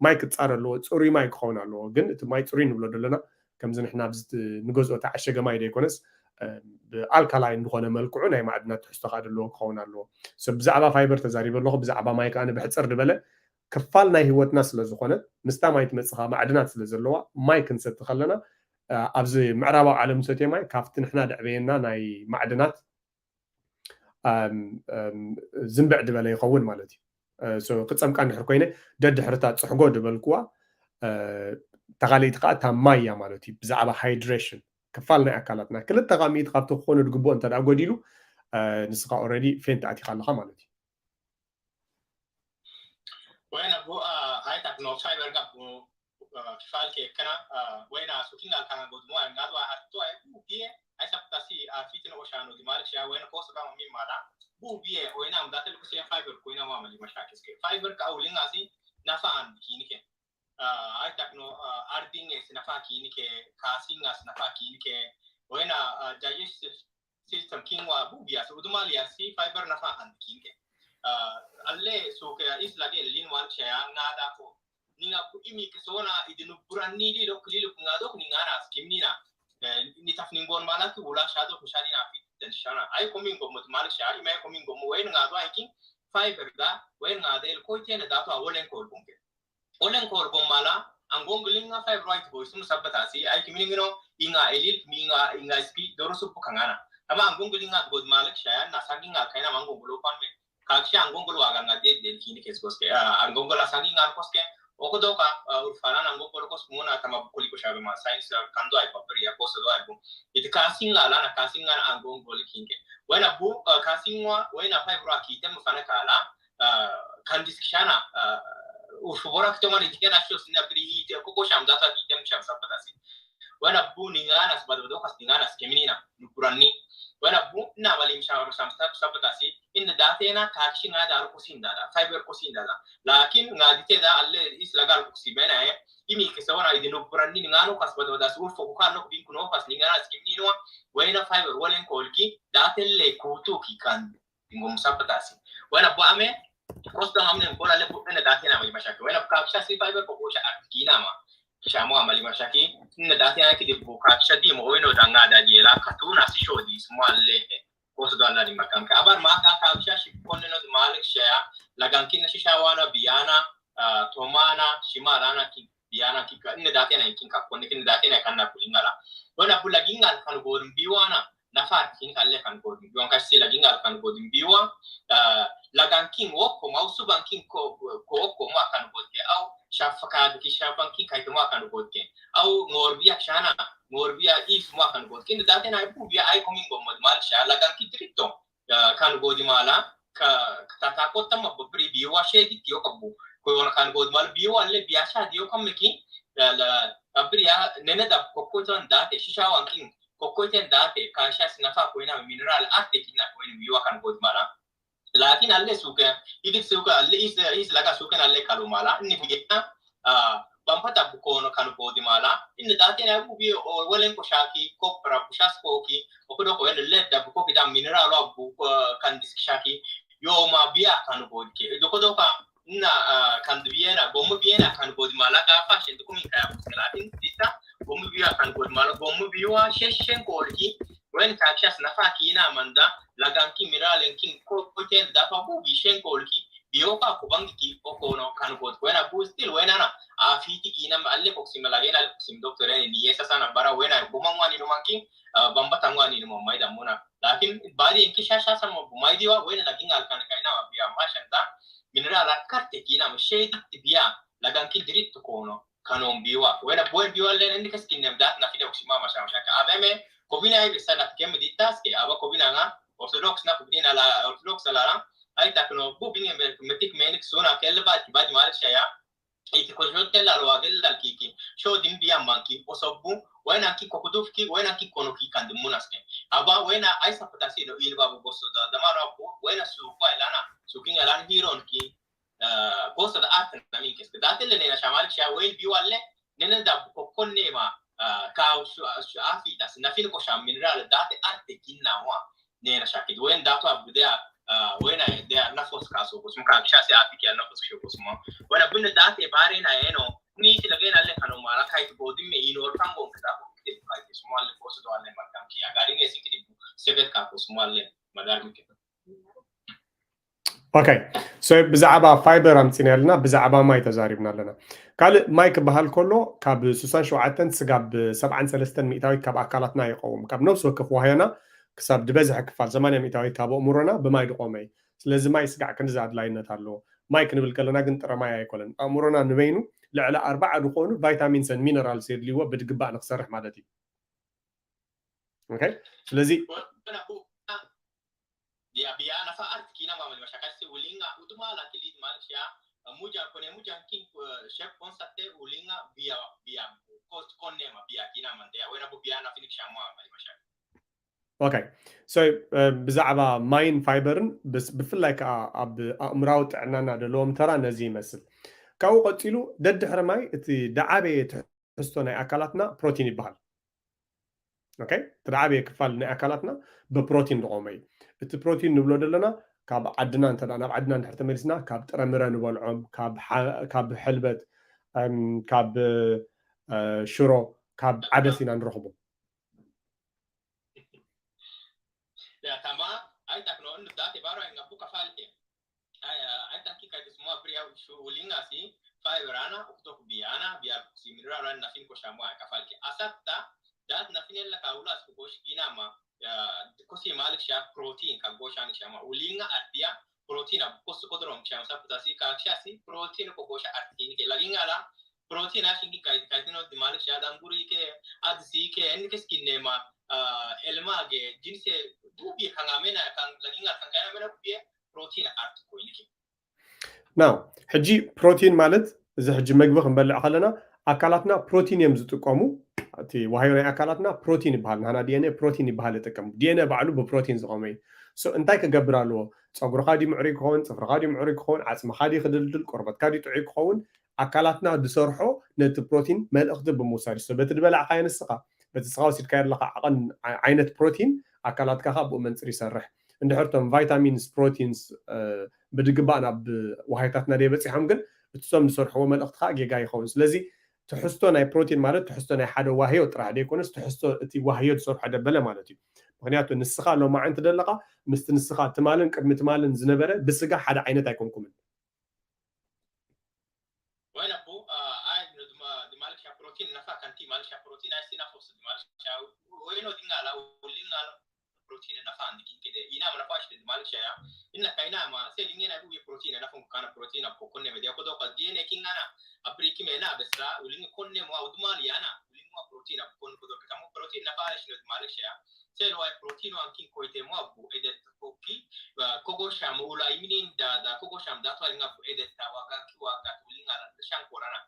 ማይ ክፃረ ኣለዎ፣ ፅሩይ ማይ ክኸውን ኣለዎ። ግን እቲ ማይ ፅሩይ ንብሎ ዘለና ከምዚ ንሕና ንገዝኦ ተዓሸገ ማይ ዘይኮነስ ብኣልካላይን ዝኾነ መልክዑ ናይ ማዕድናት ትሕዝቶ ከዓ ዘለዎ ክኸውን ኣለዎ። ብዛዕባ ፋይበር ተዛሪበ ኣለኹ። ብዛዕባ ማይ ከዓ ብሕፅር ዝበለ ክፋል ናይ ህይወትና ስለ ዝኾነት ምስታ ማይ ትመፅኻ ማዕድናት ስለ ዘለዋ ማይ ክንሰቲ ከለና ኣብዚ ምዕራባዊ ዓለም ሰትዮ ማይ ካብቲ ንሕና ደዕበየና ናይ ማዕድናት ዝንብዕ ዝበለ ይኸውን ማለት እዩ። ክፀምቃ እንድሕር ኮይነ ደድሕርታ ፅሕጎ ዝበልክዋ ተኻሊእቲ ከዓ እታ ማይ እያ ማለት እዩ። ብዛዕባ ሃይድሬሽን ክፋል ናይ ኣካላትና ክልተ ካብ ሚእቲ ካብቲ ክኾኑ ዝግብኦ እንተ ጎዲሉ ንስኻ ኦረዲ ፌንት ኣቲኻ ኣለኻ ማለት እዩ። Wena bu a ai tak no fiber gap bu kifal ke kana wena sukinga kana godmo ai ngadwa atto ai bu pie ai saptasi a fitino oshano di malik sha wena kosa ba mi mala bu pie wena am datel ko se fiber ko ina mama di mashakis ke fiber ka ulinga si nafa an kinike ai tak no ardinge si nafa kinike kasinga si nafa kinike wena digestive system king wa bu biya so udumal ya si fiber nafa an king ke alle so ke is lage lin wan shaya ngada ko ninga ku imi ke sona idinu buran ni li lo kli lo ngado ku ningana skimnina ni taf ningon mala ki wala shado ku shadi na fit den shana ai ko min go mut malik shari mai ko min go mo wen ngado ai king fiber da wen ngada el ko tene da to awolen ko bunke Olen kor gomala angon gulinga five right boy sum sabbata si ai kimini ngino inga elil mi inga inga spi doro supu kangana ama angon gulinga god malik shayan na sangi nga kaina mangon gulo pan me kakshi angon gulo aga nga de del kini kes goske angon gulo sangi nga koske oko doka urfana angon gulo kos mona tama kuli ko shabe ma science kando ai papri ya kosa do ai bu it kasing la na kasing nga angon gulo kinke wena bu kasing wa wena five ra kitem fana kala kan diskishana urfu bora kito mani dikena sho sina bri ite koko sham data kitem sham sapata si wena bu ningana sbado do kas ningana skemina nukurani ወላ ቡ እና ባሊ ምሻ ሩሳም ሳብ ሳብ ዳሲ እን ዳቴና ካክሺ ናዳ አልኩሲ እንዳዳ ፋይበር ኩሲ እንዳዳ ላኪን ናዲቴ ዳ አለ ኢስ ለጋ አልኩሲ በናየ ኢሚ ከሰወና ኢዲ ኑብረኒ ንጋኖ ካስ በደ ወዳስ ውፎ ኩካኖ ቢንኩ ኖ ካስ ንጋና እስኪ ኒኖ ወይነ ፋይበር ወለን ኮልኪ ዳቴ ለ ኩቱ ኪካን ቢንጎም ሳብ ዳሲ ወላ ቡ አሜ ኮስቶ አምነ ኮላ ለቡ እነ ዳቴና ወይ መሻከ ወላ ካክሻ ሲ ፋይበር ኮኮሻ አርጊናማ ሻሞ አመሊ መሻኪ እነ ዳቴና ኪ ዲቡ ካክሻ ዲ ሞ ወይኖ ዳንጋ ዳዲየላ ካቱና ሲሾ ዲ ስማለ ኮስ ዶ አላ ዲማ ካም ከአባር ማካ ካክሻ ሽኮነ ነው ማልክ ሸያ ለጋንኪ ነሽሻዋና ቢያና ቶማና ሽማላና ኪ ቢያና ኪ እነ ዳቴና ኪን ካኮነ ኪን ዳቴና ካና ኩሊንጋላ ወላ ቡላ ጊንጋል ካን ጎድም ቢዋና ናፋር ኪን ካለ ካን ጎድም ቢዋን ካሲ ለጊንጋል ካን ጎድም ቢዋ ለጋንኪን ወኮ ማውሱ ባንኪን ኮ ኮ ወኮ ማ ካን ጎድከ አው ሻፈካ ኪ ሻፋንኪ ካይተማ ካን ጎድከ አው ኖርቢያ ሻና ኖርቢያ ኢስ ማ ካን ጎድከ ዳቴና ቡቢያ አይ ኮሚን ጎመድ ማልሻ ለጋንኪ ትሪቶ kan godi mala ka tata ko tamma bri biwa shedi tiyo kabu ko yon kan godi mal biwa le biya sha diyo kamki la abriya nene da kokko ton da te shisha wankin kokko ten da te ka sha sinafa ko ina mineral arte kina ko ina biwa kan godi mala lakin alle suke igit suke alle is is laga suke alle kalu mala ni biya bambata bukono kan godi mala in da te na bu bi o welen ko shaki ko pra bushas ko ki o ko ko en le da bu ko ki da mineral o bu kan disk shaki yo ma biya kan godi ke do ko do ka na kan biya na bomu biya na kan godi mala ka fashion do ko min ka lakin dita bomu biya kan godi mala bomu biwa sheshen ko ki wen ka shas na fa ki na manda lagan ki mineral en kin ko ko ten da fa bu bi shen ko ki biyo ka ko bangi ki o ko no kan godi wena bu still wena na a fiti ina ma alle ko sim la gena ko sim doctor ni ni esa sana bara wena ko man wani no manki bamba tangwa ni no mai da muna lakin bari en ki sha sha sama bu mai diwa wena la gingal kan kai na biya ma shan da mineral a karte ki na ma shedi biya la gan ki dirit ko no kanon biwa wena boy biwa le ni kas kin nem dat na fide ko sima ma sha sha ka abeme ko bina ai bisa na kem di tas ke aba ko bina nga orthodox na ko bina la orthodox la la ai takno bu bin metik menik suna ke le ba ba mal shaya iti ko jot ke la lo agel la ki ki sho din biya manki o sobu wena ki ko kuduf ki wena ki kono ki kan dum munas ke aba wena ai sa pata si do il ba bu boso da da maro bu wena su ko ilana su kin alan hiron ki koso da at na min kes da te le na shamal sha wen biwa le nene da bu ko konne ma ka su afi tas na fin ko sham mineral da te arte kinna wa nena shakit wen da to abu de wena de na fos kaso ko sum ka kisha se afi ki na fos ko sum wala bunne da te bare na eno ni ti la gena le kano mara kai ko dimme ino tango ka ko ke kai ko sum le fos do le markam ki agari ne sikiti sebet ka ko sum le madar mi ke ኦኬ ሶ ብዛዕባ ፋይበር ኣምፂና ኣለና ብዛዕባ ማይ ተዛሪብና ኣለና ካልእ ማይ ክበሃል ከሎ ካብ ስሳን ሸውዓተን ስጋብ ሰብዓን ሰለስተን ሚእታዊት ካብ ኣካላትና ይቐውም ካብ ነብሲ ወከፍ ዋህዮና ክሳብ ዝበዝሐ ክፋል ሰማንያ ሚእታዊት ካብ ኣእምሮና ብማይ ድቆመ እዩ ስለዚ ማይ ስጋዕ ክንዚ ኣድላይነት ኣለዎ ማይ ክንብል ከለና ግን ጥረ ማይ ኣይኮነን ኣእምሮና ንበይኑ ልዕሊ ኣርባዓ ዝኾኑ ቫይታሚንስን ሚነራልስ የድልይዎ ብድግባእ ንክሰርሕ ማለት እዩ ስለዚ biya biya nafa art kina ma mali mashakasi ulinga utuma la kilid mal shia muja kone muja kin shep konsate ulinga biya biya kos konne ma biya kina man de wena bu biya na finik shamo mali mashak ኦኬ ሶ ብዛዕባ ማይን ፋይበርን ብፍላይ ከዓ ኣብ ኣእምራዊ ጥዕናና ዘለዎም ተራ ነዚ ይመስል ካብኡ ቀፂሉ ደድሕሪ ማይ እቲ ደዓበየ ትሕዝቶ ናይ ኣካላትና ፕሮቲን ይበሃል ኦኬ እቲ ደዓበየ ክፋል ናይ ኣካላትና ብፕሮቲን ዝቆመ እዩ እቲ ፕሮቲን ንብሎ ዘለና ካብ ዓድና እንተ ናብ ዓድና እንድሕር ተመሊስና ካብ ጥረምረ ንበልዖም ካብ ሕልበት ካብ ሽሮ ካብ ዓደስ ኢና ንረኽቦ tama ai takno nu date baro en abu kafal ke ai tan ki kai suma priya shu ulinga si fiber ana ukto biana biya si mineral na fin ko shamo ai kafal ke asatta dat na fin la kaula su ko shikina ma ko si malik sha protein ka go shan shama ulinga atia protein ab ko su ko dron shama sa puta si ka sha si protein ko go sha artin ke lagin ala protein a shingi kai kai no di malik sha danguri ke adsi ke en ke skin ne ma elma ge jinse dubi kan amena kan lagin kan kan amena bi protein art ko ni ke now ሕጂ ፕሮቲን ማለት እዚ ሕጂ መግቢ ክንበልዕ ከለና ኣካላትና ፕሮቲን እዮም ዝጥቀሙ እቲ ዋህዮ ናይ ኣካላትና ፕሮቲን ይበሃል። ናና ዲኤንኤ ፕሮቲን ይበሃል ይጥቀም። ዲኤንኤ ባዕሉ ብፕሮቲን ዝቆመ እዩ። So እንታይ ክገብር ኣለዎ? ፀጉርኻ ድዩ ምዕሩይ ክኸውን? ፅፍርኻ ድዩ ምዕሩይ ክኸውን? ዓፅምኻ ድዩ ክድልድል? ቆርበትካ ድዩ ጥዑይ ክኸውን? ኣካላትና ዝሰርሖ ነቲ ፕሮቲን መልእኽቲ ብምውሳድ እዩ። So በቲ ዝበላዕካዮ ንስኻ፣ በቲ ስኻ ወሲድካዮ ዘለኻ ዓቐን ዓ- ዓይነት ፕሮቲን ኣካላትካ ከዓ ብኡ መንፅር ይሰርሕ። እንድሕር እቶም ቫይታሚንስ ፕሮቲንስ ብድግባእ ናብ ዋሃይታትና ደይበፂሖም ግን እትሶም ዝሰርሕዎ መልእኽቲ ከዓ ጌጋ ይኸውን። ስለዚ ትሕዝቶ ናይ ፕሮቲን ማለት ትሕዝቶ ናይ ሓደ ዋህዮ ጥራሕ ደይኮነስ ትሕዝቶ እቲ ዋህዮ ዝሰርሖ ደበለ ማለት እዩ። ምክንያቱ ንስኻ ሎማዓንቲ ደለኻ ምስቲ ንስኻ ትማልን ቅድሚ ትማልን ዝነበረ ብስጋ ሓደ ዓይነት ኣይኮንኩምን። Bueno, pu, ah, ay, no, duma, di malik sha protein nafa kanti malik sha protein ay sina fos di malik sha, bueno, dingala, ulingala, protein nafa andi kin kide, ina mana fash di malik sha ya, ina kaina ma, se linge na bu protein nafa kana protein ko konne me de ko do ka D N A kin ana, abri ki me na besa, uling konne mo udmal yana, uling mo protein ko konne ko do ka mo protein nafa shi di malik sha ya, se lo ay protein wa kin ko ite mo bu edet ko ki, kogo sham ula iminin da da kogo sham da to nga edet ta wa ka ki wa ka uling ala shan korana.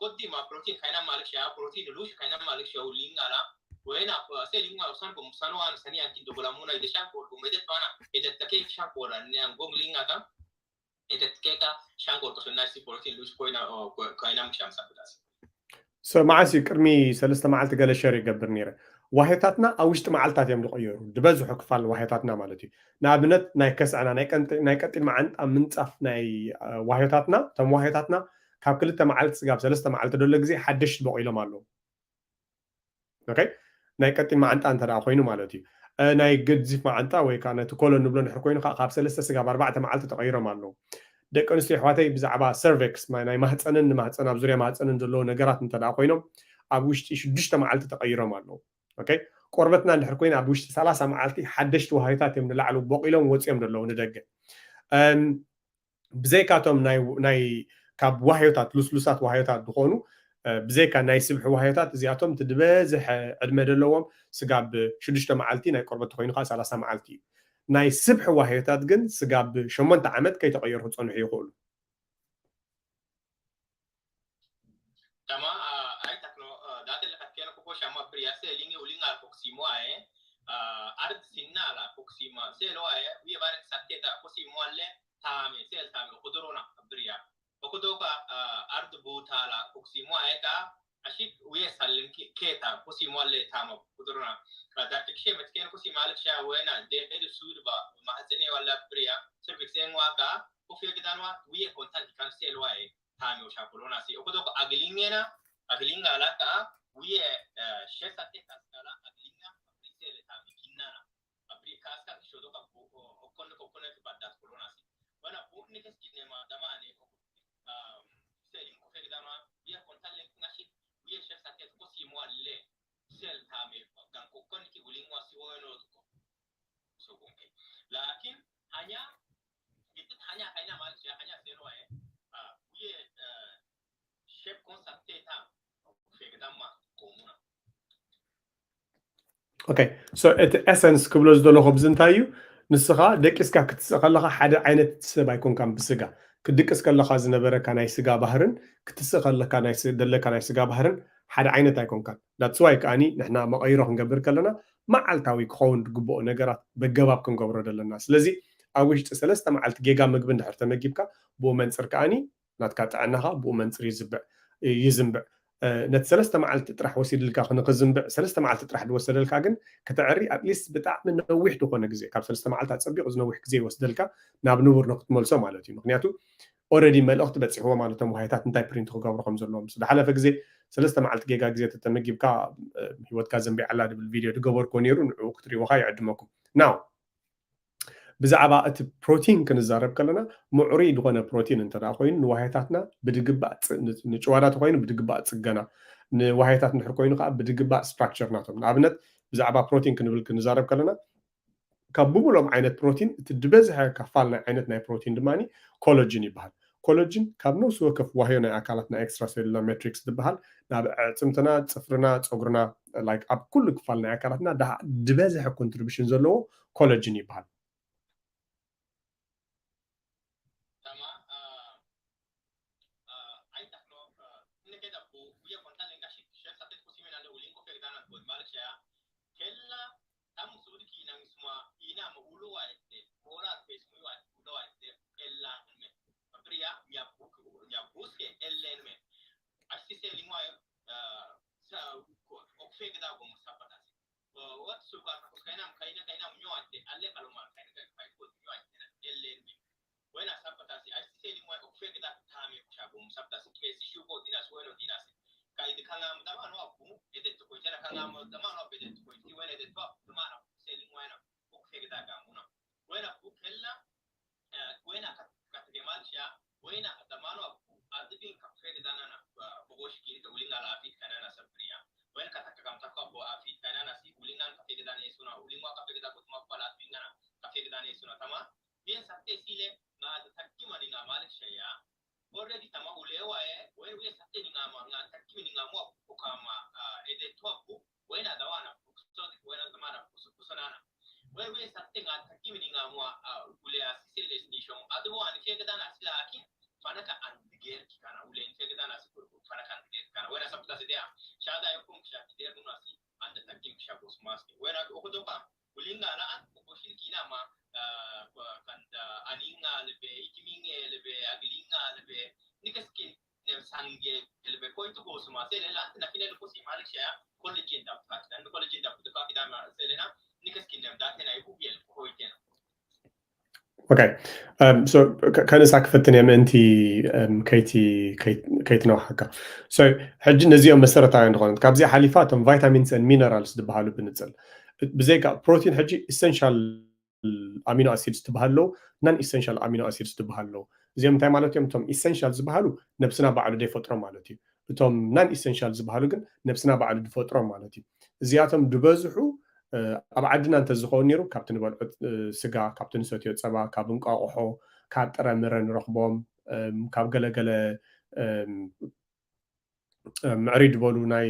Koddi ma protein kaina malik sha protein lush kaina malik sha uling ala. Wena se lingwa usan ko musano an sani anti dogola muna ide shan ko gumede pana edet take shan ko la ne an gong linga ta edet keka shan ko ko na si protein lush koina koina musham sabudas. So መዓስ እዩ ቅድሚ ሰለስተ መዓልቲ ገለ ሸር ይገብር ነይረ። ዋሄታትና ኣብ ውሽጢ መዓልታት እዮም ዝቐየሩ ዝበዝሑ ክፋል ዋሄታትና ማለት እዩ። ንኣብነት ናይ ከስዐና ናይ ቀንጢ- ናይ ቀጢን መዓንጣ ምንፃፍ ናይ አ፣ ዋሄታትና እቶም ዋሄታትና ካብ ክልተ መዓልቲ ስጋብ ሰለስተ መዓልቲ ደሎ ግዜ ሓደሽቲ በቂሎም ኣለዉ። ኦኬ፣ ናይ ቀጢን መዓንጣ እንተ ደኣ ኮይኑ ማለት እዩ። እ፣ ናይ ገዚፍ መዓንጣ ወይ ከዓ ነቲ ኮሎን ንብሎ እንድሕር ኮይኑ ከዓ ካብ ሰለስተ ስጋብ ኣርባዕተ መዓልቲ ተቐይሮም ኣለዉ። ደቂ ኣንስትዮ ኣሕዋተይ ብዛዕባ ሰርቬክስ ናይ ማህፀንን ንማህፀን ኣብ ዙርያ ማህፀንን ዘለዉ ነገራት እንተ ደኣ ኮይኖም ኣብ ውሽጢ ሽዱሽተ መዓልቲ ተቐይሮም ኣለዉ። ኦኬ፣ ቆርበትና እንድሕር ኮይኑ ኣብ ውሽጢ ሰላሳ መዓልቲ ሓደሽቲ ዋህዮታት እዮም ንላዕሊ ቦቂሎም ወፂኦም ዘለዉ ንደገ። እም፣ ብዘይካቶም ናይ ናይ ካብ ዋህዮታት ልስሉሳት ዋህዮታት ዝኾኑ እ፣ ብዘይካ ናይ ስብሒ ዋህዮታት እዚኣቶም እቲ ዝበዝሐ ዕድመ ዘለዎም ስጋብ ሽዱሽተ መዓልቲ ናይ ቆርበት ተኮይኑ ከዓ ሰላሳ መዓልቲ እዩ። ናይ ስብሒ ዋህዮታት ግን ስጋብ ሸሞንተ ዓመት ከይተቐየሩ ክፀንሑ ይኽእሉ። Tama, ah, ay takno, ah, date le katkena kuko shama priya se lingi ulinga koksimo ae, ah, ard sinna la koksima se lo ae, wie bare saketa kosimo alle tame se el tame kudurona priya. Okudoka, ah, ard butala koksimo ae ka ashik wie salin ki- keta kosimo alle tama kudurona. Ah, date kishe metken kosimo alek sha wena de edu sud ba mahzene wala priya. Service en waka kofie gidanwa wie kontan kan se lo ae. Tami osha corona si. Okodo ko aglingena, aglinga la ka, wie, eh, shesa te kaskala, aglinga, abri se le tami kinana. Abri kaska shodo ka bu, o, okon ko kone ki badat corona si. Bana bu ne kes kine ma dama ne, um, se lim ko fe dama, wie kontan le ngashi, wie shesa te ko si mo alle, sel tami, gan ko kon ki ulingwa si o no ko. So, okay. Lakin, hanya, gitit hanya, hanya mal, hanya selo eh. Ah, kuye, eh, chef constate ta, fegdama, komuna. ኦኬ፣ so እቲ ኤሰንስ ክብሎ ዝደለኹ ብዚ እንታይ እዩ? ንስኻ ደቂስካ ክትስእ ከለኻ ሓደ ዓይነት ሰብ ኣይኮንካን። ብስጋ ክትድቅስ ከለኻ ዝነበረካ ናይ ስጋ ባህርን ክትስእ ከለካ ናይ ስ- ዘለካ ናይ ስጋ ባህርን ሓደ ዓይነት ኣይኮንካን። That's why ከኣኒ ንሕና መቐይሮ ክንገብር ከለና መዓልታዊ ክኸውን ዝግብኦ ነገራት በገባብ ክንገብሮ ዘለና። ስለዚ ኣብ ውሽጢ ሰለስተ መዓልቲ ጌጋ ምግቢ እንድሕር ተመጊብካ ብኡ መንፅር ከኣኒ ናትካ ጥዕናኻ ብኡ መንፅር ይዝብዕ ይዝንብዕ። ነቲ ሰለስተ መዓልቲ ጥራሕ ወሲድልካ ንክዝንብዕ ሰለስተ መዓልቲ ጥራሕ ዝወሰደልካ ግን ከተዕሪ ኣትሊስት ብጣዕሚ ነዊሕ ዝኾነ ግዜ ካብ ሰለስተ መዓልቲ ኣፀቢቑ ዝነዊሕ ግዜ ይወስደልካ ናብ ንቡር ንክትመልሶ ማለት እዩ። ምክንያቱ ኦረዲ መልእኽቲ በፂሕዎ ማለት እቶም ዋህዮታት እንታይ ፕሪንት ክገብሩ ከም ዘለዎም ዝሓለፈ ግዜ ሰለስተ መዓልቲ ጌጋ ግዜ ተተመጊብካ ህይወትካ ዘንቢዓላ ዝብል ቪድዮ ዝገበርክዎ ነይሩ ንዕኡ ክትሪእዎ ከዓ ይዕድመኩም። ናው ብዛዕባ እቲ ፕሮቲን ክንዛረብ ከለና ምዕሩይ ዝኾነ ፕሮቲን እንተ ኮይኑ ንዋህዮታትና ብድግባእ ንጭዋዳ ተኮይኑ ብድግባእ ፅገና ንዋህዮታት እንድሕር ኮይኑ ከዓ ብድግባእ ስትራክቸር ናቶም ንኣብነት ብዛዕባ ፕሮቲን ክንብል ክንዛረብ ከለና ካብ ብምሎም ዓይነት ፕሮቲን እቲ ዝበዝሐ ከፋል ናይ ዓይነት ናይ ፕሮቲን ድማ ኮሎጅን ይበሃል። ኮሎጅን ካብ ነፍሲ ወከፍ ዋህዮ ናይ ኣካላትና ኤክስትራሴሉላር ሜትሪክስ ዝበሃል ናብ ኣዕፅምትና፣ ፅፍርና፣ ፀጉርና ላይክ ኣብ ኩሉ ክፋል ናይ ኣካላትና ዝበዝሐ ኮንትሪቢሽን ዘለዎ ኮሎጅን ይበሃል። Tama, ah, ah, ay takno, ah, ne keda bu, buya kontan lenga shi, shi sa te kusi mena le Wena, da mano aku, ati bin kapre de dana na, ah, bogoshi kiri ke ulinga la afit kanana sabriya. Wena kata kakam tako abo afit kanana si ulinga kapre de dana esuna, ulinga kapre de dana kutma kwa la bingana kapre de dana esuna tama. Bien satte sile, na da takki mani na malik shaya. Already tama ulewa e, wena wena satte ni ngama, na takki ni ngama kukama, ah, ede tuaku, wena dawana kuso, wena tamana kuso, kusanana. Wena wena satte nga takki ni ngama, ah, ulea sisele ni shong. Adu wani ke dana sila aki, fanaka andiger kikana, ule ke dana si kuru, fanaka andiger kikana. Wena sapta sidea, shada yokum shaki der nuna si, anda takki shakus maski. Wena okutoka, ulinga la an ko shin kina ma, ah, ko kanda aninga lebe, ikiminge lebe, aglinga lebe, nikaskin ne sange lebe, ko itu ko suma sele la na kine ko si malik shaya, college inda, dan college inda ko ka kida ma sele na, nikaskin ne da tena ibu biel ko itena. Okay. Um, so ከንሳ ክፍትን እየ ምእንቲ ከይቲ ከይትነውሓካ። So ሕጂ ነዚኦም መሰረታውያን ዝኾነት ካብዚኣ ሓሊፋ እቶም vitamins and minerals ዝበሃሉ ብንፅል፣ ብዘይካ ፕሮቲን ሕጂ essential amino acids ትበሃል ኣለዉ፣ non essential amino acids ትበሃል ኣለዉ። እዚኦም እንታይ ማለት እዮም? እቶም essential ዝበሃሉ ነብስና ባዕሉ ዘይፈጥሮ ማለት እዩ። እቶም non essential ዝበሃሉ ግን ነብስና ባዕሉ ዝፈጥሮ ማለት እዩ። እዚኣቶም ዝበዝሑ ኣብ ዓድና እንተዝኸውን ነይሩ ካብቲ ንበልዖ ስጋ፣ ካብቲ ንሰትዮ ፀባ፣ ካብ እንቋቑሖ፣ ካብ ጥረምረ ንረኽቦም፣ ካብ ገለገለ ምዕሪድ ዝበሉ ናይ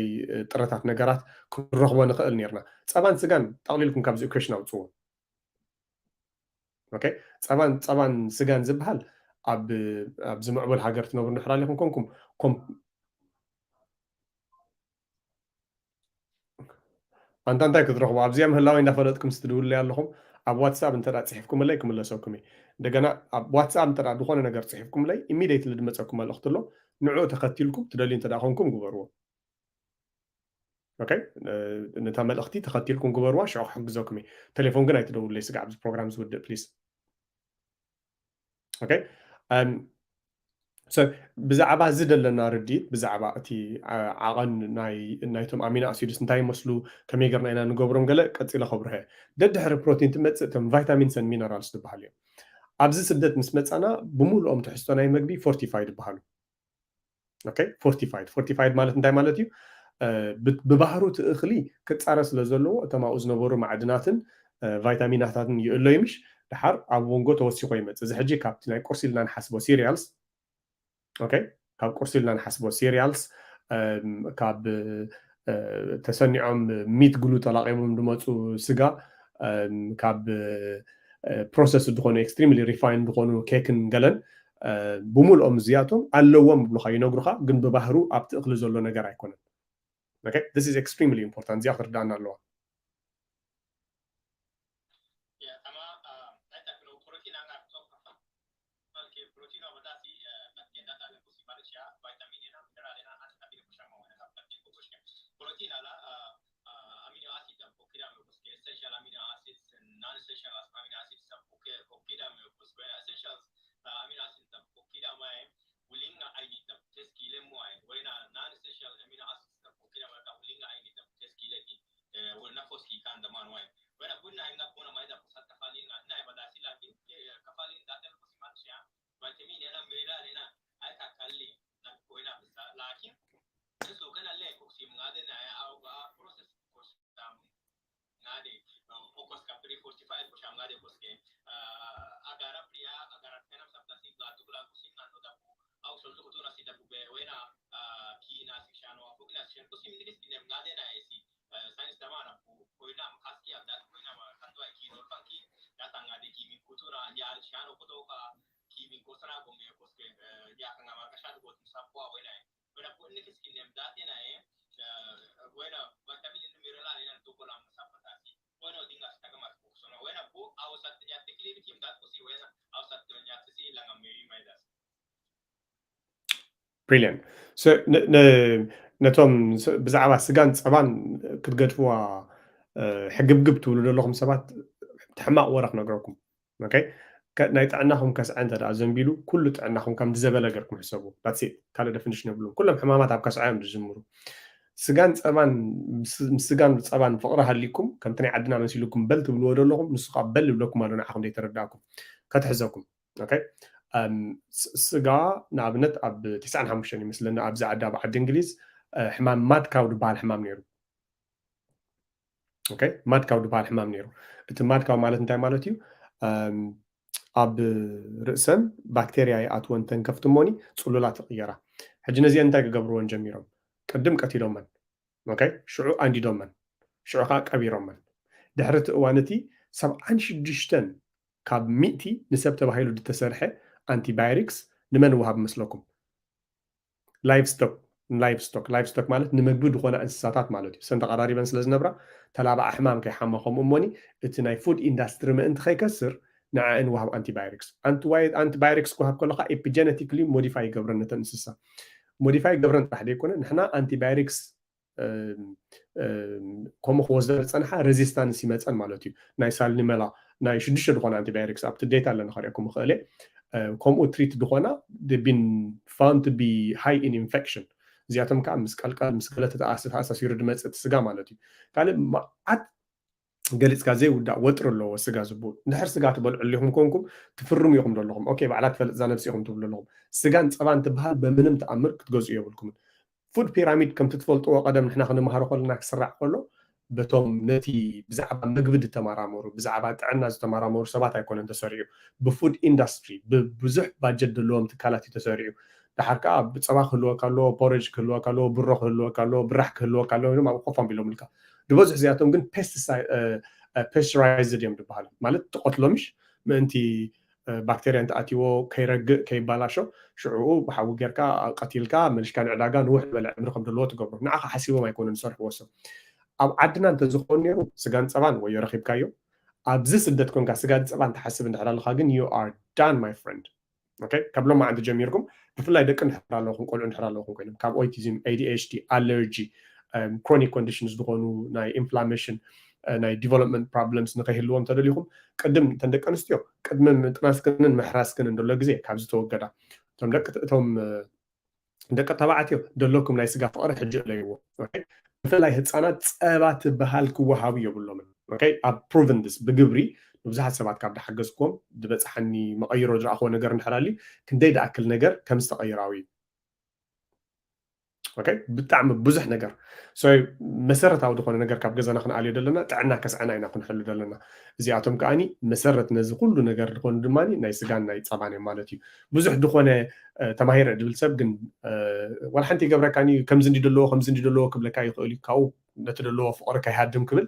ጥረታት ነገራት ክንረኽቦ ንኽእል ነርና። ፀባን ስጋን ጠቕሊልኩም ካብዚ ኢኩዌሽን ኣውፅዎ። ኦኬ፣ ፀባን ፀባን ስጋን ዝበሃል ኣብ ኣብዚ ምዕቡል ሃገር ትነብሩ እንድሕር ኣለኹም ኮንኩም ኣንታ እንታይ ክትረኽቡ ኣብዚኣ ምህላወይ እንዳፈለጥኩም ስትድውልለይ ኣለኹም። ኣብ ዋትሳፕ እንተ ጽሒፍኩምለይ ክምለሰኩም እየ። እንደገና ኣብ ዋትሳፕ እንተ ዝኾነ ነገር ጽሒፍኩምለይ ኢሚዲየትሊ ድመጸኩም መልእኽቲ ኣሎ። ንዕኡ ተኸቲልኩም ትደልዩ እንተ ኮንኩም ግበርዎ። ኦኬ፣ ነታ መልእኽቲ ተኸቲልኩም ግበርዋ፣ ሽዑ ክሕግዘኩም እየ። ቴሌፎን ግን ኣይትደውልለይ ስጋዕ ኣብዚ ፕሮግራም ዝውድእ ፕሊስ። ኦኬ፣ ብዛዕባ እዚ ዘለና ርድኢት ብዛዕባ እቲ ዓቐን ናይቶም ኣሚኖ ኣሲድስ እንታይ ይመስሉ፣ ከመይ ገርና ኢና ንገብሮም ገለ ቀፂለ ከብርሀ። ደድሕሪ ፕሮቲን ትመፅእ እቶም ቫይታሚንስን ሚነራልስ ዝበሃል እዮም። ኣብዚ ስደት ምስ መፃና ብምሉኦም ትሕዝቶ ናይ መግቢ ፎርቲፋይድ ይበሃሉ። ኦኬ፣ ፎርቲፋይድ ፎርቲፋይድ ማለት እንታይ ማለት እዩ? ብባህሩ እቲ እኽሊ ክፃረ ስለ ዘለዎ እቶም ኣብኡ ዝነበሩ ማዕድናትን ቫይታሚናታትን ይእሎ ይምሽ ድሓር ኣብ ወንጎ ተወሲኮ ይመፅእ። እዚ ሕጂ ካብቲ ናይ ቁርሲ ኢልና ንሓስቦ ሲሪያልስ፣ ኦኬ፣ ካብ ቁርሲ ኢልና ንሓስቦ ሲሪያልስ፣ ካብ ተሰኒዖም ሚት ግሉ ተላቂቦም ዝመፁ ስጋ፣ ካብ ፕሮሰስ ዝኾኑ ኤክስትሪምሊ ሪፋይን ዝኾኑ ኬክን ገለን ብምልኦም እዚኣቶም ኣለዎም ብሉካ ይነግሩካ፣ ግን ብባህሩ ኣብቲ እኽሊ ዘሎ ነገር ኣይኮነን። Okay, this is extremely important። እዚኣ ክትርዳእና ኣለዋ። Protein ala amino acid dan pokida me kuske essential amino acids, non essential amino acids dan pokida me kuske essential amino acids dan pokida me ulinga aini dan teskile mo ai wena non essential amino acids dan pokida me ulinga aini dan teskile ki wena foski kan da man wai wena bunna inga kuna mai da kusa kafalin na na ba da sila ki kafalin da ta kusi man sha vitamin ena mineral ena ai ka kalli na ko ena bisa lakin so kana le ko sim ngade na ya au ba process ko sam ngade focus ka pre forty five ko sam ngade ko ske agara priya agara kana sa ta sim ga tukla ko sim na to da au so to na si da be wena ki na si shano ko na si ko sim ni sim ngade na esi science da mana ko ko ina ma kaski da ko ina ma kan do ki no kan ki da tanga de ki mi kutura ya shano ko to ka ki mi ko sara ko me ko ske ya kan ma ka shano ko sa ko wena wena ko ni kiski nem da ina e wena vitamin ni mineral ina to ko la ma sa pata si wena dinga sa ka ma ko so wena ko au sa ya te kile ki da ko si wena au sa to ya te si la ngam me mai da ብሪልያንት። ነቶም ብዛዕባ ስጋን ፀባን ክትገድፍዋ ሕግብግብ ትብሉ ዘለኹም ሰባት ሕማቕ ወረ ክነግረኩም። ናይ ጥዕናኹም ከስዐ እንተ ዘንቢሉ ኩሉ ጥዕናኹም ከም ዝዘበለ ገርኩም ሕሰቡ። ካልእ ደፊኒሽን የብሉም። ኩሎም ሕማማት ኣብ ከስዐ እዮም ዝጅምሩ። ስጋን ፀባን ምስ ስጋን ፀባን ፍቕሪ ሃሊኩም ከምቲ ናይ ዓድና መሲልኩም በል ትብልዎ ዘለኹም ንሱ ከዓ በል ይብለኩም ኣሎ ንዓኹም ዘይተረዳእኩም ከትሕዘኩም። Okay? ስጋ ንኣብነት ኣብ ትስዓን ሓሙሽተን ይመስለኒ ኣብዚ ዓዲ ኣብ ዓዲ እንግሊዝ ሕማም ማድካው ዝበሃል ሕማም ነይሩ። ማድካው ዝበሃል ሕማም ነይሩ። እቲ ማድካው ማለት እንታይ ማለት እዩ? ኣብ ርእሰን ባክቴርያ ይኣትወን ተንከፍቲ እሞኒ ፅሉላት ይቕየራ። ሕጂ ነዚአን እንታይ ክገብርወን ጀሚሮም? ቅድም ቀቲሎመን። ሽዑ ኣንዲዶመን። ሽዑ ከዓ ቀቢሮመን። ድሕሪ እቲ እዋን እቲ ሰብዓን ሽዱሽተን ካብ ሚእቲ ንሰብ ተባሂሉ ዝተሰርሐ ኣንቲባዮቲክስ ንመን ወሃብ መስለኩም? ላይቭስቶክ። ላይቭስቶክ ላይቭስቶክ ማለት ንምግቢ ዝኾና እንስሳታት ማለት እዩ። ሰን ተቐራሪበን ስለ ዝነብራ ተላባዓ ሕማም ከይሓማ ከምኡ እሞኒ እቲ ናይ ፉድ ኢንዳስትሪ ምእንቲ ከይከስር ንዓእን ወሃብ ኣንቲባዮቲክስ። ኣንቲባዮቲክስ ክወሃብ ከሎ ከዓ ኤፒጀነቲክሊ ሞዲፋይ ይገብረን ነተን እንስሳ። ሞዲፋይ ይገብረን ጥራሕ ዘይኮነ ንሕና ኣንቲባዮቲክስ ከምኡ ክወስዳ ዝፀንሓ ሬዚስታንስ ይመፀን ማለት እዩ። ናይ ሳልኒመላ ናይ ሽዱሽተ ዝኾነ ኣንቲባዮቲክስ ኣብቲ ዴታ ኣለና ከሪአኩም ይኽእል እየ። ከምኡ ትሪት ዝኾና ቢን ፋውንድ ቢ ሃይ ኢን ኢንፌክሽን። እዚኣቶም ከዓ ምስ ቀልቀል ምስ ገለ ተተኣሳሲሩ ድመፅእ እቲ ስጋ ማለት እዩ። ካልእ መዓት ገሊፅካ ዘይውዳእ ወጥሪ ኣለዎ ስጋ ዝብኡ። እንድሕር ስጋ ትበልዑ ኣለኹም ኮንኩም ትፍርሙ ኢኹም ዘለኹም። ኦኬ፣ ባዕላ ትፈልጥ እዛ ነብሲ ኢኹም ትብሉ ኣለኹም። ስጋን ፀባን ትበሃል በምንም ተኣምር ክትገዝኡ የብልኩምን። ፉድ ፒራሚድ ከምቲ ትፈልጥዎ ቀደም ንሕና ክንመሃሮ ከለና ክስራዕ ከሎ በቶም ነቲ ብዛዕባ ምግቢ ዝተመራመሩ ብዛዕባ ጥዕና ዝተመራመሩ ሰባት ኣይኮነን ተሰሪዑ። ብፉድ ኢንዳስትሪ ብብዙሕ ባጀት ዘለዎም ትካላት እዩ ተሰሪዑ። ድሓር ከዓ ብፀባ ክህልወካ ኣለዎ፣ ፖረጅ ክህልወካ ኣለዎ፣ ብሮ ክህልወካ ኣለዎ፣ ብራሕ ክህልወካ ኣለዎ ኢሎም ኣብ ኮፍ ኣቢሎምልካ። ዝበዝሑ እዚኣቶም ግን ፔስቸራይዝድ እዮም ዝበሃሉ። ማለት ትቐትሎ ምሽ ምእንቲ ባክቴርያ እንተኣትይዎ ከይረግእ ከይባላሾ ሽዕኡ ብሓዊ ጌርካ ቀቲልካ መልሽካ ንዕዳጋ ንውሕ ዝበለ ዕምሪ ከም ዘለዎ ትገብሮ። ንዓኻ ሓሲቦም ኣይኮኑን ዝሰርሕዎ ሰብ። ኣብ ዓድና እንተዝኸውን ነይሩ ስጋን ፀባን ወዮ ረኺብካዮ። ኣብዚ ስደት ኮንካ ስጋን ፀባን ትሓስብ እንድሕር ኣለኻ ግን you are done my friend። ካብ ሎማዓንቲ ጀሚርኩም ብፍላይ ደቂ እንድሕር ኣለኹም ቆልዑ እንድሕር ኣለኹም ኮይኖም ካብ ኦቲዝም፣ ኤ ዲ ኤች ዲ፣ ኣለርጂ፣ ክሮኒክ ኮንዲሽንስ ዝኾኑ ናይ ኢንፍላሜሽን ናይ ዲቨሎፕመንት ፕሮብለምስ ንከይህልዎም ተደሊኹም ቅድም እተን ደቂ ኣንስትዮ ቅድሚ ምጥናስክንን ምሕራስክንን ዘሎ ግዜ ካብዚ ተወገዳ። እቶም ደቂ እቶም ደቂ ተባዕትዮ ደለኩም ናይ ስጋ ፍቕሪ ሕጂ እለይዎ። ብፍላይ ህፃናት ፀባ ትበሃል ክወሃቡ የብሎምን። ኣብ ፕሩቨን ዲስ ብግብሪ ንብዙሓት ሰባት ካብ ዝሓገዝኩዎም ዝበፅሓኒ መቐይሮ ዝረኣኽዎ ነገር እንድሕር ኣልዩ ክንደይ ዝኣክል ነገር ከም ዝተቐይራዊ ብጣዕሚ ብዙሕ ነገር መሰረታዊ ዝኾነ ነገር ካብ ገዛና ክንኣልዮ ዘለና ጥዕና ከስዐና ኢና ክንሕሉ ዘለና። እዚኣቶም ከዓኒ መሰረት ነዚ ኩሉ ነገር ዝኾኑ ድማ ናይ ስጋን ናይ ፀባን እዮም ማለት እዩ። ብዙሕ ዝኾነ ተማሂረ ድብል ሰብ ግን ዋላ ሓንቲ ይገብረካኒ ከምዚ እንዲ ደለዎ ከምዚ እንዲ ደለዎ ክብለካ ይኽእል እዩ። ካብኡ ነቲ ደለዎ ፍቕሪ ከይሃድም ክብል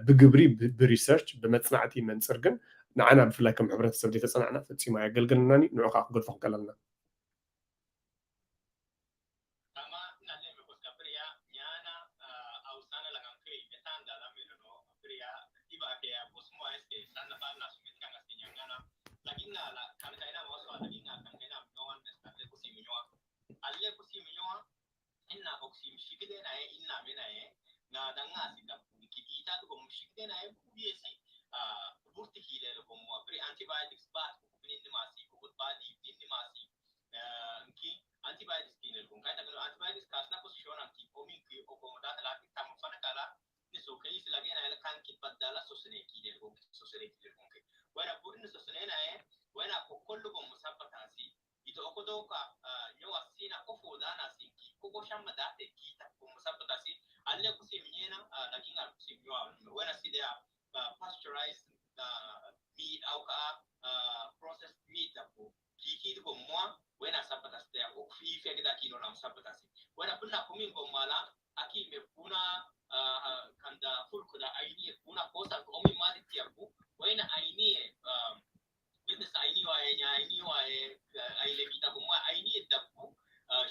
ብግብሪ ብሪሰርች ብመፅናዕቲ መንፅር ግን ንዓና ብፍላይ ከም ሕብረተሰብ ዘይተፀናዕና ፈፂሙ ኣየገልግለናን እዩ። ንዑ ከዓ ክገድፎ ክቀለልና። Tama na leme ko ska priya nyana ausana la kan kri metanda la melo no priya iba ke ya bosmo es ke sana pa na sumit kan as nyangana la gina la kan kaina mo so la gina kan kaina no wan mes na le kusi minyo alle kusi minyo inna oxi mishikde na e inna mena e na danga si da ki ita ko mishikde na e ku biesi burti ki le ko mo pri antibiotics ba ko ni masi ko ba di ni masi ki antibiotics ki ne ko kai ta antibiotics kasna position anki omi ki o ko da la ki tam fana kala ni so kai si la gena el kan ki badala so sene ki ne ko so sene ki ne ko ke wena burin so sene na e wena ko kollo ko musabata si ito oko doka nyo asina ko fo dana si ki ko ko shamma date ki ta ko musabata si alle ko si minyena la kinga ko si nyo wena si da pasteurized meat au ka processed meat ko kiki ko mo wena sabata ste ko fi fe da kino na sabata si wena kunna kumin ko mala aki me kuna kanda fulku da aini kuna kosa ko mi mali tiaku wena aini business aini wa enya aini wa ai le kita ko mo aini da ko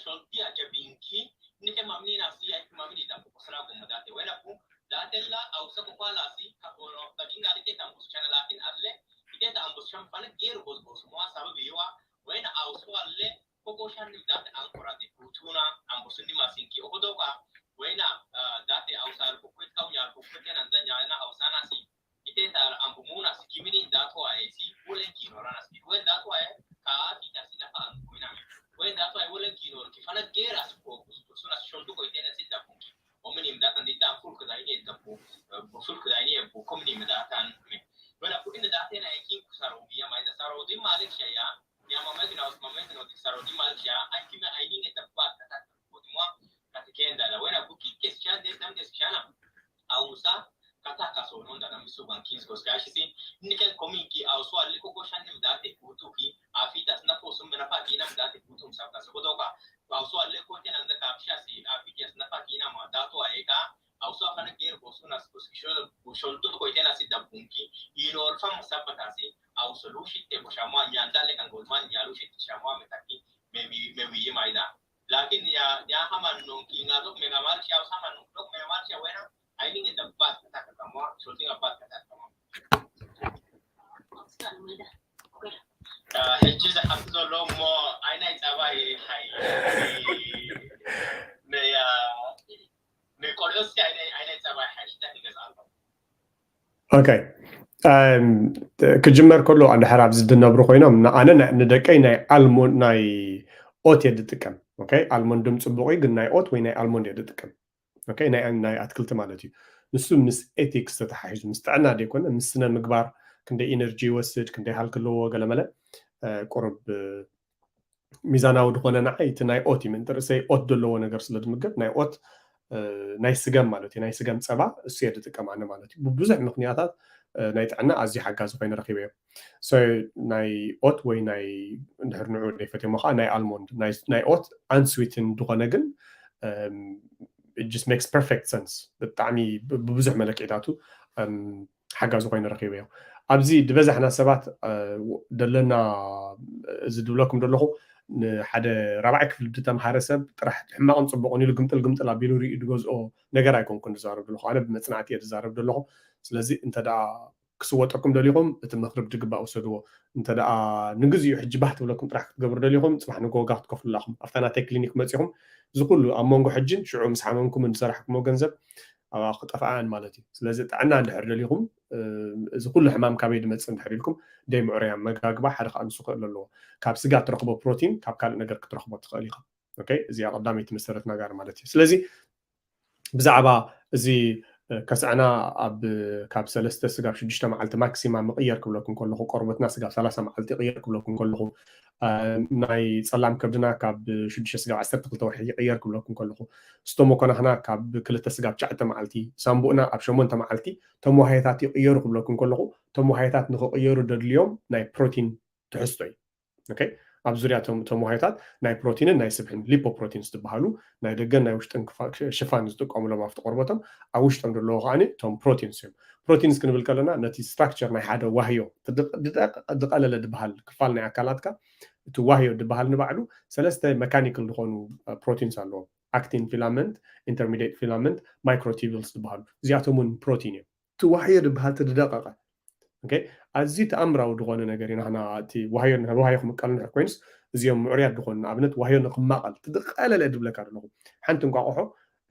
shol dia jabinki ni ke mamni na si ai mamni da ko sala ko mo date wena ko date la au sa ko pala si ka ko no da kinga ke tambo chana lakin alle ke tambo cham pana geru ko ko mo sababu yiwa wena au so alle ko ko shan ni date an kora di kutuna ambo sundi masinki o ko doka wena date au sa ko kwet kau ya ko kwet nan da ya na au sana si ite ta ambu muna si kimini da ko ai si wolen ki no rana si wen da ko ai ka ti ta si na pa ambu na wen da ko ai wolen ki no ki fana gera si ko suna si shondu ko ite na si da ko ki o mini da kan di da ful ko da ni da ko ful ko da ni ko ko mini da kan me wala ko inda da te na ki saro biya mai da saro di malik shaya ya ma mai Te ko shamwa nya dale kan gol man nya lu shi shamwa me taki me wi me wi ma ina. Lakin ya ya haman non ki na dok me ga mal sha haman non dok me mal sha wena. I think it's the bad kata kama shooting a bad kata kama. ሕጂ ዝሓፍት ዘሎ እሞ ኣይናይ ጸባይ ሓይ ንቆልዑ እስኪ ኣይናይ ጸባይ ሓይ እንታይ ይገዝኣሎም? ኦኬ፣ ክጅመር ከሎ ኣንድሕር ኣብዚ ዝነብሩ ኮይኖም ኣነ ንደቀይ ናይ ኣልሞንድ ናይ ኦት እየ ዝጥቀም። ኦኬ፣ ኣልሞንድ ድም ፅቡቅ እዩ፣ ግን ናይ ኦት ወይ ናይ ኣልሞንድ እየ ዝጥቀም። ኦኬ፣ ናይ ኣትክልቲ ማለት እዩ። ንሱ ምስ ኤቲክስ ተተሓሒዙ ምስ ጥዕና ዘይኮነ ምስ ስነ ምግባር፣ ክንደይ ኢነርጂ ይወስድ፣ ክንደይ ሃልክ ኣለዎ፣ ገለመለ ቁርብ ሚዛናዊ ዝኾነ ንዓይ እቲ ናይ ኦት እዩ። ምእንቲ ርእሰይ ኦት ዘለዎ ነገር ስለ ዝምገብ ናይ ኦት ናይ ስገም ማለት እዩ፣ ናይ ስገም ፀባ እሱ እየ ዝጥቀም ኣነ ማለት እዩ። ብብዙሕ ምክንያታት ናይ ጥዕና ኣዝዩ ሓጋዚ ኮይኑ ረኪበዮ። ናይ ኦት ወይ ናይ እንድሕር ንዑ ዘይፈትየሞ ከዓ ናይ ኣልሞንድ ናይ ኦት ኣንስዊትን ዝኾነ ግን just makes perfect sense። ብጣዕሚ ብብዙሕ መለክዒታቱ ሓጋዚ ኮይኑ ረኪበዮ። ኣብዚ ዝበዛሕና ሰባት ደለና እዚ ዝብለኩም ዘለኹ ንሓደ ራብዓይ ክፍሊ ዝተምሃረ ሰብ ጥራሕ ሕማቕን ፅቡቕን ኢሉ ግምጥል ግምጥል ኣቢሉ ሪኡ ዝገዝኦ ነገር ኣይኮንኩን ዝዛረብ ዘለኹ። ኣነ ብመፅናዕቲ እየ ዝዛረብ ዘለኹ። ስለዚ እንተ ደኣ ክስወጠኩም ደሊኹም እቲ ምኽሪ ብድግባእ ውሰድዎ። እንተ ደኣ ንግዚኡ ሕጂ ባህ ትብለኩም ጥራሕ ክትገብሩ ደሊኹም ፅባሕ ንጎ ዋጋ ክትከፍሉላ ኢኹም። ኣብታ ናተይ ክሊኒክ መፂኹም እዚ ኩሉ ኣብ መንጎ ሕጅን ሽዑ ምስ ሓመምኩምን ዝሰራሕኩሞ ገንዘብ ኣብኣ ክጠፍኣን ማለት እዩ። ስለዚ ጥዕና እንድሕር ደሊኹም እዚ ኩሉ ሕማም ካበይ ዝመፅእ እንድሕር ኢልኩም ደይ ምዕሩይ ኣመጋግባ ሓደ ከዓ ንሱ ክእል ኣለዎ። ካብ ስጋ ትረኽቦ ፕሮቲን ካብ ካልእ ነገር ክትረኽቦ ትኽእል ኢኻ። ኦኬ፣ እዚኣ ቀዳመይቲ መሰረት ነገር ማለት እዩ። ስለዚ ብዛዕባ እዚ ከስዐና ኣብ ካብ ሰለስተ ስጋብ ሽዱሽተ መዓልቲ ማክሲማ ምቕየር ክብለኩም ከለኹ ቆርበትና ስጋብ ሰላሳ መዓልቲ ይቕየር ክብለኩም ከለኹ ናይ ፀላም ከብድና ካብ ሽዱሽተ ስጋብ ዓሰርተ ክልተ ወርሒ ይቕየር ክብለኩም ከለኹ ስቶሞኮናኽና ካብ ክልተ ስጋብ ትሽዓተ መዓልቲ ሳምቡእና ኣብ ሸሞንተ መዓልቲ ተመዋህየታት ይቕየሩ ክብለኩም ከለኹ ተመዋህየታት ንኽቕየሩ ደድልዮም ናይ ፕሮቲን ትሕዝቶ እዩ። ኦኬ፣ ኣብ ዙርያ ተመዋህዮታት ናይ ፕሮቲንን ናይ ስብሕን ሊፖፕሮቲንስ ዝበሃሉ ናይ ደገን ናይ ውሽጥን ሽፋን ዝጥቀሙሎም ኣብቲ ቆርበቶም ኣብ ውሽጦም ዘለዉ ከዓ እቶም ፕሮቲንስ እዮም። ፕሮቲንስ ክንብል ከለና ነቲ ስትራክቸር ናይ ሓደ ዋህዮ ዝቐለለ ዝበሃል ክፋል ናይ ኣካላትካ እቲ ዋህዮ ዝበሃል ንባዕሉ ሰለስተ መካኒካል ዝኾኑ ፕሮቲንስ ኣለዎም። ኣክቲን ፊላመንት፣ ኢንተርሚዲየት ፊላመንት፣ ማይክሮቲቢልስ ዝበሃሉ እዚኣቶም እውን ፕሮቲን እዮም። እቲ ዋህዮ ዝበሃል እቲ ዝደቐቐ ኣዝዩ ተኣምራዊ ዝኾነ ነገር ኢና እቲ ዋህዮ ዋህዮ ክምቀል ንድሕር ኮይኑስ እዚኦም ምዕሩያት ዝኾኑ ንኣብነት ዋህዮ ንክማቐል ትድቀለለ ድብለካ ዘለኹ ሓንቲ እንቋቑሖ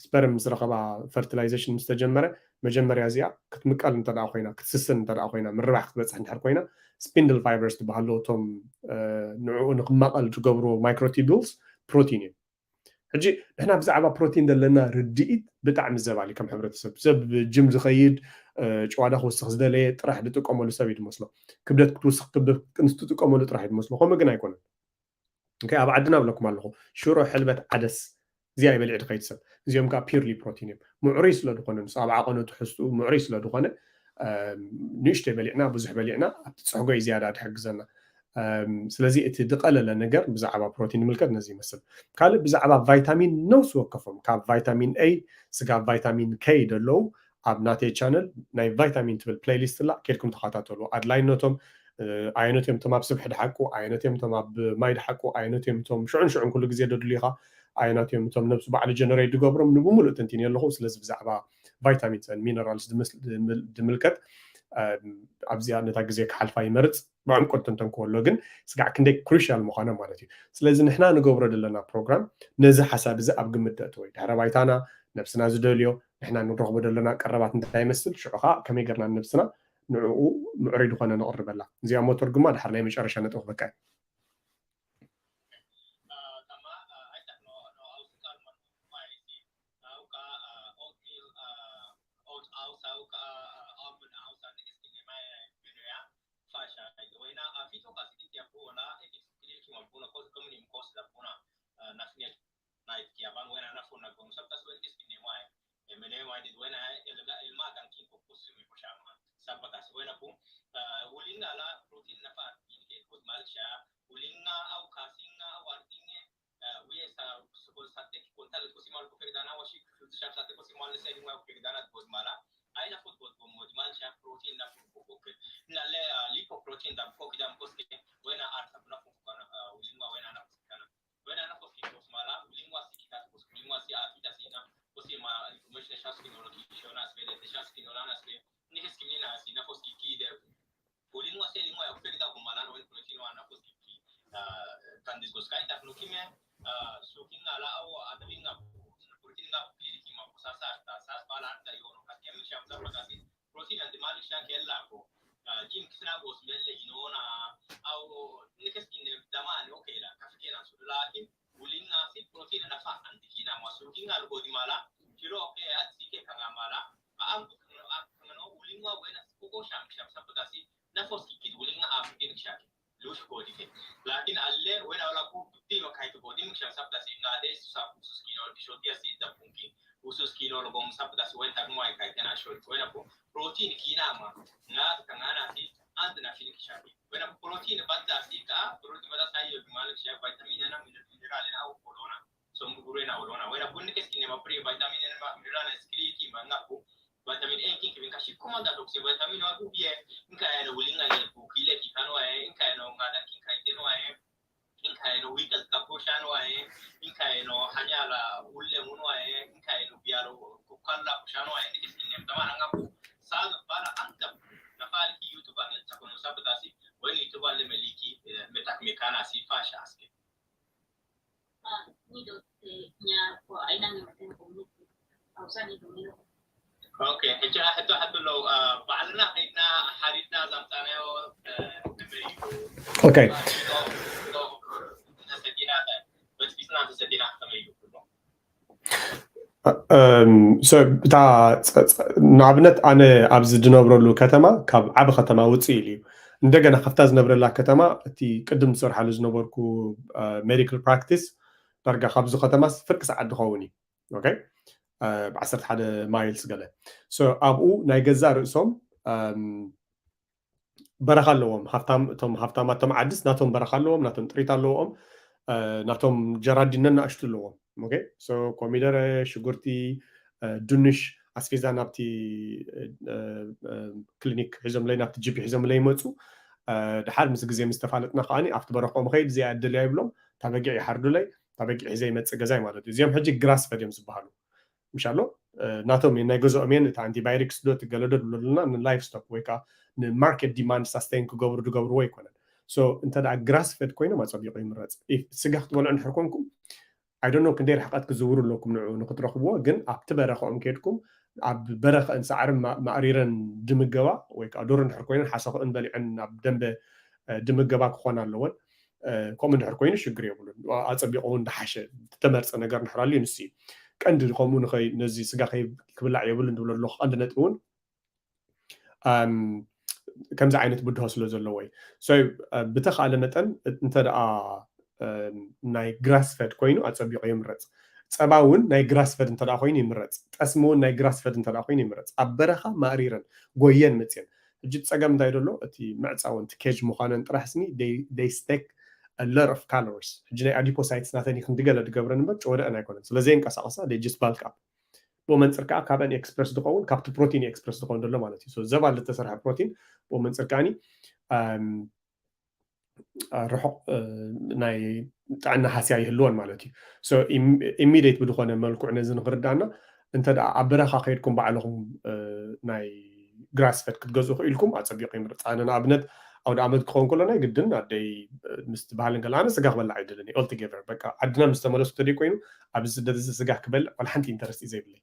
ስፐርም ምስ ረኸባ ፈርቲላይዜሽን ምስ ተጀመረ መጀመርያ እዚኣ ክትምቀል እንተ ኮይና ክትስስን እንተ ኮይና ምርባሕ ክትበፅሕ እንድሕር ኮይና ስፒንድል ፋይበርስ ዝበሃሉ እቶም ንዕኡ ንክማቐል ዝገብሩ ማይክሮቲቢልስ ፕሮቲን እዩ። ሕጂ ንሕና ብዛዕባ ፕሮቲን ዘለና ርድኢት ብጣዕሚ ዘባሊ ከም ሕብረተሰብ ሰብ ጅም ዝኸይድ ጭዋዳ ክውስኽ ዝደለየ ጥራሕ ዝጥቀመሉ ሰብ እዩ ዝመስሎ። ክብደት ክትውስኽ ክብደት ክትቅንስ ትጥቀመሉ ጥራሕ እዩ ዝመስሎ። ከምኡ ግን ኣይኮነን። ኦኬ፣ ኣብ ዓድና ብለኩም ኣለኹ ሽሮ ሕልበት ዓደስ እዚኣ ይበልዕ ድኸይድ ሰብ እዚኦም ከዓ ፒርሊ ፕሮቲን እዮም። ምዕሩይ ስለ ዝኾነ ንሱ ኣብ ዓቐኑ ትሕዝትኡ ምዕሩይ ስለ ዝኾነ ንእሽተይ በሊዕና ብዙሕ በሊዕና ኣብቲ ፅሕጎይ ዝያዳ ድሕግዘና። ስለዚ እቲ ዝቐለለ ነገር ብዛዕባ ፕሮቲን ንምልከት ነዚ ይመስል። ካልእ ብዛዕባ ቫይታሚን ነውሲ ወከፎም ካብ ቫይታሚን ኤ ስጋብ ቫይታሚን ከይ ደለዉ ኣብ ናተይ ቻነል ናይ ቫይታሚን ትብል ፕሌይሊስት ላ ኬድኩም ተኸታተሉ። ኣድላይነቶም ኣየኖት እዮም እቶም ኣብ ስብሒ ድሓቁ ኣየኖት እዮም እቶም ኣብ ማይ ድሓቁ ኣየኖት እዮም እቶም ሽዑን ሽዑን ኩሉ ግዜ ደድልዩኻ ኣየናት እዮም እቶም ነብሱ ባዕሉ ጀነሬት ዝገብሮም ንብምሉእ ትንቲን ኣለኹ። ስለዚ ብዛዕባ ቫይታሚንስ ሚነራልስ ድምልከት ኣብዚኣ ነታ ግዜ ክሓልፋ ይመርፅ። ብዕምቆት ተንተንክዎ ኣሎ ግን ስጋዕ ክንደይ ክሩሻል ምዃና ማለት እዩ። ስለዚ ንሕና ንገብሮ ዘለና ፕሮግራም ነዚ ሓሳብ እዚ ኣብ ግምት ደእትዎ እዩ። ድሕረ ባይታና ነብስና ዝደልዮ ንሕና ንረኽቦ ዘለና ቀረባት እንታይ ይመስል ሽዑ ከዓ ከመይ ገርና ነብስና ንዕኡ ምዕሩይ ዝኾነ ነቕርበላ። እዚኣ ሞተር ድማ ድሓር ናይ መጨረሻ ነጥቢ ክበካ እዩ። Sky tak no kime, sukinga la au adringa, protein nga clinic ma ko sasa ta sas bala ta yo no ka kemi sham sa pagasi protein and malik shan ke la ko. Jim kisna bos melle inona au nikes kine dama ni okay la kafke na su lakin ulinga si protein na fa antikina ma sukinga lo di mala kiro okay at sike kanga mala. Am no ulinga wena ko sham sham sa pagasi na fos kikit ulinga am kikit shaki. Lush ko dike. Lakin alle wena wala ku ti ma kai to bodi mik shan sabta si na de sa ku sus kino di shoti asi da punki. Ku sus kino lo bom sabta si wena tak mo ai kai tena shoti wena ko protein kina ma. Na ta ngana si ant na fil kishaki. Wena protein batta si ka protein batta sa yo mal sha vitamin na mineral na o corona. So mu gure na corona. Wena bunne kes kine ma pre vitamin na mineral skri ki manga ko. Vitamin A kin kibin kashi komanda toksi vitamin wa ku biye. Inka ya no wulinga ne ku kile ki kano ae, inka ya no ngada kin kai teno ae, inka ya no wikal kapo shano ae, inka ya no hanyala ulle muno ae, inka ya no bialo ku kalla ku shano ae, ndike sine mtama nanga ku sa bala anta na fali ki YouTube ne ta kono sabta si, wani YouTube le meliki metak mekana si fasha aske. Okay. ንኣብነት ኣነ ኣብዚ ድነብረሉ ከተማ ካብ ዓቢ ከተማ ውፅእ ኢሉ እዩ። እንደገና ካብታ ዝነብረላ ከተማ እቲ ቅድም ዝሰርሓሉ ዝነበርኩ ሜዲካል ፕራክቲስ ዳርጋ ካብዚ ከተማስ ፍርቂ ሰዓት ዝኸውን እዩ። ብ ዓሰርተ ሓደ ማይልስ ገለ። ኣብኡ ናይ ገዛ ርእሶም በረኻ ኣለዎም። እቶም ሃፍታማት ዓድስ ናቶም በረኻ ኣለዎም፣ ናቶም ጥሪት ኣለዎም፣ ናቶም ጀራዲን ነናእሽቱ ኣለዎም። ኮሚደረ፣ ሽጉርቲ፣ ድንሽ ኣስፌዛ ናብቲ ክሊኒክ ሒዞምለይ፣ ናብቲ ጂፒ ሒዞምለይ ይመፁ። ድሓር ምስ ግዜ ምስ ተፋለጥና ከዓኒ ኣብቲ በረኽኦም ኸይድ እዚኣ እደልያ ይብሎም። እታ በጊዕ ይሓርዱለይ፣ እታ በጊዕ ሒዘ ይመፅእ ገዛይ ማለት እዩ። እዚኦም ሕጂ ግራስ ፈድ እዮም ዝበሃሉ። ምሻሎ ናቶም ናይ ገዝኦም እየን። እቲ ኣንቲባዮቲክስ ዶ ትገለዶ ዝብለሉና ንላይፍ ስቶክ ወይ ከዓ ንማርኬት ዲማንድ ሳስቴን ክገብሩ ዝገብርዎ ኣይኮነን። እንተ ደኣ ግራስ ፈድ ኮይኖም ኣፀቢቑ ይምረፅ። ስጋ ክትበልዑ እንድሕር ኮንኩም ኣይዶኖ ክንደይ ርሕቀት ክዝውሩ ኣለኩም ንዑ ንክትረኽብዎ። ግን ኣብቲ በረኽኦም ከድኩም ኣብ በረኽን ሳዕርን ማእሪረን ድምገባ ወይ ከዓ ዶሮ እንድሕር ኮይነን ሓሰኽእን በሊዐን ኣብ ደንበ ድምገባ ክኾና ኣለወን። ከምኡ እንድሕር ኮይኑ ሽግር የብሉን። ኣፀቢቑ እውን ዝሓሸ ዝተመርፀ ነገር እንድሕር ኣልዩ ንሱ እዩ። ቀንዲ ከምኡ ንኸይ ነዚ ስጋ ክብላዕ የብሉን ዝብሎ ኣለኹ ቀንዲ ነጥቢ እውን ከምዚ ዓይነት ብድሆ ስለ ዘለዎ እዩ። ብተኻእለ መጠን እንተ ደኣ ናይ ግራስ ፈድ ኮይኑ ኣፀቢቑ ይምረፅ። ፀባ እውን ናይ ግራስ ፈድ እንተ ኮይኑ ይምረፅ። ጠስሚ እውን ናይ ግራስ ፈድ እንተ ኮይኑ ይምረፅ። ኣብ በረኻ ማእሪረን ጎየን መፅየን። ሕጂ ፀገም እንታይ ደሎ እቲ ምዕፃወን እቲ ኬጅ ምዃነን ጥራሕ ስኒ they stack a lot of calories። ሕጂ ናይ ኣዲፖሳይትስ ናተን ክንዲ ገለ ድገብረን እምበር ጨወደአን ኣይኮነን። ስለ ዘየንቀሳቐሳ they just bulk up። ብኡ መንፅር ከዓ ካብአን ኤክስፕረስ ዝኸውን ካብቲ ፕሮቲን ኤክስፕረስ ዝኸውን ዘሎ ማለት እዩ። ዘባል ዝተሰርሐ ፕሮቲን ብኡ መንፅር ከዓኒ ርሑቕ ናይ ጥዕና ሃስያ ይህልወን ማለት እዩ። ኢሚዲየት ብዝኾነ መልክዑ ነዚ ንክርዳእና እንተ ደኣ ኣብ በረኻ ከይድኩም ባዕልኹም ናይ ግራስ ፈድ ክትገዝኡ ክኢልኩም ኣፀቢቑ ይምረፅ። ኣነ ንኣብነት ኣውደ ኣመት ክኸውን ከሎ ናይ ግድን ኣደይ ምስቲ ባህልን ከለ ኣነ ስጋ ክበልዕ ኣይደልን ኦልቶጌዘር። በቃ ዓድና ምስ ተመለስኩ ተደይ ኮይኑ ኣብዚ ስደት እዚ ስጋ ክበልዕ ዋላ ሓንቲ ኢንተረስት እዩ ዘይብለይ።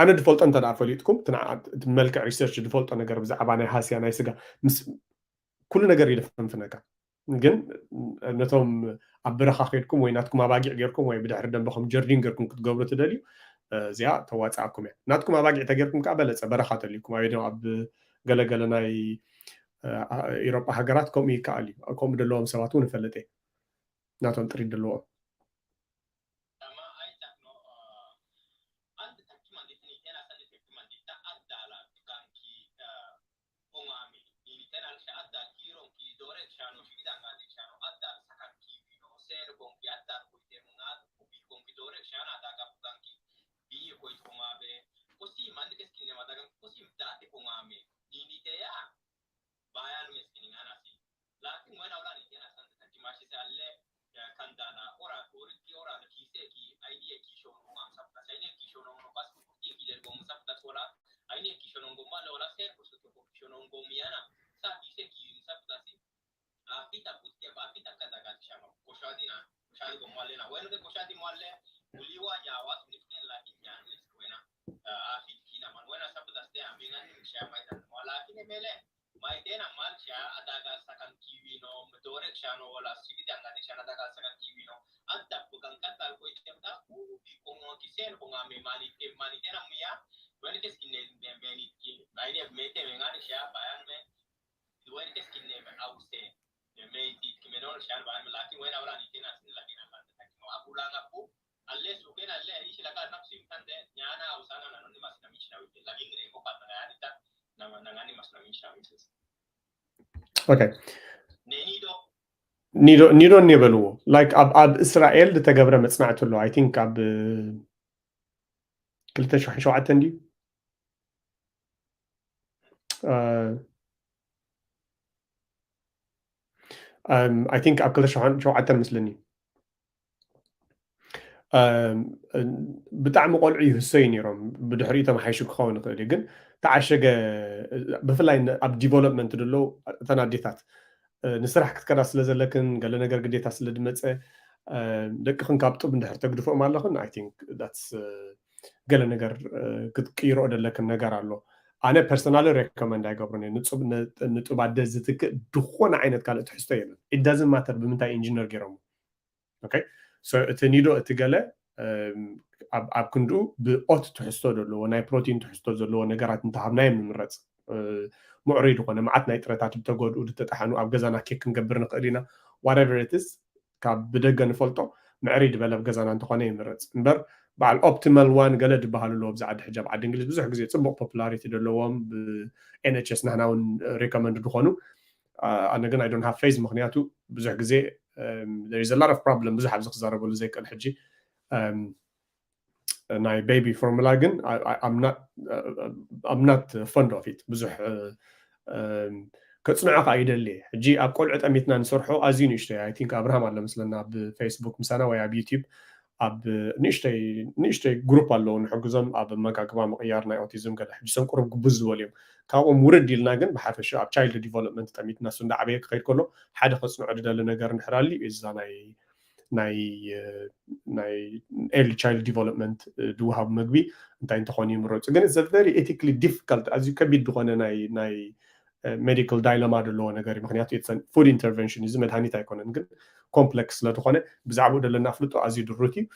ኣነ ዝፈልጦ እንተ ደኣ ፈሊጥኩም እቲ መልክዕ ሪሰርች ዝፈልጦ ነገር ብዛዕባ ናይ ሃስያ ናይ ስጋ ምስ ኩሉ ነገር እዩ ዝፈንፍነካ። ግን ነቶም ኣብ በረኻ ከድኩም ወይ ናትኩም ኣባጊዕ ጌርኩም ወይ ብድሕሪ ደንበኹም ጀርዲን ጌርኩም ክትገብሩ ትደልዩ እዚኣ ተዋፅኣኩም እያ። ናትኩም ኣባጊዕ ተጌርኩም ከዓ በለፀ በረኻ ተልዩኩም ኣብ ኣብ ገለገለ ናይ ኢሮጳ ሃገራት ከምኡ ይከኣል እዩ። ከምኡ ዘለዎም ሰባት እውን እፈልጥ እየ ናቶም ጥሪት ዘለዎም። ሻሊ ጎማሌና ወይነ ጎሻቲ ሟለ ሙሊዋ ያዋት ንፍቴን ላኪን ያን ወይና አፊት ኪና ማን ወይና ሰብት አስቴ አሚናን ሻማይታ ሟላ ኪነ ሜለ Maitena malcha adaga sakan kiwino, mdore chano wala siviti angati chana adaga sakan kiwino. Anta bukan kata ko itemta ku bi kongo kisen konga me mani ke mani tena muya. Wani kes kine me meni ki. Maine mete me ngani cha bayan me. Wani kes kine me ause. Me meti ki me non cha bayan me laki wena wala ni tena sin laki na kanta. Akula ngaku. Okay. ኒዶ ኒዶ እኒ በልዎ like ኣብ ኣብ እስራኤል ዝተገብረ መፅናዕቲ ኣሎ። I think ኣብ ክልተ ሺሕ ሸውዓተ እንድዩ I think ኣብ ክልተ ሺሕ ሸውዓተ መስለኒ ብጣዕሚ ቆልዑ ይህሰዩ ነይሮም። ብድሕሪኡ ተመሓይሹ ክኸውን ይኽእል እዩ፣ ግን ተዓሸገ ብፍላይ ኣብ ዲቨሎፕመንት ዘለዉ እተን ኣዴታት ንስራሕ ክትከዳ ስለ ዘለክን ገለ ነገር ግዴታ ስለ ድመፀ ደቅኽን ካብ ጡብ እንድሕር ተግድፍኦም ኣለኽን I think that's ገለ ነገር ክትቅይሮ ደለክን ነገር ኣሎ። ኣነ personally recommend ኣይገብሮን እየ። ንጡብ ኣደ ዝትክእ ዝኾነ ዓይነት ካልእ ትሕዝቶ የለን። It doesn't matter ብምንታይ ኢንጂነር ገይሮም okay so እቲ ኒዶ እቲ ገለ ኣብ ክንድኡ ብኦት ትሕዝቶ ዘለዎ ናይ ፕሮቲን ትሕዝቶ ዘለዎ ነገራት እንተሃብናዮም ንምረፅ። ምዕሩይ ዝኾነ መዓት ናይ ጥረታት ዝተጎድኡ ዝተጠሓኑ ኣብ ገዛና ኬክ ክንገብር ንኽእል ኢና። Whatever it is ካብ ብደገ ንፈልጦ ምዕሩይ ዝበለ ኣብ ገዛና እንተኾነ ይምረፅ እምበር በዓል optimal one ገለ ዝበሃሉ ኣለዎ ኣብዚ ዓዲ ሕጂ ኣብ ዓዲ እንግሊዝ ብዙሕ ግዜ ፅቡቅ popularity ዘለዎም ብ NHS ናህና እውን recommend ዝኾኑ ኣነ ግን I don't have faith ምክንያቱ ብዙሕ ግዜ there is a lot of problem ብዙሕ ኣብዚ ክዛረበሉ ዘይክእል ሕጂ ናይ baby formula ግን I'm not fond of it ብዙሕ ከፅንዖ ከዓ ይደሊ ሕጂ ኣብ ቆልዑ ጠሚትና ንሰርሖ ኣዝዩ ንእሽተይ I think ኣብርሃም ኣሎ መስለና ኣብ Facebook ምሳና ወይ ኣብ YouTube ኣብ ንእሽተይ ንእሽተይ group ኣለዉ ንሕግዞም ኣብ ኣመጋግባ ምቕያር ናይ autism ገለ ሕጂ ሰም ቁሩብ ግቡዝ ዝበሉ እዮም ካብኦም ውርድ ኢልና ግን ብሓፈሻ ኣብ child development ጠሚትና እሱ እንዳዓበየ ክኸይድ ከሎ ሓደ ከፅንዖ ዝደሊ ነገር እንድሕር ኣልዩ እዛ ናይ ናይ ናይ early child development ዝወሃቡ መግቢ እንታይ እንተኾኑ ይምረፁ ግን it's very ethically difficult ኣዝዩ ከቢድ ዝኾነ ናይ ናይ medical dilemma ዘለዎ ነገር እዩ ምክንያቱ food intervention እዚ መድሃኒት ኣይኮነን ግን complex ስለዝኾነ ብዛዕባኡ ዘለና ኣፍልጦ ኣዝዩ ድሩት እዩ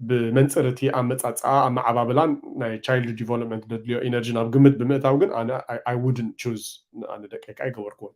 ብመንፅር እቲ ኣመፃፅኣ ኣመዓባብላን ናይ child development ዘድልዮ energy ናብ ግምት ብምእታው ግን ኣነ I wouldn't choose ኣነ ደቀይ ከዓ ኣይገበርኩዎን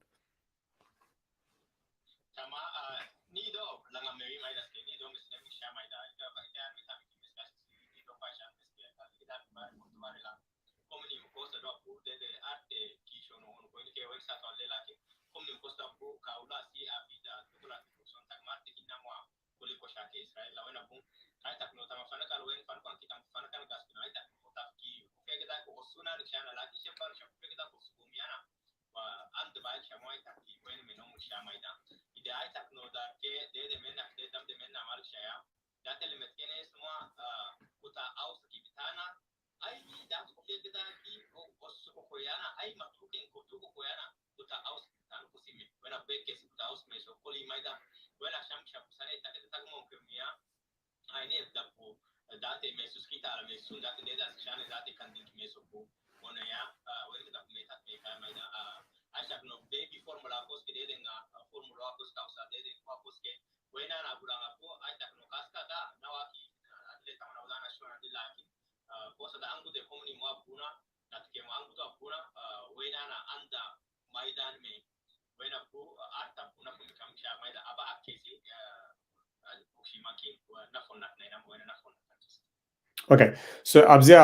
Kuli ko shake Israel la wena bun kai tak no tama fana kal wen fana kwan kitam fana kan gas kuna ai tak no tak ki ke ke tak ko suna ni shana la ki shepar shep ke tak ko sukumiana wa and bai shamo ai tak ki wen me no mu shama ida ide ai tak no da ke de de mena de dam de mena mal shaya da te le met kene suma kuta aus ki bitana ai ni da ko ke da ki o su ko yana ai ma tu ken ko tu ko yana kuta aus tan kusimi wena beke si kuta aus me so koli maida wena sham sham sare ta ta mo ke mia ai ne da ko da te me sus kita la me sun da te da shane da te kan din me so ko ona ya wena da me ta me ka maida ai shak no baby formula kos ke de nga formula kos causa de de ko kos ke wena na gura ko ai tak no kaska da na wa ki le tamana udana shona di lakin kosa da angu de komuni mo abuna na ke mo angu to abuna wena na anda maidan me wena ku arta kuna ku kam sha maida aba akesi kushi maki na fonna na ina wena na fonna okay so ኣብዚኣ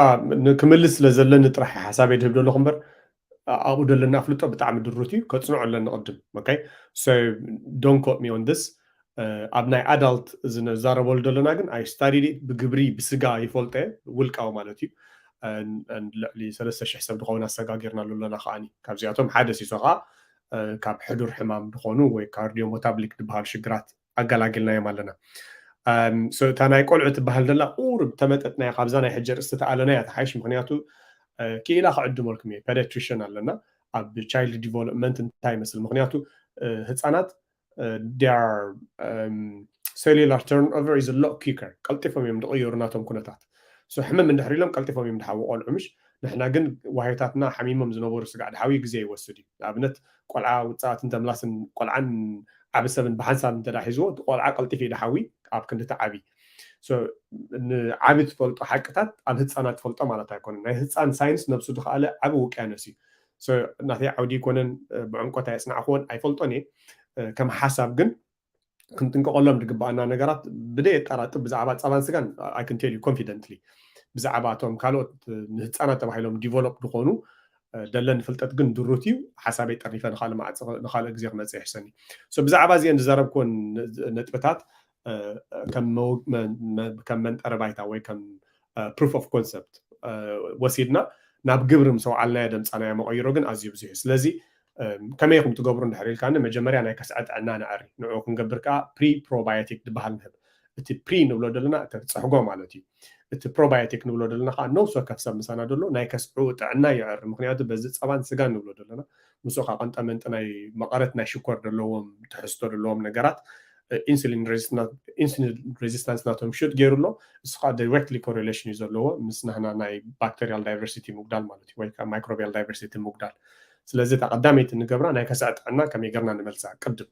ክምልስ ስለ ዘለኒ ጥራሕ ሓሳበይ ድህብ ዘለኹ እምበር ኣብኡ ዘለና ኣፍልጦ ብጣዕሚ ድሩት እዩ ከፅንዖ ኣለኒ ቅድም okay so don't quote me on this ኣብ ናይ adult ዝነዛረበሉ ዘለና ግን I studied it ብግብሪ ብስጋ ይፈልጦ ውልቃዊ ማለት እዩ ልዕሊ ሰለስተ ሽሕ ሰብ ዝኸውን ኣሰጋጊርና ኣለና ከዓኒ ካብዚኣቶም ሓደ ሲሶ ከዓ ካብ ሕዱር ሕማም ዝኾኑ ወይ cardiometabolism ዝበሃሉ ሽግራት ኣገላጊልናዮም ኣለና እታ ናይ ቆልዑ ትበሃል ዘላ ቁሩብ ተመጠጥናያ ካብዛ ናይ ሕጂ ርእስቲ ተኣለናያ ተሓይሽ ምክንያቱ ክኢላ ክዕድመልኩም እየ pediatrician ኣለና ኣብ child development እንታይ ይመስል ምክንያቱ ህፃናት their cellular turnover is a lot quicker። ቀልጢፎም እዮም ዝቕየሩ ናቶም ኩነታት። ሕመም እንድሕር ኢሎም ቀልጢፎም እዮም ዝሓዉ ቆልዑ። ምሽ ንሕና ግን ዋህዮታትና ሓሚሞም ዝነበሩ ስጋዕ ድሓዊ ግዜ ይወስድ እዩ። ንኣብነት ቆልዓ ውፅኣትን ተምላስን ቆልዓን ዓቢ ሰብን ብሓንሳብ እንተ ሒዝዎ፣ ቆልዓ ቀልጢፍ እዩ ድሓዊ ኣብ ክንዲ ተዓቢ። ንዓቢ ትፈልጦ ሓቅታት ኣብ ህፃናት ትፈልጦ ማለት ኣይኮነን። ናይ ህፃን ሳይንስ ነብሱ ዝኸኣለ ዓቢ ውቅያኖስ እዩ። ናተይ ዓውዲ ይኮነን፣ ብዕምቆት ኣየፅናዕክዎን ኣይፈልጦን እየ። ከም ሓሳብ ግን ክንጥንቀቐሎም ዝግባኣና ነገራት ብደይ የጠራጥር ብዛዕባ ፀባን ስጋን I can tell you confidently። ብዛዕባ እቶም ካልኦት ንህፃናት ተባሂሎም ዲቨሎፕ ዝኾኑ ደለኒ ፍልጠት ግን ድሩት እዩ። ሓሳበይ ጠርኒፈ ንካልእ ግዜ ክመፅእ ይሕሰኒ። ብዛዕባ እዚአን ዝዘረብክወን ነጥብታት ከም መንጠሪ ባይታ ወይ ከም proof of concept ወሲድና ናብ ግብሪ ምስ ኣውዓልናዮ ደምፃናዮ መቐይሮ ግን ኣዝዩ ብዙሕ እዩ። ስለዚ ከመይ ኢኹም ትገብሩ እንድሕር ኢልካኒ፣ መጀመርያ ናይ ከስዐ ጥዕና ነዐሪ። ንዕኡ ክንገብር ከዓ pre probiotic ዝበሃል ንህብ። እቲ pre ንብሎ ዘለና እቲ ጸሕጎ ማለት እዩ። እቲ probiotic ንብሎ ዘለና ከዓ ነብሲ ወከፍ ሰብ ምሳና ዘሎ ናይ ከስዕኡ ጥዕና የዐሪ። ምክንያቱ በዚ ጸባን ስጋን ንብሎ ዘለና ምስኡ ከዓ ቀንጠመንጢ ናይ መቐረት ናይ ሽኮር ዘለዎም ትሕዝቶ ዘለዎም ነገራት insulin resistance ናቶም shoot ገይሩ ኣሎ። እሱ ከዓ directly correlation እዩ ዘለዎ ምስ ናህና ናይ bacterial diversity ምጉዳል ማለት እዩ፣ ወይ ከዓ microbial diversity ምጉዳል። ስለዚ እታ ቀዳመይቲ ንገብራ ናይ ከስዐ ጥዕና ከመይ ጌርና ንመልሳ ቅድም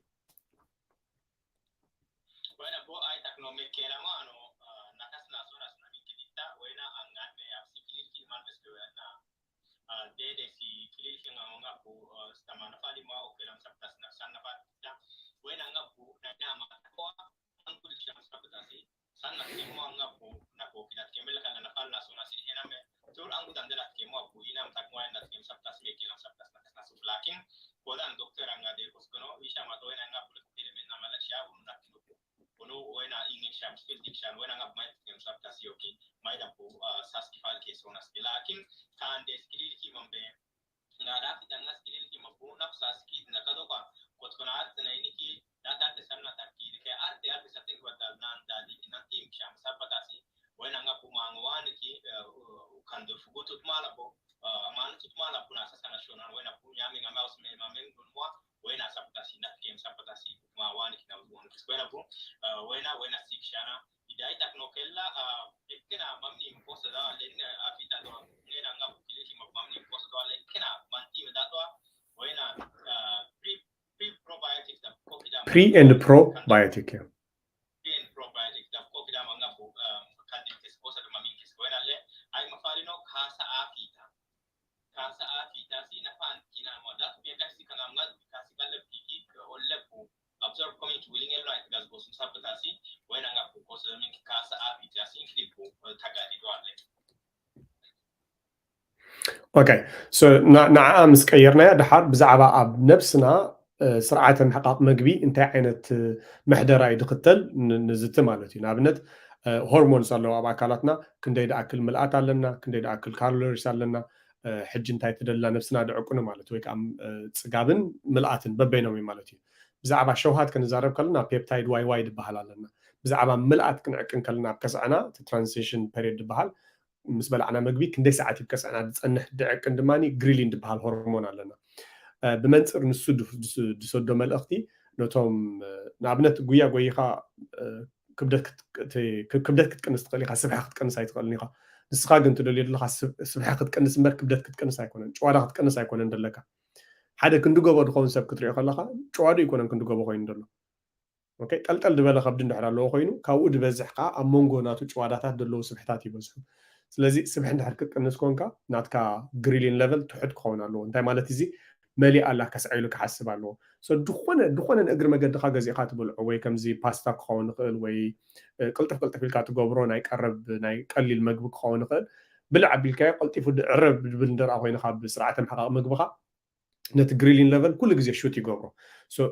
pre and probiotic። Okay, ንዓ ምስ ቀየርናያ ድሓር ብዛዕባ ኣብ ነብስና ስርዓተ ምሕቃቕ መግቢ እንታይ ዓይነት ምሕደራ እዩ ዝኽተል ንዝቲ ማለት እዩ። ንኣብነት ሆርሞንስ ኣለዉ ኣብ ኣካላትና፣ ክንደይ ድኣክል ምልኣት ኣለና፣ ክንደይ ድኣክል ካሎሪስ ኣለና፣ ሕጂ እንታይ ትደላ ነብስና ድዕቁኑ ማለት ወይ ከዓ ፅጋብን ምልኣትን በበይኖም እዩ ማለት እዩ። ብዛዕባ ሸውሃት ክንዛረብ ከለና ፔፕታይድ ዋይ ዋይ ዝበሃል ኣለና። ብዛዕባ ምልኣት ክንዕቅን ከለና ኣብ ከስዐና እቲ ትራንዚሽን ፔሪድ ዝበሃል ምስ በላዕና መግቢ ክንደይ ሰዓት እዩ ከስዐና ዝፀንሕ ድዕቅን ድማ ግሪሊን ዝበሃል ሆርሞን ኣለና። ብመንፅር ንሱ ዝሰዶ መልእኽቲ ነቶም ንኣብነት ጉያ ጎይኻ ክብደት ክትቅንስ ትኽእል ኢኻ፣ ስብሒ ክትቀንስ ኣይትኽእልን ኢኻ። ንስኻ ግን ትደልዮ ዘለኻ ስብሒ ክትቀንስ እምበር ክብደት ክትቀንስ ኣይኮነን፣ ጭዋዳ ክትቀንስ ኣይኮነን ዘለካ። ሓደ ክንዲ ጎቦ ዝኸውን ሰብ ክትሪኦ ከለኻ ጭዋዱ ኣይኮነን ክንዲ ጎቦ ኮይኑ ዘሎ። ጠልጠል ዝበለ ከብዲ እንድሕር ኣለዎ ኮይኑ ካብኡ ዝበዝሕ ከዓ ኣብ መንጎ ናቱ ጭዋዳታት ዘለዉ ስብሕታት ይበዝሑ። ስለዚ ስብሒ እንድሕር ክትቅንስ ኮንካ ናትካ ግሪሊን ለቨል ትሑት ክኸውን ኣለዎ። እንታይ ማለት እዚ መሊእ ኣላ ከስዐ ኢሉ ክሓስብ ኣለዎ። ዝኾነ ዝኾነ ንእግሪ መገድካ ገዚእካ ትበልዖ ወይ ከምዚ ፓስታ ክኸውን ይኽእል ወይ ቅልጥፍ ቅልጥፍ ኢልካ ትገብሮ ናይ ቀረብ ናይ ቀሊል መግቢ ክኸውን ይኽእል። ብልዕ ኣቢልካዮ ቀልጢፉ ድዕረብ ድብል እንደርኣ ኮይንካ ብስርዓተ ምሕቃቕ ምግብኻ ነቲ ግሪሊን ለቨል ኩሉ ግዜ ሹት ይገብሮ።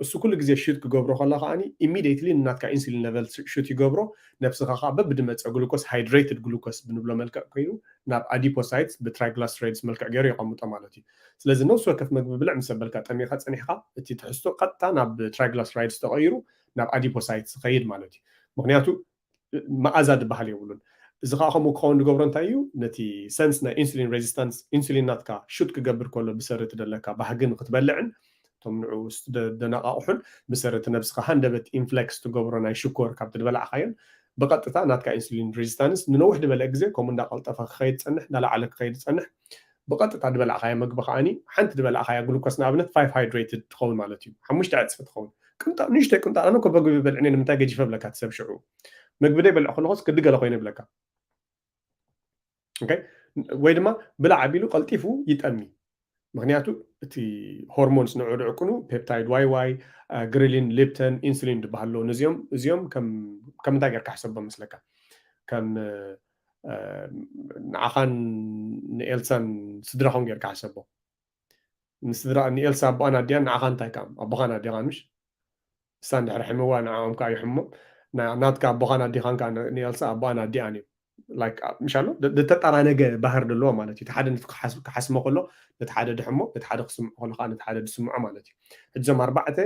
እሱ ኩሉ ግዜ ሹት ክገብሮ ከሎ ከዓኒ ኢሚዲየትሊ ንናትካ ኢንሱሊን ለቨል ሹት ይገብሮ። ነብስኻ ከዓ በብድመፀ ግሉኮስ ሃይድሬትድ ግሉኮስ ብንብሎ መልክዕ ኮይኑ ናብ ኣዲፖሳይትስ ብትራይግላስራይድስ መልክዕ ገይሩ የቐምጦ ማለት እዩ። ስለዚ ነብሲ ወከፍ መግቢ ብልዕ ምስ ኣበልካ ጠሚኻ ፀኒሕካ እቲ ትሕዝቶ ቀጥታ ናብ ትራይግላስራይድስ ተቐይሩ ናብ ኣዲፖሳይትስ ይኸይድ ማለት እዩ። ምክንያቱ መኣዛ ዝበሃል የብሉን። እዚ ከዓ ከምኡ ክኸውን ዝገብሮ እንታይ እዩ? ነቲ ሰንስ ናይ ኢንሱሊን ሬዚስታንስ ኢንሱሊን ናትካ ሹት ክገብር ከሎ ብሰሪ እቲ ዘለካ ባህጊ ንክትበልዕን እቶም ንዑ ደነቃቕሑን ብሰረቲ ነብስኻ ሃንደበት ኢንፍሌክስ ትገብሮ ናይ ሽኮር ካብቲ ዝበላዕካዮን ብቐጥታ ናትካ ኢንሱሊን ሬዚስታንስ ንነዊሕ ዝበለ ግዜ ከምኡ እንዳቐልጠፈ ክኸይድ ዝፀንሕ እንዳለዓለ ክኸይድ ዝፀንሕ ብቐጥታ ዝበላዕካዮ መግቢ ከዓኒ ሓንቲ ዝበላዕካያ ግሉኮስ ንኣብነት ፋይቭ ሃይድሬትድ ትኸውን ማለት እዩ። ሓሙሽተ ዕፅፊ ትኸውን። ቅንጣ ንእሽተይ ቅንጣ ኣነ እኮ በግቢ በልዕኒ ንምንታይ ገጂፈ ብለካ ትሰብ ሽዑ ምግቢ ደይ በልዕ ከለኹስ ግዲ ገለ ኮይነ ብለካ ወይ ድማ ብላዕ ኣቢሉ ቀልጢፉ ይጠሚ። ምክንያቱ እቲ ሆርሞንስ ንዑ ድዕቅኑ ፔፕታይድ ዋይ ዋይ፣ ግሪሊን፣ ሊፕተን፣ ኢንሱሊን ዝበሃሉ ነዚኦም እዚኦም ከም እንታይ ጌርካ ሕሰቦም መስለካ? ከም ንዓኻን ንኤልሳን ስድራኹም ጌርካ ሕሰቦም። ንስድራ ንኤልሳ ኣቦኣን ኣዲኣን ንዓኻ እንታይ ከኣ ኣቦኻን ኣዲኻን ምሽ እሳ እንድሕር ሕምዋ ንዓኦም ከኣ ይሕሞም ናትካ ኣቦኻን ኣዲኻን ከኣ ንኤልሳ ኣቦኣን ኣዲኣን እዮም። ምሻሎ ዝተጠራነገ ባህር ደለዎ ማለት እዩ። ሓደ ክሓስሞ ከሎ ነቲ ሓደ ድሕሞ ነቲ ሓደ ክስምዖ ከሎ ከዓ ነቲ ሓደ ድስምዖ ማለት እዩ። ሕዞም ኣርባዕተ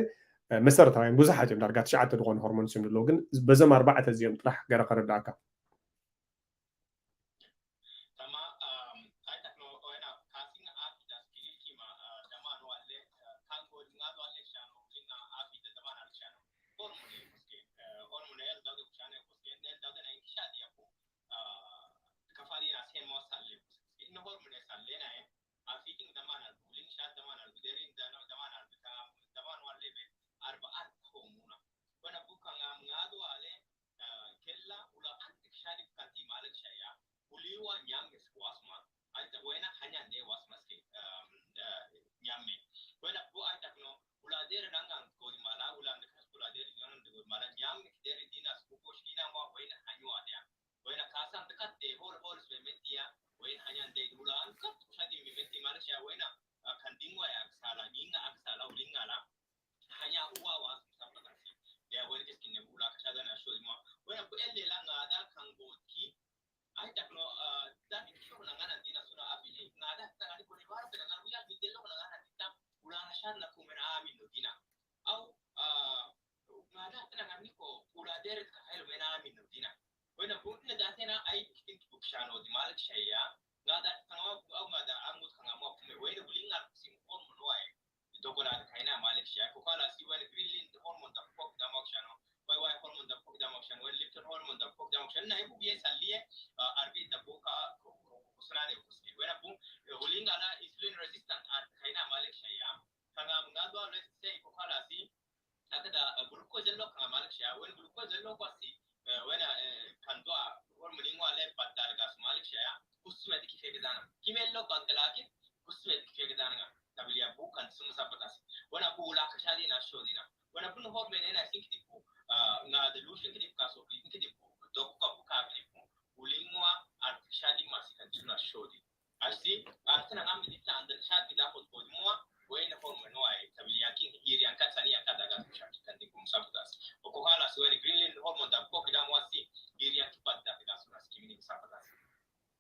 መሰረታውያን ብዙሓት እዮም ዳርጋ ትሽዓተ ዝኾኑ ሆርሞንስ እዮም ደለዎ ግን በዞም ኣርባዕተ እዚኦም ጥራሕ ገረ ከረዳእካ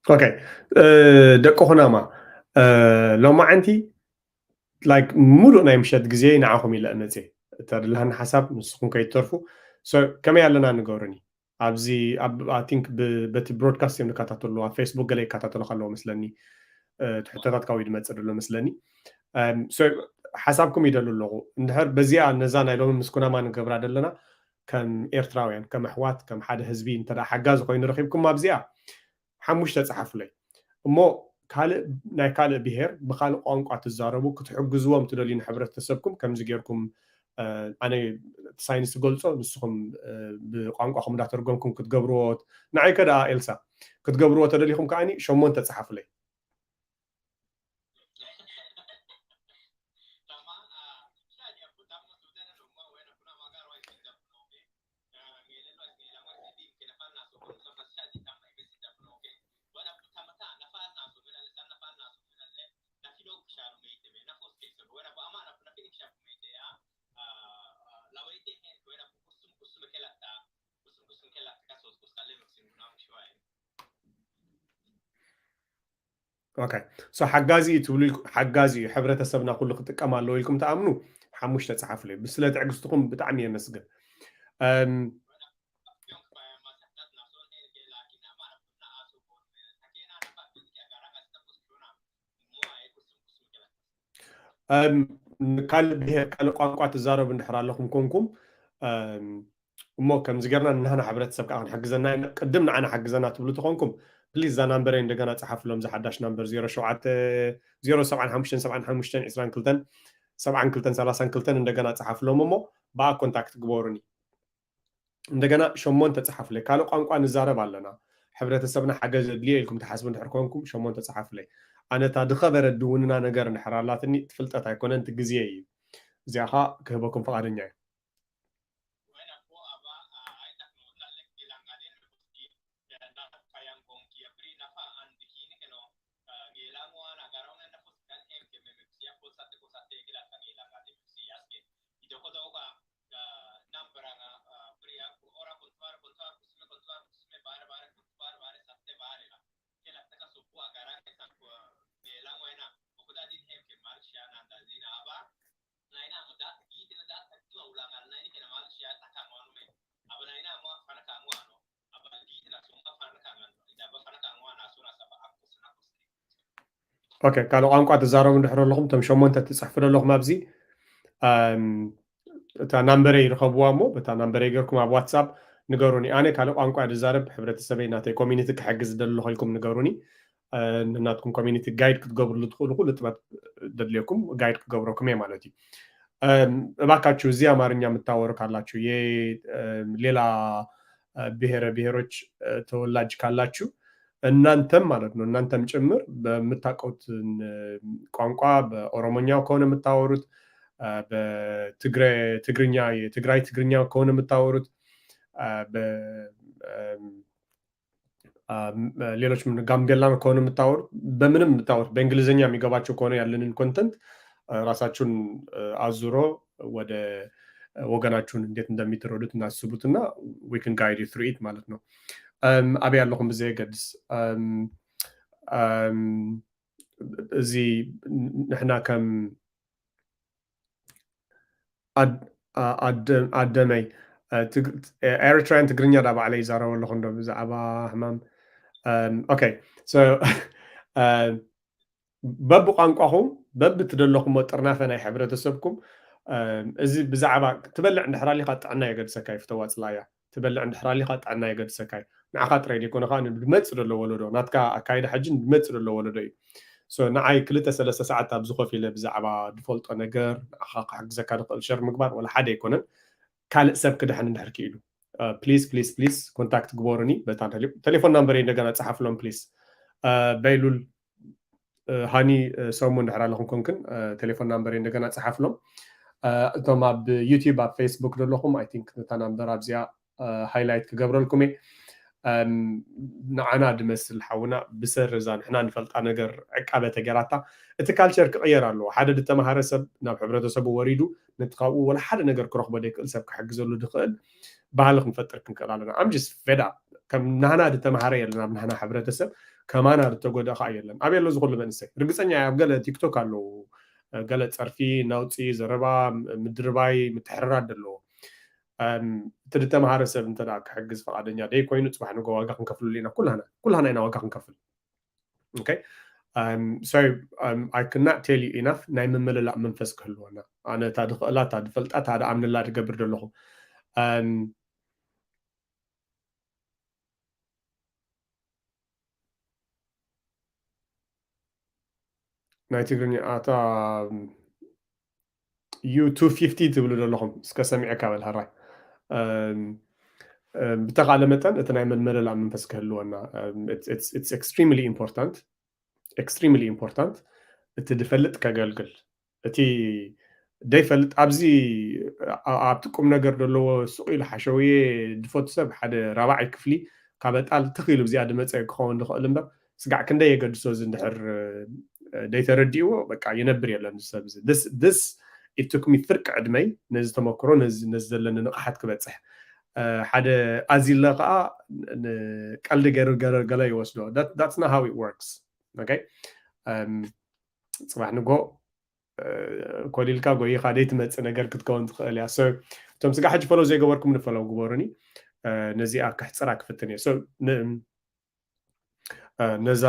ኦኬ ደቂ ኩናማ ሎማዓንቲ ላይክ ሙሉእ ናይ ምሸት ግዜ ንዓኹም ኢለ መፅየ እተድልሃኒ ሓሳብ ንስኹም ከይትተርፉ ከመይ ኣለና ንገብርኒ ኣብዚ ቲንክ በቲ ብሮድካስት እዮም ዝከታተሉ ኣብ ፌስቡክ ገለ ይከታተሉ ከለዎ መስለኒ ትሕቶታት ካብኡ ዝመፅእ ዘሎ መስለኒ ሓሳብኩም ይደሉ ኣለኹ እንድሕር በዚኣ ነዛ ናይ ሎሚ ምስ ኩናማ ንገብራ ዘለና ከም ኤርትራውያን ከም ኣሕዋት ከም ሓደ ህዝቢ እንተ ሓጋዚ ኮይኑ ረኪብኩም ኣብዚኣ ሓሙሽተ ፀሓፉለይ እሞ ካልእ ናይ ካልእ ብሄር ብካልእ ቋንቋ ትዛረቡ ክትሕግዝዎም ትደልዩ ንሕብረተሰብኩም ከምዚ ጌርኩም ኣነ ሳይንስ ዝገልፆ ንስኹም ብቋንቋኹም እንዳተርጎምኩም ክትገብርዎ ንዓይከ ደኣ ኤልሳ ክትገብርዎ ተደሊኹም ከዓኒ ሸሞንተ ፀሓፉለይ ኦኬ ሶ ሓጋዚ እዩ ትብሉ ሓጋዚ እዩ ሕብረተሰብና ኩሉ ክጥቀም ኣለዎ ኢልኩም ተኣምኑ ሓሙሽተ ፀሓፉለይ ስለ ትዕግስትኩም ብጣዕሚ የመስግን ካልእ ብሄር ካልእ ቋንቋ ትዛረቡ እንድሕር ኣለኹም ኮንኩም እሞ ከምዚ ገርና ንናህና ሕብረተሰብ ከዓ ክንሕግዘና ኢና። ቅድም ንዓና ሓግዘና ትብሉ ተኾንኩም ፕሊዝ እዛ ናምበረይ እንደገና ፀሓፍሎም። ዝሓዳሽ ናምበር ዜሮ ሸውዓተ ዜሮ ሰብዓን ሓሙሽተን ሰብዓን ሓሙሽተን ዕስራን ክልተን ሰብዓን ክልተን ሰላሳን ክልተን እንደገና ፀሓፍሎም እሞ ብኣ ኮንታክት ግበሩኒ። እንደገና ሸሞንተ ፀሓፉለይ። ካልእ ቋንቋ ንዛረብ ኣለና፣ ሕብረተሰብና ሓገዝ የድልዮ ኢልኩም ትሓስቡ እንድሕር ኮንኩም ሸሞንተ ፀሓፉለይ። ኣነ እታ ዝኸበረ ድውንና ነገር እንድሕር ኣላትኒ ትፍልጠት ኣይኮነን ትግዜ እዩ። እዚኣ ከዓ ክህበኩም ፍቓደኛ እዩ። ኦኬ፣ ካልእ ቋንቋ ትዛረቡ እንድሕር ኣለኹም እቶም ሸሞንተ ትፅሕፉ ዘለኹም ኣብዚ እታ ናምበረይ ይርከብዋ እሞ በታ ናምበረይ ገርኩም ኣብ ዋትሳፕ ንገሩኒ። ኣነ ካልእ ቋንቋ ዝዛረብ ሕብረተሰበይ ናተይ ኮሚኒቲ ክሕግዝ ዝደሊ ኣለኹ ኢልኩም ንገሩኒ። ንናትኩም ኮሚኒቲ ጋይድ ክትገብርሉ ትኽእሉ ኩሉ ጥበብ ደድልየኩም ጋይድ ክገብረኩም እየ ማለት እዩ። እባካችሁ እዚህ አማርኛ የምታወሩ ካላችሁ የሌላ ብሔረ ብሔሮች ተወላጅ ካላችሁ እናንተም ማለት ነው እናንተም ጭምር በምታውቁት ቋንቋ በኦሮሞኛ ከሆነ የምታወሩት በትግርኛ የትግራይ ትግርኛ ከሆነ የምታወሩት ሌሎች ጋምቤላ ከሆነ የምታወሩት በምንም የምታወሩት በእንግሊዝኛ የሚገባቸው ከሆነ ያለንን ኮንተንት ራሳችሁን አዙሮ ወደ ወገናችሁን እንዴት እንደሚትረዱት እናስቡትና we can guide you through it ማለት ነው። ኣበይ ኣለኹም ብዘየገድስ እዚ ንሕና ከም ኣደመይ ኤርትራያን ትግርኛ ዳ ባዕለ ይዛረበ ኣለኹ እንዶ ብዛዕባ ሕማም okay በብቋንቋኹም በብትደለኹሞ ጥርናፈ ናይ ሕብረተሰብኩም እዚ ብዛዕባ ትበልዕ እንድሕር ኣሊኻ ጥዕና የገድሰካ እዩ ፍተዋ ፅላያ ትበልዕ እንድሕር ኣሊኻ ጥዕና የገድሰካ እዩ ንዓኻ ጥራይ ዘይኮነ ከዓ ንመፅእ ዘሎ ወለዶ ናትካ ኣካይዳ ሕጂ ንመፅእ ዘሎ ወለዶ እዩ ንዓይ ክልተ ሰለስተ ሰዓት ኣብዚ ኮፍ ኢለ ብዛዕባ ዝፈልጦ ነገር ንዓኻ ክሕግዘካ ዝኽእል ሸር ምግባር ወላ ሓደ ኣይኮነን ካልእ ሰብ ክድሕን እንድሕር ክኢሉ please please please contact ግበሩኒ በታ ቴሌፎን ናምበረይ እንደገና ፀሓፍሎም please በይሉል ሃኒ ሰሙ እንድሕር ኣለኹም ኮንክን ቴሌፎን ናምበረይ እንደገና ፀሓፍሎም እቶም ኣብ ዩቲብ ኣብ ፌስቡክ ዘለኹም I think ነታ ናምበር ኣብዚኣ ሃይላይት ክገብረልኩም እየ ንዓና ድመስል ሓውና ብሰር እዛ ንሕና ንፈልጣ ነገር ዕቃበ ተገራታ እቲ ካልቸር ክቕየር ኣለዎ ሓደ ዝተምሃረ ሰብ ናብ ሕብረተሰቡ ወሪዱ ነቲ ካብኡ ወላ ሓደ ነገር ክረኽቦ ዘይክእል ሰብ ክሕግዘሉ ዝኽእል ባህሊ ክንፈጥር ክንክእል ኣለና I'm just fed up ከም ናህና ዝተምሃረ የለን ኣብ ናህና ሕብረተሰብ ከማና ዝተጎደ ከዓ የለን ኣበይ ኣሎ ዝኩሉ መንእሰይ ርግፀኛ ኣብ ገለ ቲክቶክ ኣለዉ ገለ ፀርፊ ናውፂ ዘረባ ምድርባይ ምትሕርራድ ኣለዎ እቲ ዝተምሃረ ሰብ እንተ ክሕግዝ ፈቃደኛ ደይ ኮይኑ ፅባሕ ንጎ ዋጋ ክንከፍልሉ ኢና ኩላና ኩላና ኢና ዋጋ ክንከፍል okay um, so um, I cannot tell you enough ናይ ምምልላእ መንፈስ ክህልወና ኣነ እታ ድኽእላ እታ ድፈልጣ እታ ድኣምንላ ድገብር ዘለኹ um, ናይ ትግርኛ ኣታ ዩ ቱ ፊፍቲ ትብሉ ዘለኹም እስከ ሰሚዐካ በል ሃራይ ብተኻለ መጠን እቲ ናይ መልመለላ መንፈስ ክህልወና it's extremely important extremely important እቲ ድፈልጥ ከገልግል እቲ ደይፈልጥ ኣብዚ ኣብቲ ቁም ነገር ዘለዎ ሱቕ ኢሉ ሓሸውየ ድፈቱ ሰብ ሓደ ራባዓይ ክፍሊ ካብ ኣጣል ትኽ ኢሉ ብዚኣ ድመፀ ክኸውን ዝኽእል እምበር ስጋዕ ክንደይ የገድሶ እዚ እንድሕር ደይተረዲእዎ በቃ ይነብር የለን ሰብ this it took me ፍርቂ ዕድመይ ነዚ ተመክሮ ነዚ ዘለኒ ንቕሓት ክበፅሕ ሓደ ኣዚለ ከዓ ቀልዲ ገይሩ ገለ ይወስዶ that's not how it works okay ፅባሕ ንጎ ኮሊልካ ጎይኻ ደይ ትመፅእ ነገር ክትከውን ትኽእል እያ እቶም ስጋ ሕጂ ፈለው ዘይገበርኩም ንፈለው ግበሩኒ ነዚኣ ክሕፅራ ክፍትን እየ ነዛ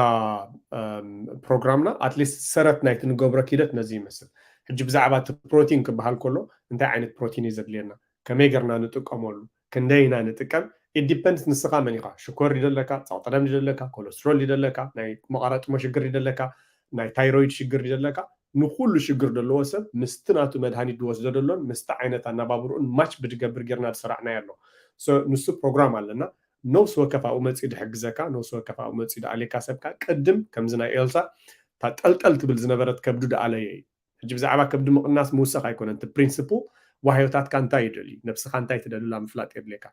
ፕሮግራምና ኣትሊስት ሰረት ናይቲ ንገብሮ ኪደት ነዚ ይመስል ሕጂ ብዛዕባ እቲ ፕሮቲን ክበሃል ከሎ እንታይ ዓይነት ፕሮቲን እዩ ዘድልየና፣ ከመይ ገርና ንጥቀመሉ፣ ክንደይ ኢና ንጥቀም? ኢት ዲፐንድስ ንስኻ መን ኢኻ። ሽኮር ድደለካ፣ ፃውጠደም ድደለካ፣ ኮለስትሮል ድደለካ፣ ናይ መቐረጥሞ ሽግር ድደለካ፣ ናይ ታይሮይድ ሽግር ድደለካ፣ ንኩሉ ሽግር ዘለዎ ሰብ ምስቲ ናቱ መድሃኒት ዝወስዶ ዘሎን ምስቲ ዓይነት ኣናባብርኡን ማች ብድገብር ጌርና ዝሰራዕናዮ ኣሎ። ንሱ ፕሮግራም ኣለና። ነውስ ወከፍ ኣብኡ መፂኡ ድሕግዘካ፣ ነውስ ወከፍ ኣብኡ መፂኡ ድኣልየካ ሰብካ ቅድም ከምዚ ናይ ኤልሳ ታጠልጠል ትብል ዝነበረት ከብዱ ድኣለየ እዩ። ሕጂ ብዛዕባ ከብዲ ምቕናስ ምውሳኽ ኣይኮነን እቲ ፕሪንስፕል። ዋህዮታትካ እንታይ ይደልዩ፣ ነብስኻ እንታይ ትደልላ ምፍላጥ የድልየካ።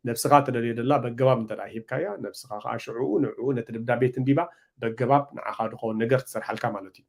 ነብስኻ ትደልዮ ደላ በገባብ እንተ ሂብካያ፣ ነብስኻ ከዓ ሽዕኡ ንዕኡ ነቲ ደብዳቤ ትንቢባ በገባብ ንዓኻ ድኸውን ነገር ትሰርሓልካ ማለት እዩ።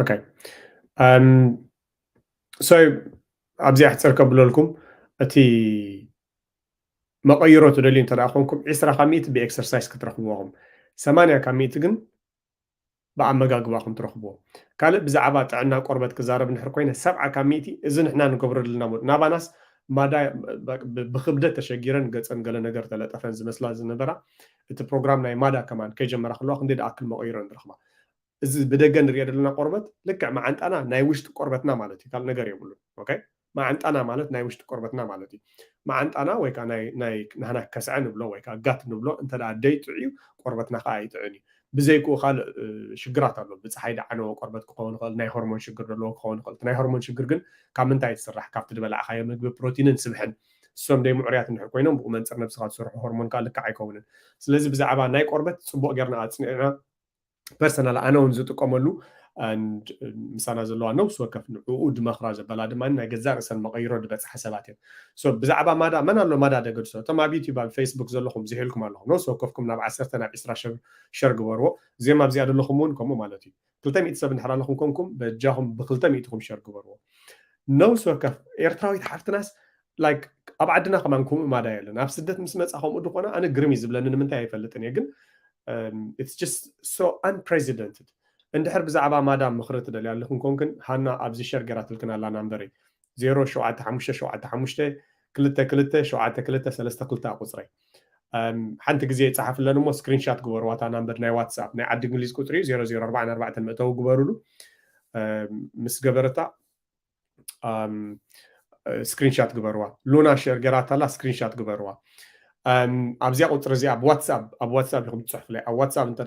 ኦኬ። ሶ ኣብዚ ኣሕፅር ከብለልኩም፣ እቲ መቐይሮ ትደልዩ እንተ ደኣ ኮንኩም ዒስራ ካብ ሚእቲ ብኤክሰርሳይስ ክትረኽብዎ ኢኹም። ሰማንያ ካብ ሚእቲ ግን ብኣመጋግባኹም ትረኽብዎ። ካልእ ብዛዕባ ጥዕና ቆርበት ክዛረብ እንድሕር ኮይነ፣ ሰብዓ ካብ ሚእቲ እዚ ንሕና ንገብሮ ዘለና ሞ-፣ ናባናስ ማዳ ብ-፣ ብክብደት ተሸጊረን ገፀን ገለ ነገር ተለጠፈን ዝመስላ ዝነበራ፣ እቲ ፕሮግራም ናይ ማዳ ከማን ከይጀመራ ከለዋ ክንደይ ደኣክል መቐይሮ ንረኽባ። እዚ ብደገ ንሪኦ ዘለና ቆርበት ልክዕ መዓንጣና ናይ ውሽጢ ቆርበትና ማለት እዩ፣ ካልእ ነገር የብሉን። ኦኬ? መዓንጣና ማለት ናይ ውሽጢ ቆርበትና ማለት እዩ። መዓንጣና ወይ ከዓ ናይ፣ ናይ ናህና ከስዐ ንብሎ ወይ ከዓ ጋት ንብሎ እንተ ደኣ ደይ ጥዕዩ፣ ቆርበትና ከዓ ኣይጥዕን እዩ። ብዘይክኡ ካልእ፣ እ፣ ሽግራት ኣሎ። ብፀሓይ ደዓነወ ቆርበት ክኸውን ይኽእል፣ ናይ ሆርሞን ሽግር ዘለዎ ክኸውን ይኽእል። እቲ ናይ ሆርሞን ሽግር ግን ካብ ምንታይ ትስራሕ? ካብቲ ዝበላዕኻዮ ምግቢ ፕሮቲንን ስብሕን። እሶም ደይ ምዕሩያት እንድሕር ኮይኖም ብኡ መንፅር ነብስኻ ትሰርሖ ሆርሞን ከዓ ልክዕ ኣይከውንን። ስለዚ ብዛዕባ ናይ ቆርበት ፅቡቕ ጌርና ኣፅኒዕና ፐርሰናል ኣነ እውን ዝጥቀመሉ and ምሳና ዘለዋ ነብሲ ወከፍ ንዕኡ ድመኽራ ዘበላ ድማ ናይ ገዛእ ርእሰን መቐይሮ ዝበፅሓ ሰባት እዮም። ሶ ብዛዕባ ማዳ መን ኣሎ ማዳ ደገድሶ? እቶም ኣብ ዩቲዩብ ኣብ ፌስቡክ ዘለኹም ዝሒልኩም ኣለኹም ነብሲ ወከፍኩም ናብ ዓሰርተ ናብ ዒስራ ሸር፣ ሸር ግበርዎ። እዚኦም ኣብዚኣ ዘለኹም እውን ከምኡ ማለት እዩ። ክልተ ሚእቲ ሰብ እንድሕር ኣለኹም ኮንኩም በጃኹም ብክልተ ሚእትኹም ሸር ግበርዎ። ነብሲ ወከፍ ኤርትራዊት ሓፍትናስ ላይክ ኣብ ዓድና ከማን ከምኡ ማዳ የለን። ኣብ ስደት ምስ መፃ ከምኡ ድኾነ ኣነ ግርም እዩ ዝብለኒ፣ ንምንታይ ኣይፈልጥን እየ ግን it's just so unprecedented። እንድሕር ብዛዕባ ማዳ ምኽሪ ትደልያ ኣለኹም ኮንክን ሃና ኣብዚ ሸር ገይራትልክን ኣላ ናምበረይ ዜሮ ሸውዓተ ሓሙሽተ ሸውዓተ ሓሙሽተ ክልተ ክልተ ሸውዓተ ክልተ ሰለስተ ክልተ ቁፅረይ። ሓንቲ ግዜ ይፀሓፍለን እሞ ስክሪንሻት ግበርዋ እታ ናምበር ናይ ዋትሳፕ ናይ ዓዲ እንግሊዝ ቁፅሪ እዩ ዜሮ ዜሮ ኣርባዕን ኣርባዕተን መእተዊ ግበሩሉ። ምስ ገበረታ ስክሪንሻት ግበርዋ። ሉና ሸር ገራታላ ስክሪንሻት ግበርዋ። ኣብዚኣ ቁፅሪ እዚኣ ኣብ ዋትሳፕ ኣብ ዋትሳፕ ኢኹም ትፅሕፉለይ ኣብ ዋትሳፕ እንተ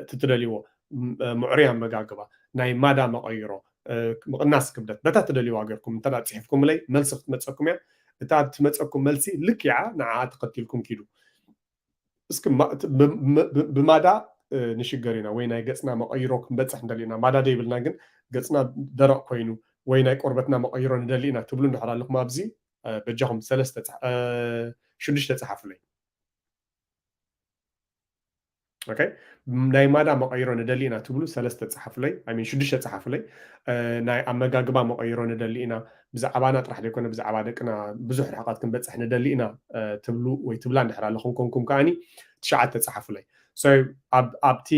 ትትደልይዎ ምዕሩይ ኣመጋግባ ናይ ማዳ መቐይሮ ምቕናስ ክብደት በታ ትደልይዋ ገርኩም እንተ ፅሒፍኩምለይ መልሲ ክትመፀኩም እያ። እታ ትመፀኩም መልሲ ልክዓ ንዓ ተኸቲልኩም ኪዱ። እስኪ ማ- እቲ ብ- ብ- ብ- ብማዳ እ፣ ንሽገር ኢና ወይ ናይ ገፅና መቐይሮ ክንበፅሕ ንደሊ ኢና። ማዳ ደይብልና ግን ገፅና ደረቕ ኮይኑ ወይ ናይ ቆርበትና መቐይሮ ንደሊ ኢና ትብሉ እንድሕር ኣለኹም ኣብዚ እ፣ በጃኹም ሰለስተ ፃሕ- እ፣ ሽዱሽተ ፀሓፉለይ። ኦኬ፣ ናይ ማዳ መቐይሮ ንደሊ ኢና ትብሉ ሰለስተ ፀሓፉለይ፣ I mean ሽዱሽተ ፀሓፉለይ። እ፣ ናይ ኣመጋግባ መቐይሮ ንደሊ ኢና፣ ብዛዕባና ጥራሕ ዘይኮነ ብዛዕባ ደቅና ብዙሕ ርሕቐት ክንበፅሕ ንደሊ ኢና እ፣ ትብሉ ወይ ትብላ እንድሕር ኣለኹም ኮንኩም ከዓኒ ትሽዓተ ፀሓፉለይ። So ኣብ ኣብቲ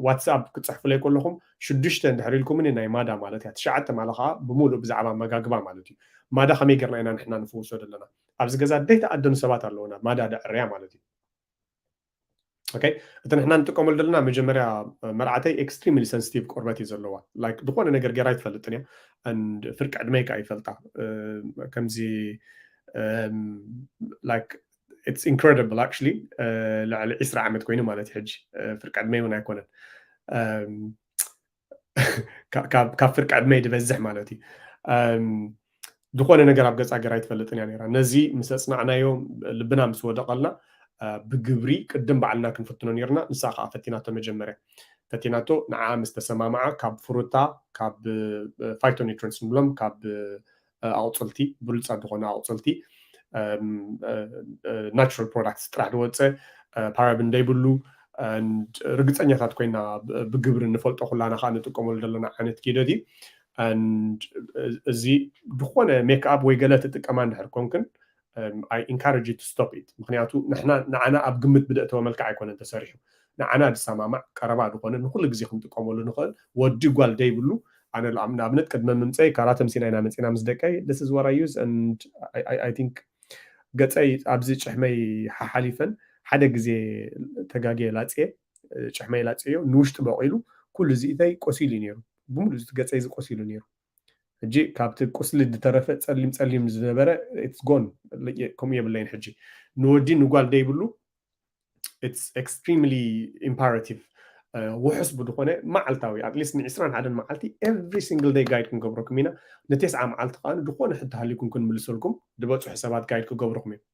ዋትስኣፕ ክትፅሕፉለይ ከለኹም ሽዱሽተ እንድሕር ኢልኩምኒ ናይ ማዳ ማለት እያ። ትሽዓተ ማለት ከዓ ብምሉእ ብዛዕባ ኣመጋግባ ማለት እዩ። ማዳ ከመይ ጌርና ኢና ንሕና ንፍውሶ ዘለና? ኣብዚ ገዛ ደይተኣደኑ ሰባት ኣለውና ማዳ ደዕርያ ማለት እዩ። ኦኬ፣ እቲ ንሕና ንጥቀመሉ ዘለና መጀመርያ መርዓተይ ኤክስትሪምሊ ሰንስቲቭ ቆርበት እዩ ዘለዋ። ላይክ ዝኾነ ነገር ገይራ ኣይትፈልጥን እያ። And ፍርቂ ዕድመይ ከዓ ይፈልጣ። እ፣ ከምዚ ላይክ it's incredible actually። እ፣ ልዕሊ ዒስራ ዓመት ኮይኑ ማለት እዩ ሕጂ። እ፣ ፍርቂ ዕድመይ እውን ኣይኮነን። እም፣ ካ- ካብ ካብ ፍርቂ ዕድመይ ዝበዝሕ ማለት እዩ። እም፣ ዝኾነ ነገር ኣብ ገፃ ገይራ ኣይትፈልጥን እያ ነይራ። ነዚ ምስ ኣፅናዕናዮ፣ ልብና ምስ ወደቐልና እ፣ ብግብሪ ቅድም ባዕልና ክንፍትኖ ነይርና። ንሳ ከዓ ፈቲናቶ መጀመርያ። ፈቲናቶ፣ ንዓ ምስ ተሰማምዓ ካብ ፍሩታ፣ ካብ ፋይቶኒትረንስ ንብሎም፣ ካብ እ፣ ኣቑፅልቲ፣ ብሉፃት ዝኾነ ኣቑፅልቲ ናቹራል ፕሮዳክትስ ጥራሕ ዝወፀ ፓራብን ዘይብሉ፣ and ርግፀኛታት ኮይና ብ- ብግብሪ ንፈልጦ ኩላና ከዓ ንጥቀመሉ ዘለና ዓይነት ኪደት እዩ። And እዚ ዝኾነ ሜክኣፕ ወይ ገለ ትጥቀማ እንድሕር ኮንክን I encourage you to stop it። ምክንያቱ ንሕና ንዓና ኣብ ግምት ብደእተወ መልክዕ ኣይኮነን ተሰሪሑ። ንዓና ዝሰማማዕ ቀረባ ዝኾነ ንኩሉ ግዜ ክንጥቀመሉ ንኽእል ወዲ ጓል ደይብሉ። ኣነ ንኣብነት ቅድመ ምምፀይ ካራተ ምሲና ኢና መፂና ምስ ደቀይ this is what I use and I think ገፀይ ኣብዚ ጭሕመይ ሓሓሊፈን ሓደ ግዜ ተጋግየ ላፅየ ጭሕመይ ላፅዮ ንውሽጢ በቂሉ ኩሉ እዚኢተይ ቆሲሉ እዩ ነይሩ። ብምሉ እዚ ገፀይ እዚ ቆሲሉ ነይሩ። ሕጂ ካብቲ ቁስሊ ዝተረፈ ፀሊም ፀሊም ዝነበረ it's gone። ከምኡ የብለይን። ሕጂ ንወዲ ንጓል ደይብሉ it's extremely imperative ውሑስ ብዝኾነ መዓልታዊ at least ን ዕስራን ሓደን መዓልቲ every single day ጋይድ ክንገብረኩም ኢና። ንቴስዓ መዓልቲ ከዓ ዝኾነ ሕቶ ሃልዩኩም ክንምልሰልኩም ዝበፅሑ ሰባት ጋይድ ክገብርኩም እዮም።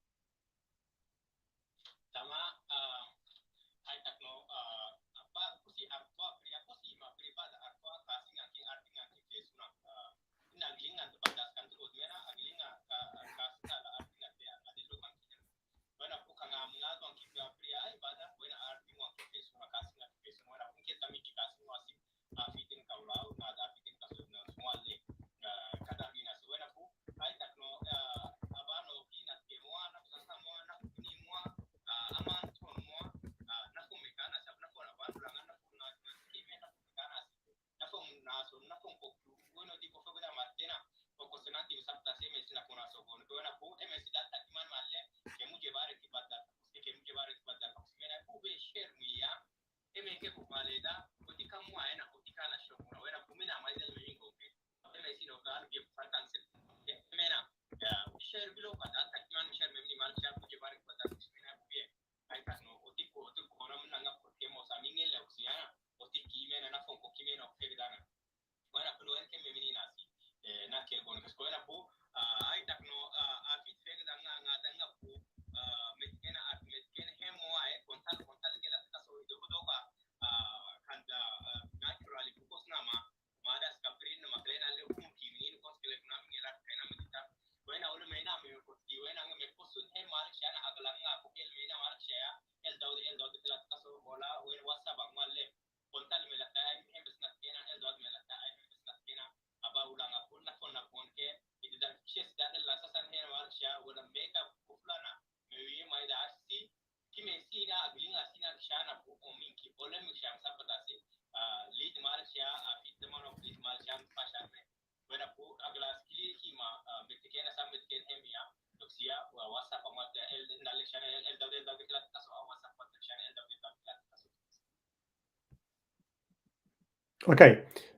Okay,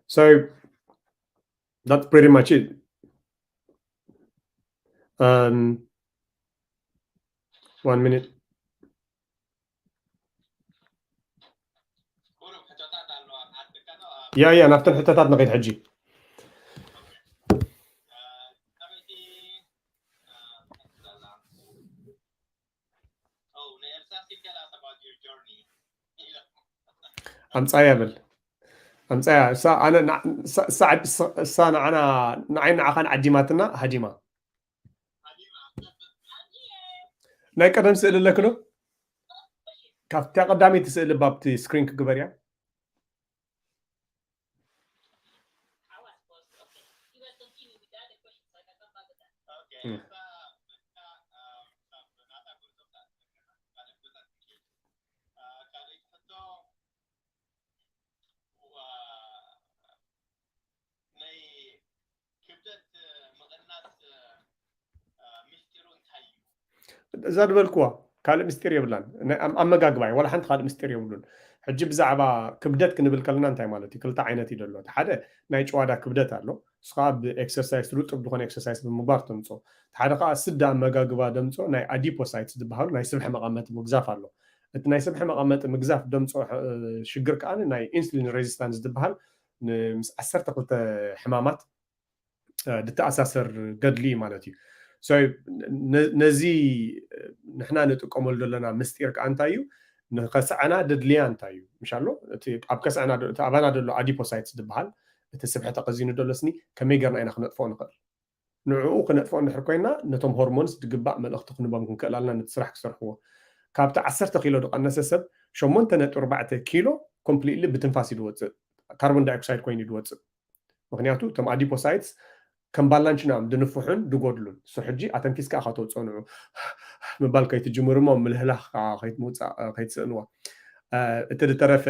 so that's pretty much it. Um, one minute. Yeah, yeah, ናብተን ሕቶታት ንኸይድ ሕጂ። ኣምጻያ በል ኣምጻያ እሳ ኣነ ንዓ- እሳ- እሳ ዓድ- እሳ- እሳ ንዓና ንዓይ ንዓኻን ዓዲማትና ሃዲማ። ናይ ቀደም ስእሊ ኣለክዶ? ካብታ ቀዳመይቲ ስእሊ ባብቲ ስክሪን ክግበር እያ። ናይ ክብደት ምቕናስ ምስጢሩ እንታይ እዩ? እዛ ዝበልክዋ ካልእ ምስጢር የብላን። ናይ ኣም- ኣመጋግባ እዩ፣ ዋላ ሓንቲ ካልእ ምስጢር የብሉን። ሕጂ ብዛዕባ ክብደት ክንብል ከለና እንታይ ማለት እዩ? ክልተ ዓይነት እዩ ዘሎ። እቲ ሓደ ናይ ጨዋዳ ክብደት ኣሎ። ንሱ ከዓ ብኤክሰርሳይስ፣ ርጡብ ዝኾነ ኤክሰርሳይስ ብምግባር ተምፅኦ። እቲ ሓደ ከዓ ስዲ ኣመጋግባ ደምፅኦ ናይ ኣዲፖሳይትስ ዝበሃሉ ናይ ስብሒ መቐመጢ ምግዛፍ ኣሎ። እቲ ናይ ስብሒ መቐመጢ ምግዛፍ ደምፅኦ ሕ- ሽግር ከዓ ናይ ኢንሱሊን ሬዚስታንስ ዝበሃል ን- ምስ ዓሰርተ ክልተ ሕማማት እ፣ ዝተኣሳሰር ገድሊ እዩ ማለት እዩ። So፣ ነ- ነዚ ንሕና ንጥቀመሉ ዘለና ምስጢር ከዓ እንታይ እዩ? ንኸስዐና ደድልያ እንታይ እዩ? ምሻሎ እቲ ኣብ ከስዐና ዶ- እቲ ኣባና ዘሎ ኣዲፖሳይትስ ዝበሃል እቲ ስብሒ ተቐዚኑ ዘሎ ስኒ ከመይ ጌርና ኢና ክነጥፍኦ ንኽእል? ንዕኡ ክነጥፍኦ እንድሕር ኮይና ነቶም ሆርሞንስ ዝግባእ መልእኽቲ ክንቦም ክንክእል ኣለና ነቲ ስራሕ ክሰርሕዎ። ካብቲ ዓሰርተ ኪሎ ዝቐነሰ ሰብ ሸሞንተ ነጥቢ ኣርባዕተ ኪሎ ኮምፕሊትሊ ብትንፋስ እዩ ዝወፅእ፣ ካርቦን ዳይኦክሳይድ ኮይኑ እዩ ዝወፅእ። ምክንያቱ እቶም ኣዲፖሳይትስ ከም ባላንችና እዮም ድንፍሑን ድጎድሉን። እሱ ሕጂ ኣተንፊስካ ኢኻ ተውፅኦ ንዑ ምባል ከይትጅምር እሞ ምልህላኽ ከዓ ከይትምውፃእ ከይትስእንዋ። እቲ ዝተረፈ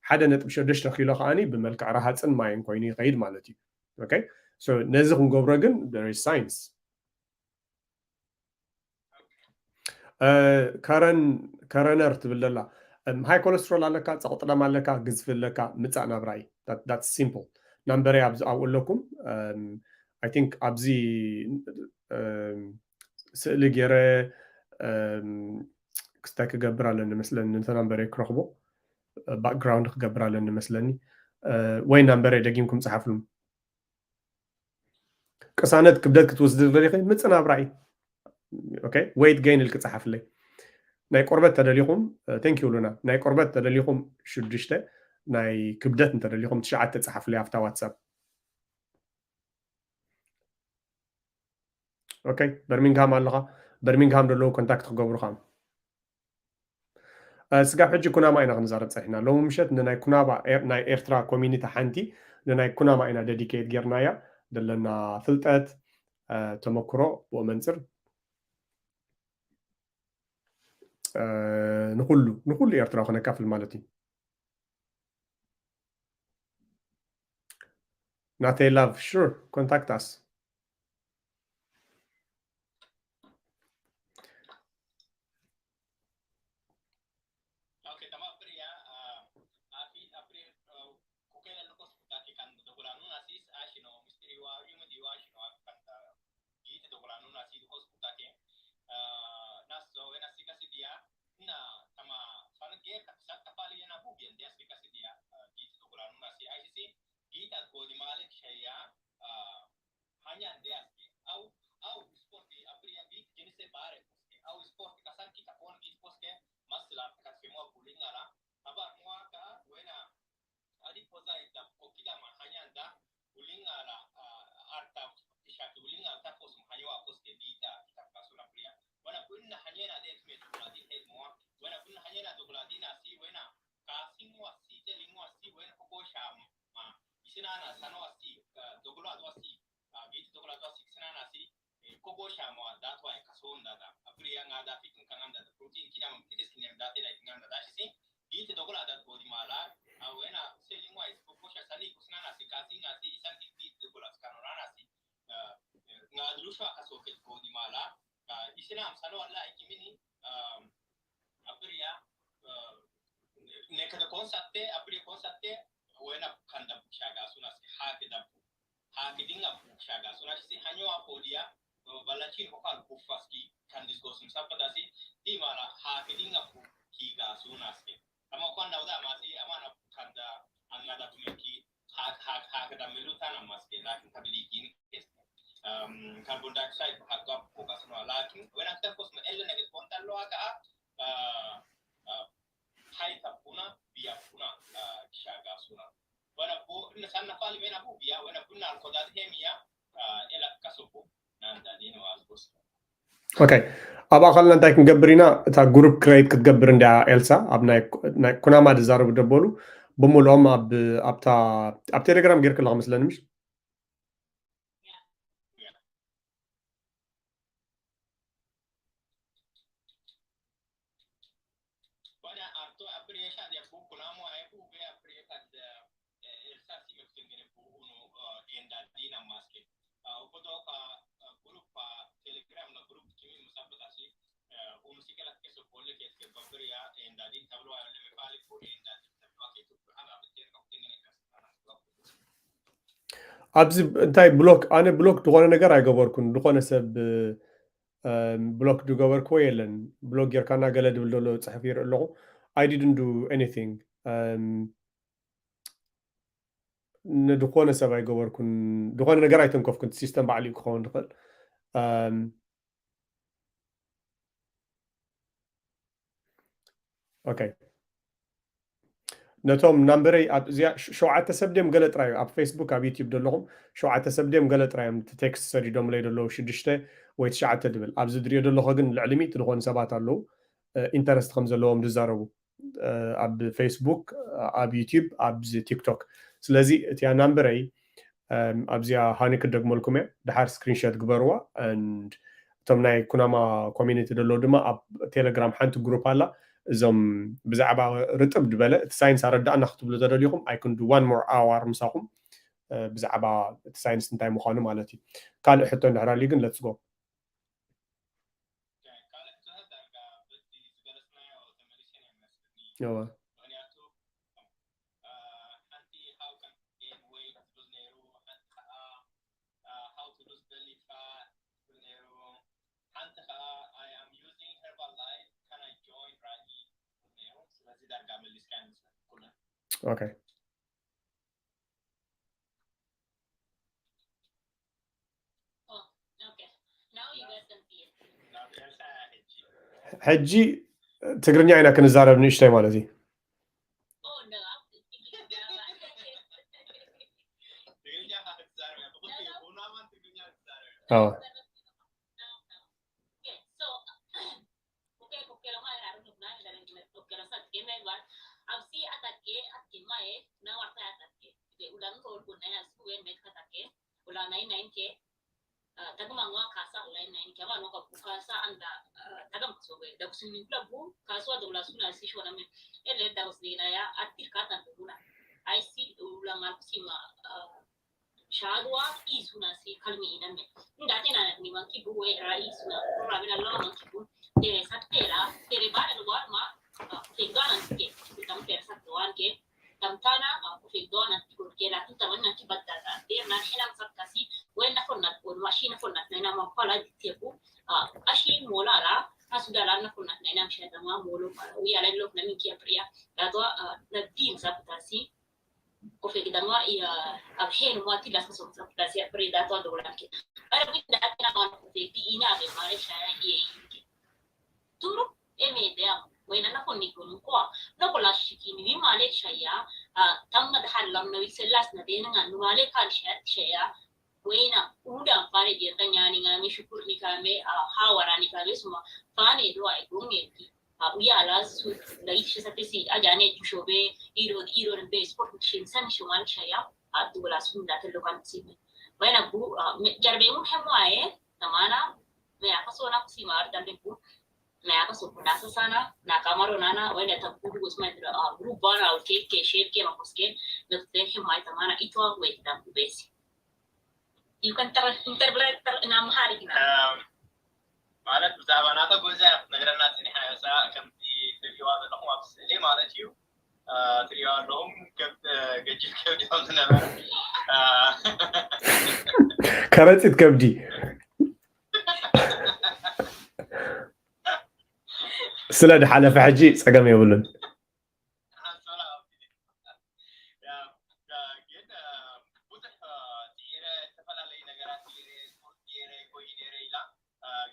ሓደ ነጥቢ ሸዱሽተ ኪሎ ከዓኒ ብመልክዕ ረሃፅን ማይን ኮይኑ ይኸይድ ማለት እዩ። Okay? So ነዚ ክንገብሮ ግን there is science። ከረን ከረነር ትብል ዘላ ሃይ ኮለስትሮል ኣለካ፣ ፀቕጢ ደም ኣለካ፣ ግዝፊ ኣለካ፣ ምፃእ ናብ ራእይ። That's simple። ናምበረይ ኣብዚ ኣብኡ ኣለኩም። I think ኣብዚ ስእሊ ገይረ ክስታይ ክገብር ኣለኒ መስለኒ፣ ነተ ናምበረይ ክረኽቦ ባክግራውንድ ክገብር ኣለኒ መስለኒ። ወይ ናምበረይ ደጊምኩም ፀሓፍሉም። ቅሳነት ክብደት ክትወስድ ደሊኺ ምፅእ ናብ ራእይ። Okay? ዌይት ገይን ኢልክ ፀሓፍለይ። ናይ ቆርበት ተደሊኹም፣ thank you ሉና፣ ናይ ቆርበት ተደሊኹም ሽዱሽተ፣ ናይ ክብደት እንተደሊኹም ትሽዓተ ፀሓፍለይ ኣብታ ዋትሳፕ። Okay? በርሚንግሃም ኣለኻ? በርሚንግሃም ዘለዉ ኮንታክት ክገብሩኻ። ስጋብ ሕጂ ኩናማ ኢና ክንዛረብ ፀኒሕና። ሎሚ ምሸት ንናይ ኩናማ ናይ ኤርትራ ኮሚኒቲ ሓንቲ ንናይ ኩናማ ኢና ደዲኬት ጌርናያ። ዘለና ፍልጠት፣ ተመክሮ ብኡ መንፅር ንኩሉ ንኩሉ ኤርትራ ክነካፍል ማለት እዩ። ናተይ ላቭ ሹር ኮንታክት ኣስ። Hanya de aski au au sport apriya git jinise bare koske au sport kasar kita kon git koske masla kasemo bulingala abar muaka wena adi posa ita kokida ma hanya da bulingala arta kisha bulingala ta kos hanya wa koske dita kita kasuna priya wana bunna hanya na de me dugla di hel mo wana bunna hanya na dugla di na si wena kasing wa si te lingwa si wena koko shama isina na sanwa si dugla do si git dugla do si isina na si Kogo shamo da to ay kason da da abriya nga da fitin kan da protein kina mun kidis kinem da te da kan da shi si git dogola da godi mala a wena selling wise kogo sha sani kusna na si kasi na si isan ki git dogola skano na si nga dulu sha kaso ke godi mala isina am sano wala ikimini abriya ne kada konsatte abriya konsatte wena kanda shaga suna si ha ke da Hakidinga shaga suna si hanyo apodia balachin ko kan kufaski kan discussion sapata si di mala hakidinga ku kiga suna si ama ko anda uda masi ama na kanda angada kumeki hak hak hak da meluta na maske lakin kabiliki um carbon dioxide hak ko kasuna lakin wena kita kos ma elle na konta lo aka uh, uh, hai tapuna bia puna uh, Io, io, io. Ok. ኣብ ኣኻልና እንታይ ክንገብር ኢና? እታ ግሩፕ ክሬት ክትገብር እንድያ ኤልሳ፣ ኣብ ናይ ኩናማ ዝዛረቡ ደበሉ ብምልኦም ኣብ ኣብታ ኣብ ቴሌግራም ጌርክላ መስለኒ ምሽ? ኣብዚ እንታይ ብሎክ ኣነ ብሎክ ዝኾነ ነገር ኣይገበርኩን። ዝኾነ ሰብ ብሎክ ዝገበርክዎ የለን። ብሎክ ጌርካና ገለ ድብል ዘሎ ፅሕፍ ይርኢ ኣለኹ። I didn't do anything። ንድኾነ ሰብ ኣይገበርኩን። ዝኾነ ነገር ኣይተንከፍኩን። ሲስተም ባዕሉ እዩ ክኸውን ዝኽእል። ኦኬ። ነቶም ናምበረይ ኣብዚኣ ሸውዓተ ሰብ ድም ገለ ጥራይ ኣብ ፌስቡክ ኣብ ዩቲብ ዘለኹም ሸውዓተ ሰብ ድም ገለ ጥራይ እዮም ቴክስት ሰዲዶምለይ ዘለዉ፣ ሽዱሽተ ወይ ትሽዓተ ድብል። ኣብዚ ድሪኦ ዘለኹ ግን ልዕሊ ሚእቲ ዝኾኑ ሰባት ኣለዉ ኢንተረስት ከም ዘለዎም ዝዛረቡ ኣብ ፌስቡክ፣ ኣብ ዩቲብ፣ ኣብዚ ቲክቶክ። ስለዚ እቲያ ናምበረይ ኣብዚኣ ሃኒ ክደግመልኩም እየ። ድሓር ስክሪንሾት ግበርዋ። እቶም ናይ ኩናማ ኮሚኒቲ ዘለዉ ድማ ኣብ ቴሌግራም ሓንቲ ግሩፕ ኣላ። እዞም ብዛዕባ ርጥብ ዝበለ እቲ ሳይንስ ኣረዳእና ክትብሉ ተደሊኹም I can do one more hour ምሳኹም ብዛዕባ እቲ ሳይንስ እንታይ ምዃኑ ማለት እዩ። ካልእ ሕቶ እንድሕር ኣልዩ ግን let's go። Okay. ሕጂ ትግርኛ ኢና ክንዛረብ ንእሽተይ ማለት እዩ። ማለት ብዛዕባ ናታ ጎዛ ክትነግረና ፅኒሓ እያ። ከምቲ ትሪእዋ ዘለኹም ኣብ ስእሊ ማለት እዩ። ትሪእዋ ኣለኹም ገጅል ከብዲ ከም ዝነበረ ከረፂት ከብዲ ስለ ዝሓለፈ ሕጂ ፀገም የብሉን።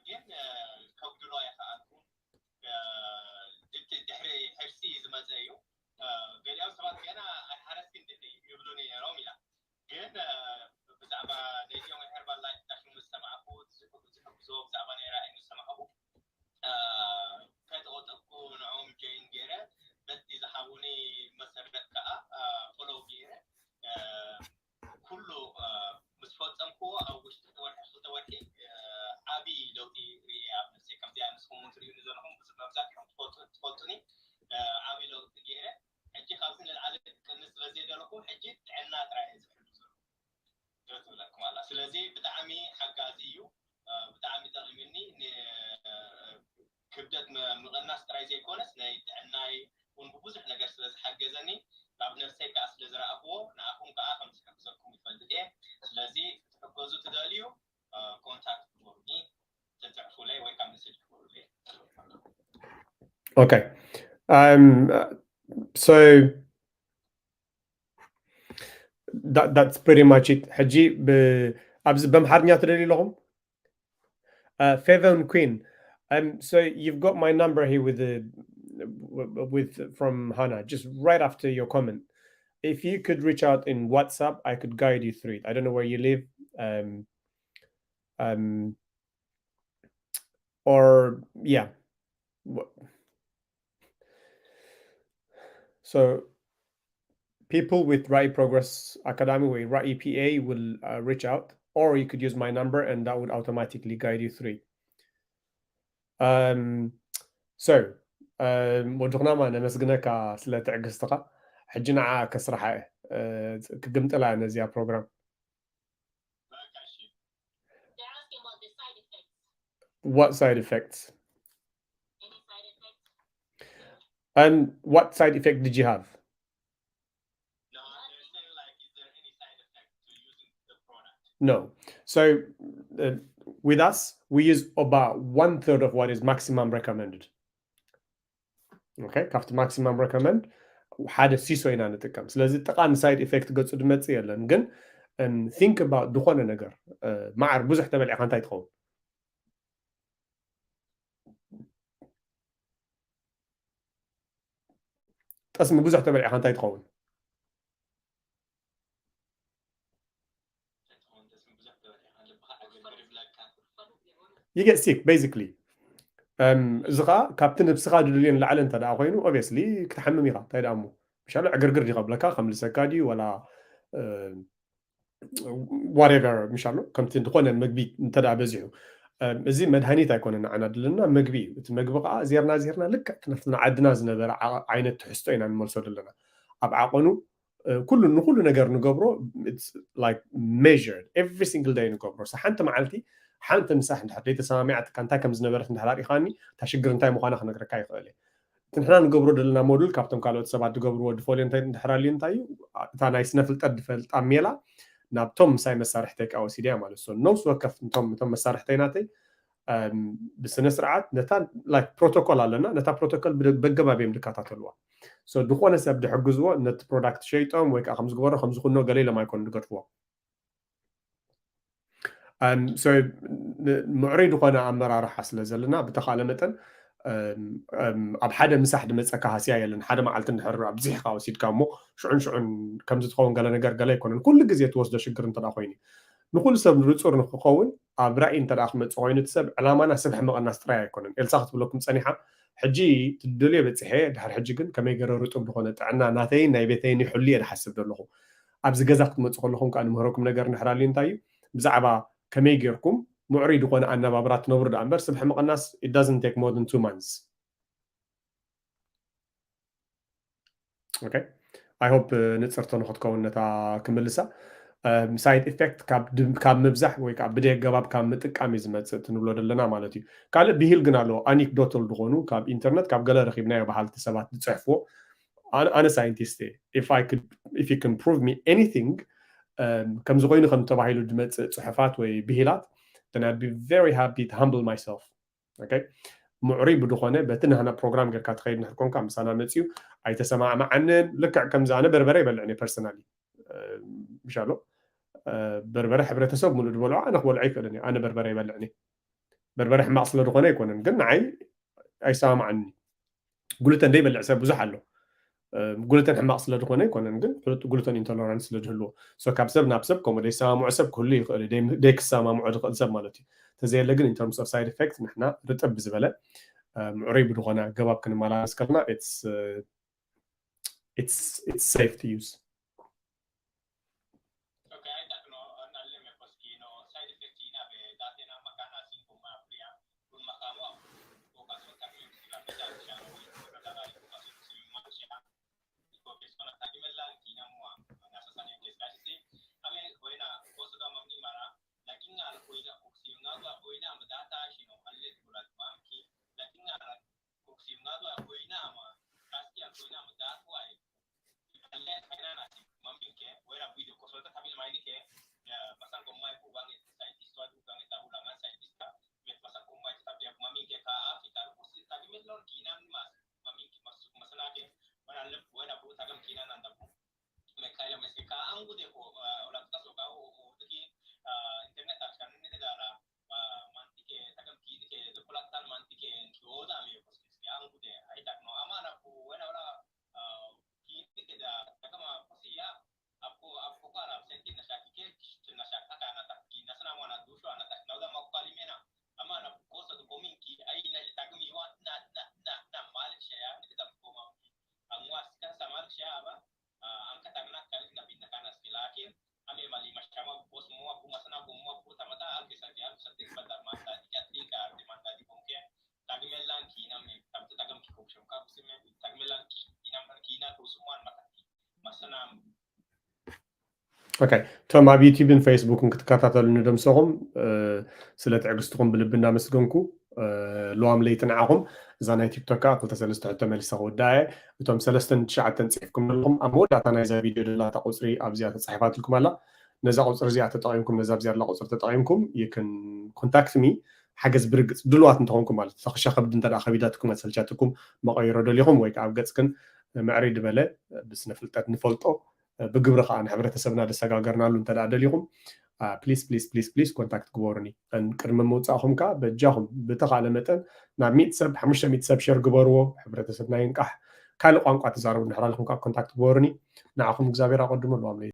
ግን ከጉድሎ ኣይከኣልኩን። ድሕሪ ሕርሲ ዝመፀ እዩ። ገሊኦም ሰባት ገና ኣይሓረስክን ድኺ ይብሉኒ ነይሮም ኢላ። ሕጂ ጥዕና ጥራይ እዩ ዝሕሉ ዘሎ። ዶ ትብለኩም ኣላ። ስለዚ ብጣዕሚ ሓጋዚ እዩ። እ፣ ብጣዕሚ ጠቒሙኒ። ን-፣ ክብደት ም-፣ ምቕናስ ጥራይ ዘይኮነስ ናይ ጥዕናይ እውን ብብዙሕ ነገር ስለ ዝሓገዘኒ፣ ካብ ነፍሰይ ከዓ ስለ ዝረኣኽዎ ንኣኹም ከዓ ከም ዝሕግዘኩም ይፈልጥ እየ። ስለዚ ክትሕገዙ ትደልዩ፣ እ፣ ኮንታክት ግበሩኒ፣ ተፅዕፉለይ ወይ ካብ መሴጅ ግበሩለይ። Okay. Um, so that, that's pretty much it. ሕጂ ብ-፣ ኣብዚ በምሓርኛ ትደልዩ ኣለኹም? Uh, Favon Queen. Um, so you've got my number here with the w-, w-, with from Hannah, just right after your comment. If you could reach out in WhatsApp, I could guide you through it. I don't know where you live. Um, um, or yeah. Wha- So people with Rai Progress Academy ወይ Rai P A will uh, reach out, or you could use my number and that would automatically guide you through. Um, so um, ወዲ ኩናማ ነመስግነካ ስለ ትዕግስትኻ። ሕጂ ንዓ ከስርሓ እየ፣ እ፣ ክግምጥላ እየ ነዚኣ ፕሮግራም። What side effects? And what side effect did you have? No. So uh, with us, we use about one third of what is maximum recommended. Okay, ካብቲ maximum recommend ሓደ ሲሶ ኢና ንጥቀም። ስለዚ ጠቃሚ side effect ገጹ ድመጽእ የለን። ግን um, think about ዝኾነ ነገር፣ እ፣ መዓር ብዙሕ ተበሊዕካ እንታይ ትኸውን? ጠስሚ ብዙሕ ተበሊዕካ እንታይ ትኸውን? You get sick, basically. Um, እዚ ከዓ ካብቲ ነብስኻ ድልዮ ንላዕሊ እንተ ደኣ ኮይኑ፣ obviously ክትሓምም ኢኻ። እንታይ ደኣ እሞ፣ ምሻሉ ዕግርግር ድዩ ከብለካ፣ ከምልሰካ ድዩ፣ ወላ፣ እ፣ whatever፣ ምሻሉ ከምቲ ዝኾነ ምግቢ እንተ ደኣ በዚሑ። Um፣ እዚ መድሃኒት ኣይኮነን ንዓና ድልና፣ ምግቢ እዩ። እቲ ምግቢ ከዓ ዜርና ዜርና ልክዕ እቲ ናፍትና ዓድና ዝነበረ ዓ-፣ ዓይነት ትሕዝቶ ኢና ንመልሶ ዘለና። ኣብ ዓቐኑ፣ እ፣ ኩሉ፣ ንኩሉ ነገር ንገብሮ፣ it's like measured፣ every single day ንገብሮ። ሳ ሓንቲ መዓልቲ ሓንቲ ምሳሕ እንድሕር ዘይተሰማሚዓትካ፣ እንታይ ከም ዝነበረት እንድሕር ኣርኢኻኒ፣ እታ ሽግር እንታይ ምዃና ክነግረካ ይኽእል እየ። እቲ ንሕና ንገብሮ ዘለና ሞዱል ካብቶም ካልኦት ሰባት ዝገብርዎ ድፈልዮ እንታይ እንድሕር ኣልዩ እንታይ እዩ? እታ ናይ ስነ ፍልጠት ድፈልጣ ሜላ ናብቶም ምሳይ መሳርሕተይ ከዓ ወሲደያ ማለት። So ነፍሲ ወከፍ እቶም፣ እቶም መሳርሕተይ ናተይ፣ እም፣ ብስነ ስርዓት ነታ፣ like፣ ፕሮቶኮል ኣለና። ነታ ፕሮቶኮል ብደ-፣ በገባብ እዮም ዝከታተልዋ። So ዝኾነ ሰብ ድሕግዝዎ ነቲ ፕሮዳክት ሸይጦም ወይ ከዓ ከም ዝግበሮ ከም ዝኹኖ ገለ ኢሎም ኣይኮኑ ዝገድፍዎ። Um, so ን-፣ ምዕሩይ ዝኾነ ኣመራርሓ ስለ ዘለና ብተኻለ መጠን፣ um፣ um፣ ኣብ ሓደ ምሳሕ ድመፀካ ሃስያ የለን። ሓደ መዓልቲ እንድሕር ኣብዚሕካ ወሲድካ እሞ ሽዑን ሽዑን ከምዚ ትኸውን ገለ ነገር ገለ ኣይኮነን። ኩሉ ግዜ ትወስዶ ሽግር እንተ ደኣ ኮይኑ፣ ንኹሉ ሰብ ንጹር ንክኸውን ኣብ ራእይ እንተ ደኣ ክመጽእ ኮይኑ፣ እቲ ሰብ ዕላማና ስብሒ ምቕናስ ጥራይ ኣይኮነን። ኤልሳ ክትብለኩም ጸኒሓ፣ ሕጂ ትደልዮ በጺሐ፣ ድሕሪ ሕጂ ግን ከመይ ገይረ ርጡብ ዝኾነ ጥዕና ናተይን ናይ ቤተይን ይሕሉ እየ ድሓስብ ዘለኹ። ኣብዚ ገዛ ክትመጹ ከለኹም ከኣ ንምህረኩም ነገር እንድሕር ኣልዩ እንታይ እዩ፣ ብዛዕባ ከመይ ጌርኩም ምዕሩይ ዝኾነ ኣነባብራ ትነብሩ ደኣ እምበር፣ ስብሒ ምቕናስ it doesn't take more than two months። Okay. I hope ንጽርቶ ንክትከውን ነታ ክምልሳ። ሳይድ ኢፌክት ካብ ድ-፣ ካብ ምብዛሕ ወይ ከዓ ብደይ ኣገባብ ካብ ምጥቃም እዩ ዝመጽእ እቲ ንብሎ ዘለና ማለት እዩ። ካልእ ብሂል ግን ኣለዎ፣ ኣኒክዶታል ዝኾኑ ካብ ኢንተርነት ካብ ገለ ረኺብናዮ በሃልቲ ሰባት ዝጽሕፍዎ። ኣነ፣ ኣነ ሳይንቲስት እየ። If I could, if you can prove me anything፣ እም፣ ከምዚ ኮይኑ ከም ተባሂሉ ዝመጽእ ጽሑፋት ወይ ብሂላት፣ then I'd be very happy to humble myself። Okay? ምዕሩይ ብድኾነ በቲ ናህና ፕሮግራም ጌርካ ትኸይድ እንድሕር ኮንካ ምሳና መጺኡ ኣይተሰማዕማዓንን። ልክዕ ከምዚ ኣነ በርበረ ይበልዕ እየ ፐርሰናሊ። ምሻሎ፣ በርበረ ሕብረተሰብ ሙሉእ ዝበልዖ ኣነ ክበልዖ ኣይክእልን እየ። ኣነ በርበረ ይበልዕ እየ። በርበረ ሕማቕ ስለ ዝኾነ ኣይኮነን፣ ግን ንዓይ ኣይሰማማዓንን። ግሉተን ዘይበልዕ ሰብ ብዙሕ ኣሎ። ግሉተን ሕማቕ ስለ ዝኾነ ኣይኮነን፣ ግን ግሉተን ኢንቶለራንስ ስለ ዝህልዎ። So ካብ ሰብ ናብ ሰብ ከምኡ ዘይሰማምዖ ሰብ ክህሉ ይኽእል እዩ፣ ደይ-፣ ደይክሰማምዖ ዝኽእል ሰብ ማለት እዩ። ተዘየለ ግን in terms of side effect ንሕና ርጥብ ብዝበለ፣ ምዕሩይ ብዝኾነ ኣገባብ ክንመላለስ ከለና it's, it's, it's safe to use። ኦኬ፣ እቶም ኣብ ዩቲብን ፌስቡክን ክትከታተሉኒ ደምሰኹም ስለ ትዕግስትኹም ብልቢ እናመስገንኩ፣ ለዋም ለይቲ ንዓኹም። እዛ ናይ ቲክቶክ ከዓ ክልተ ሰለስተ ሕቶ መሊሰ ክውዳእ እየ። እቶም ሰለስተን ትሽዓተን ፅሒፍኩም ዘለኹም ኣብ መወዳእታ ናይዛ ቪድዮ ደላታ ቁፅሪ ኣብዚኣ ተፃሒፋትልኩም ኣላ። ነዛ ቁፅሪ እዚኣ ተጠቒምኩም፣ ነዛ ኣብዚኣ ደላ ቁፅሪ ተጠቒምኩም you can contact me። ሓገዝ ብርግፅ ድልዋት እንተኾንኩም ማለት እዩ። ተኽሻ ከብዲ እንተ ከቢዳትኩም ኣሰልቻትኩም መቐይሮ ደሊኹም ወይ ከዓ ኣብ ገፅክን ምዕሪ ድበለ ብስነ ፍልጠት ንፈልጦ ብግብሪ ከዓ ንሕብረተሰብና ደሰጋገርናሉ እንተ ደሊኹም please please please please contact ግበሩኒ። ቅድሚ ምውፃእኹም ከዓ በጃኹም ብተኻለ መጠን ናብ ሚእቲ ሰብ ሓሙሽተ ሚእቲ ሰብ ሸር ግበርዎ። ሕብረተሰብና ይንቃሕ። ካልእ ቋንቋ ተዛረቡ እንድሕር ኣለኹም ከዓ ኮንታክት ግበሩኒ። ንዓኹም እግዚኣብሔር ኣቐድሞ ኣለዋም።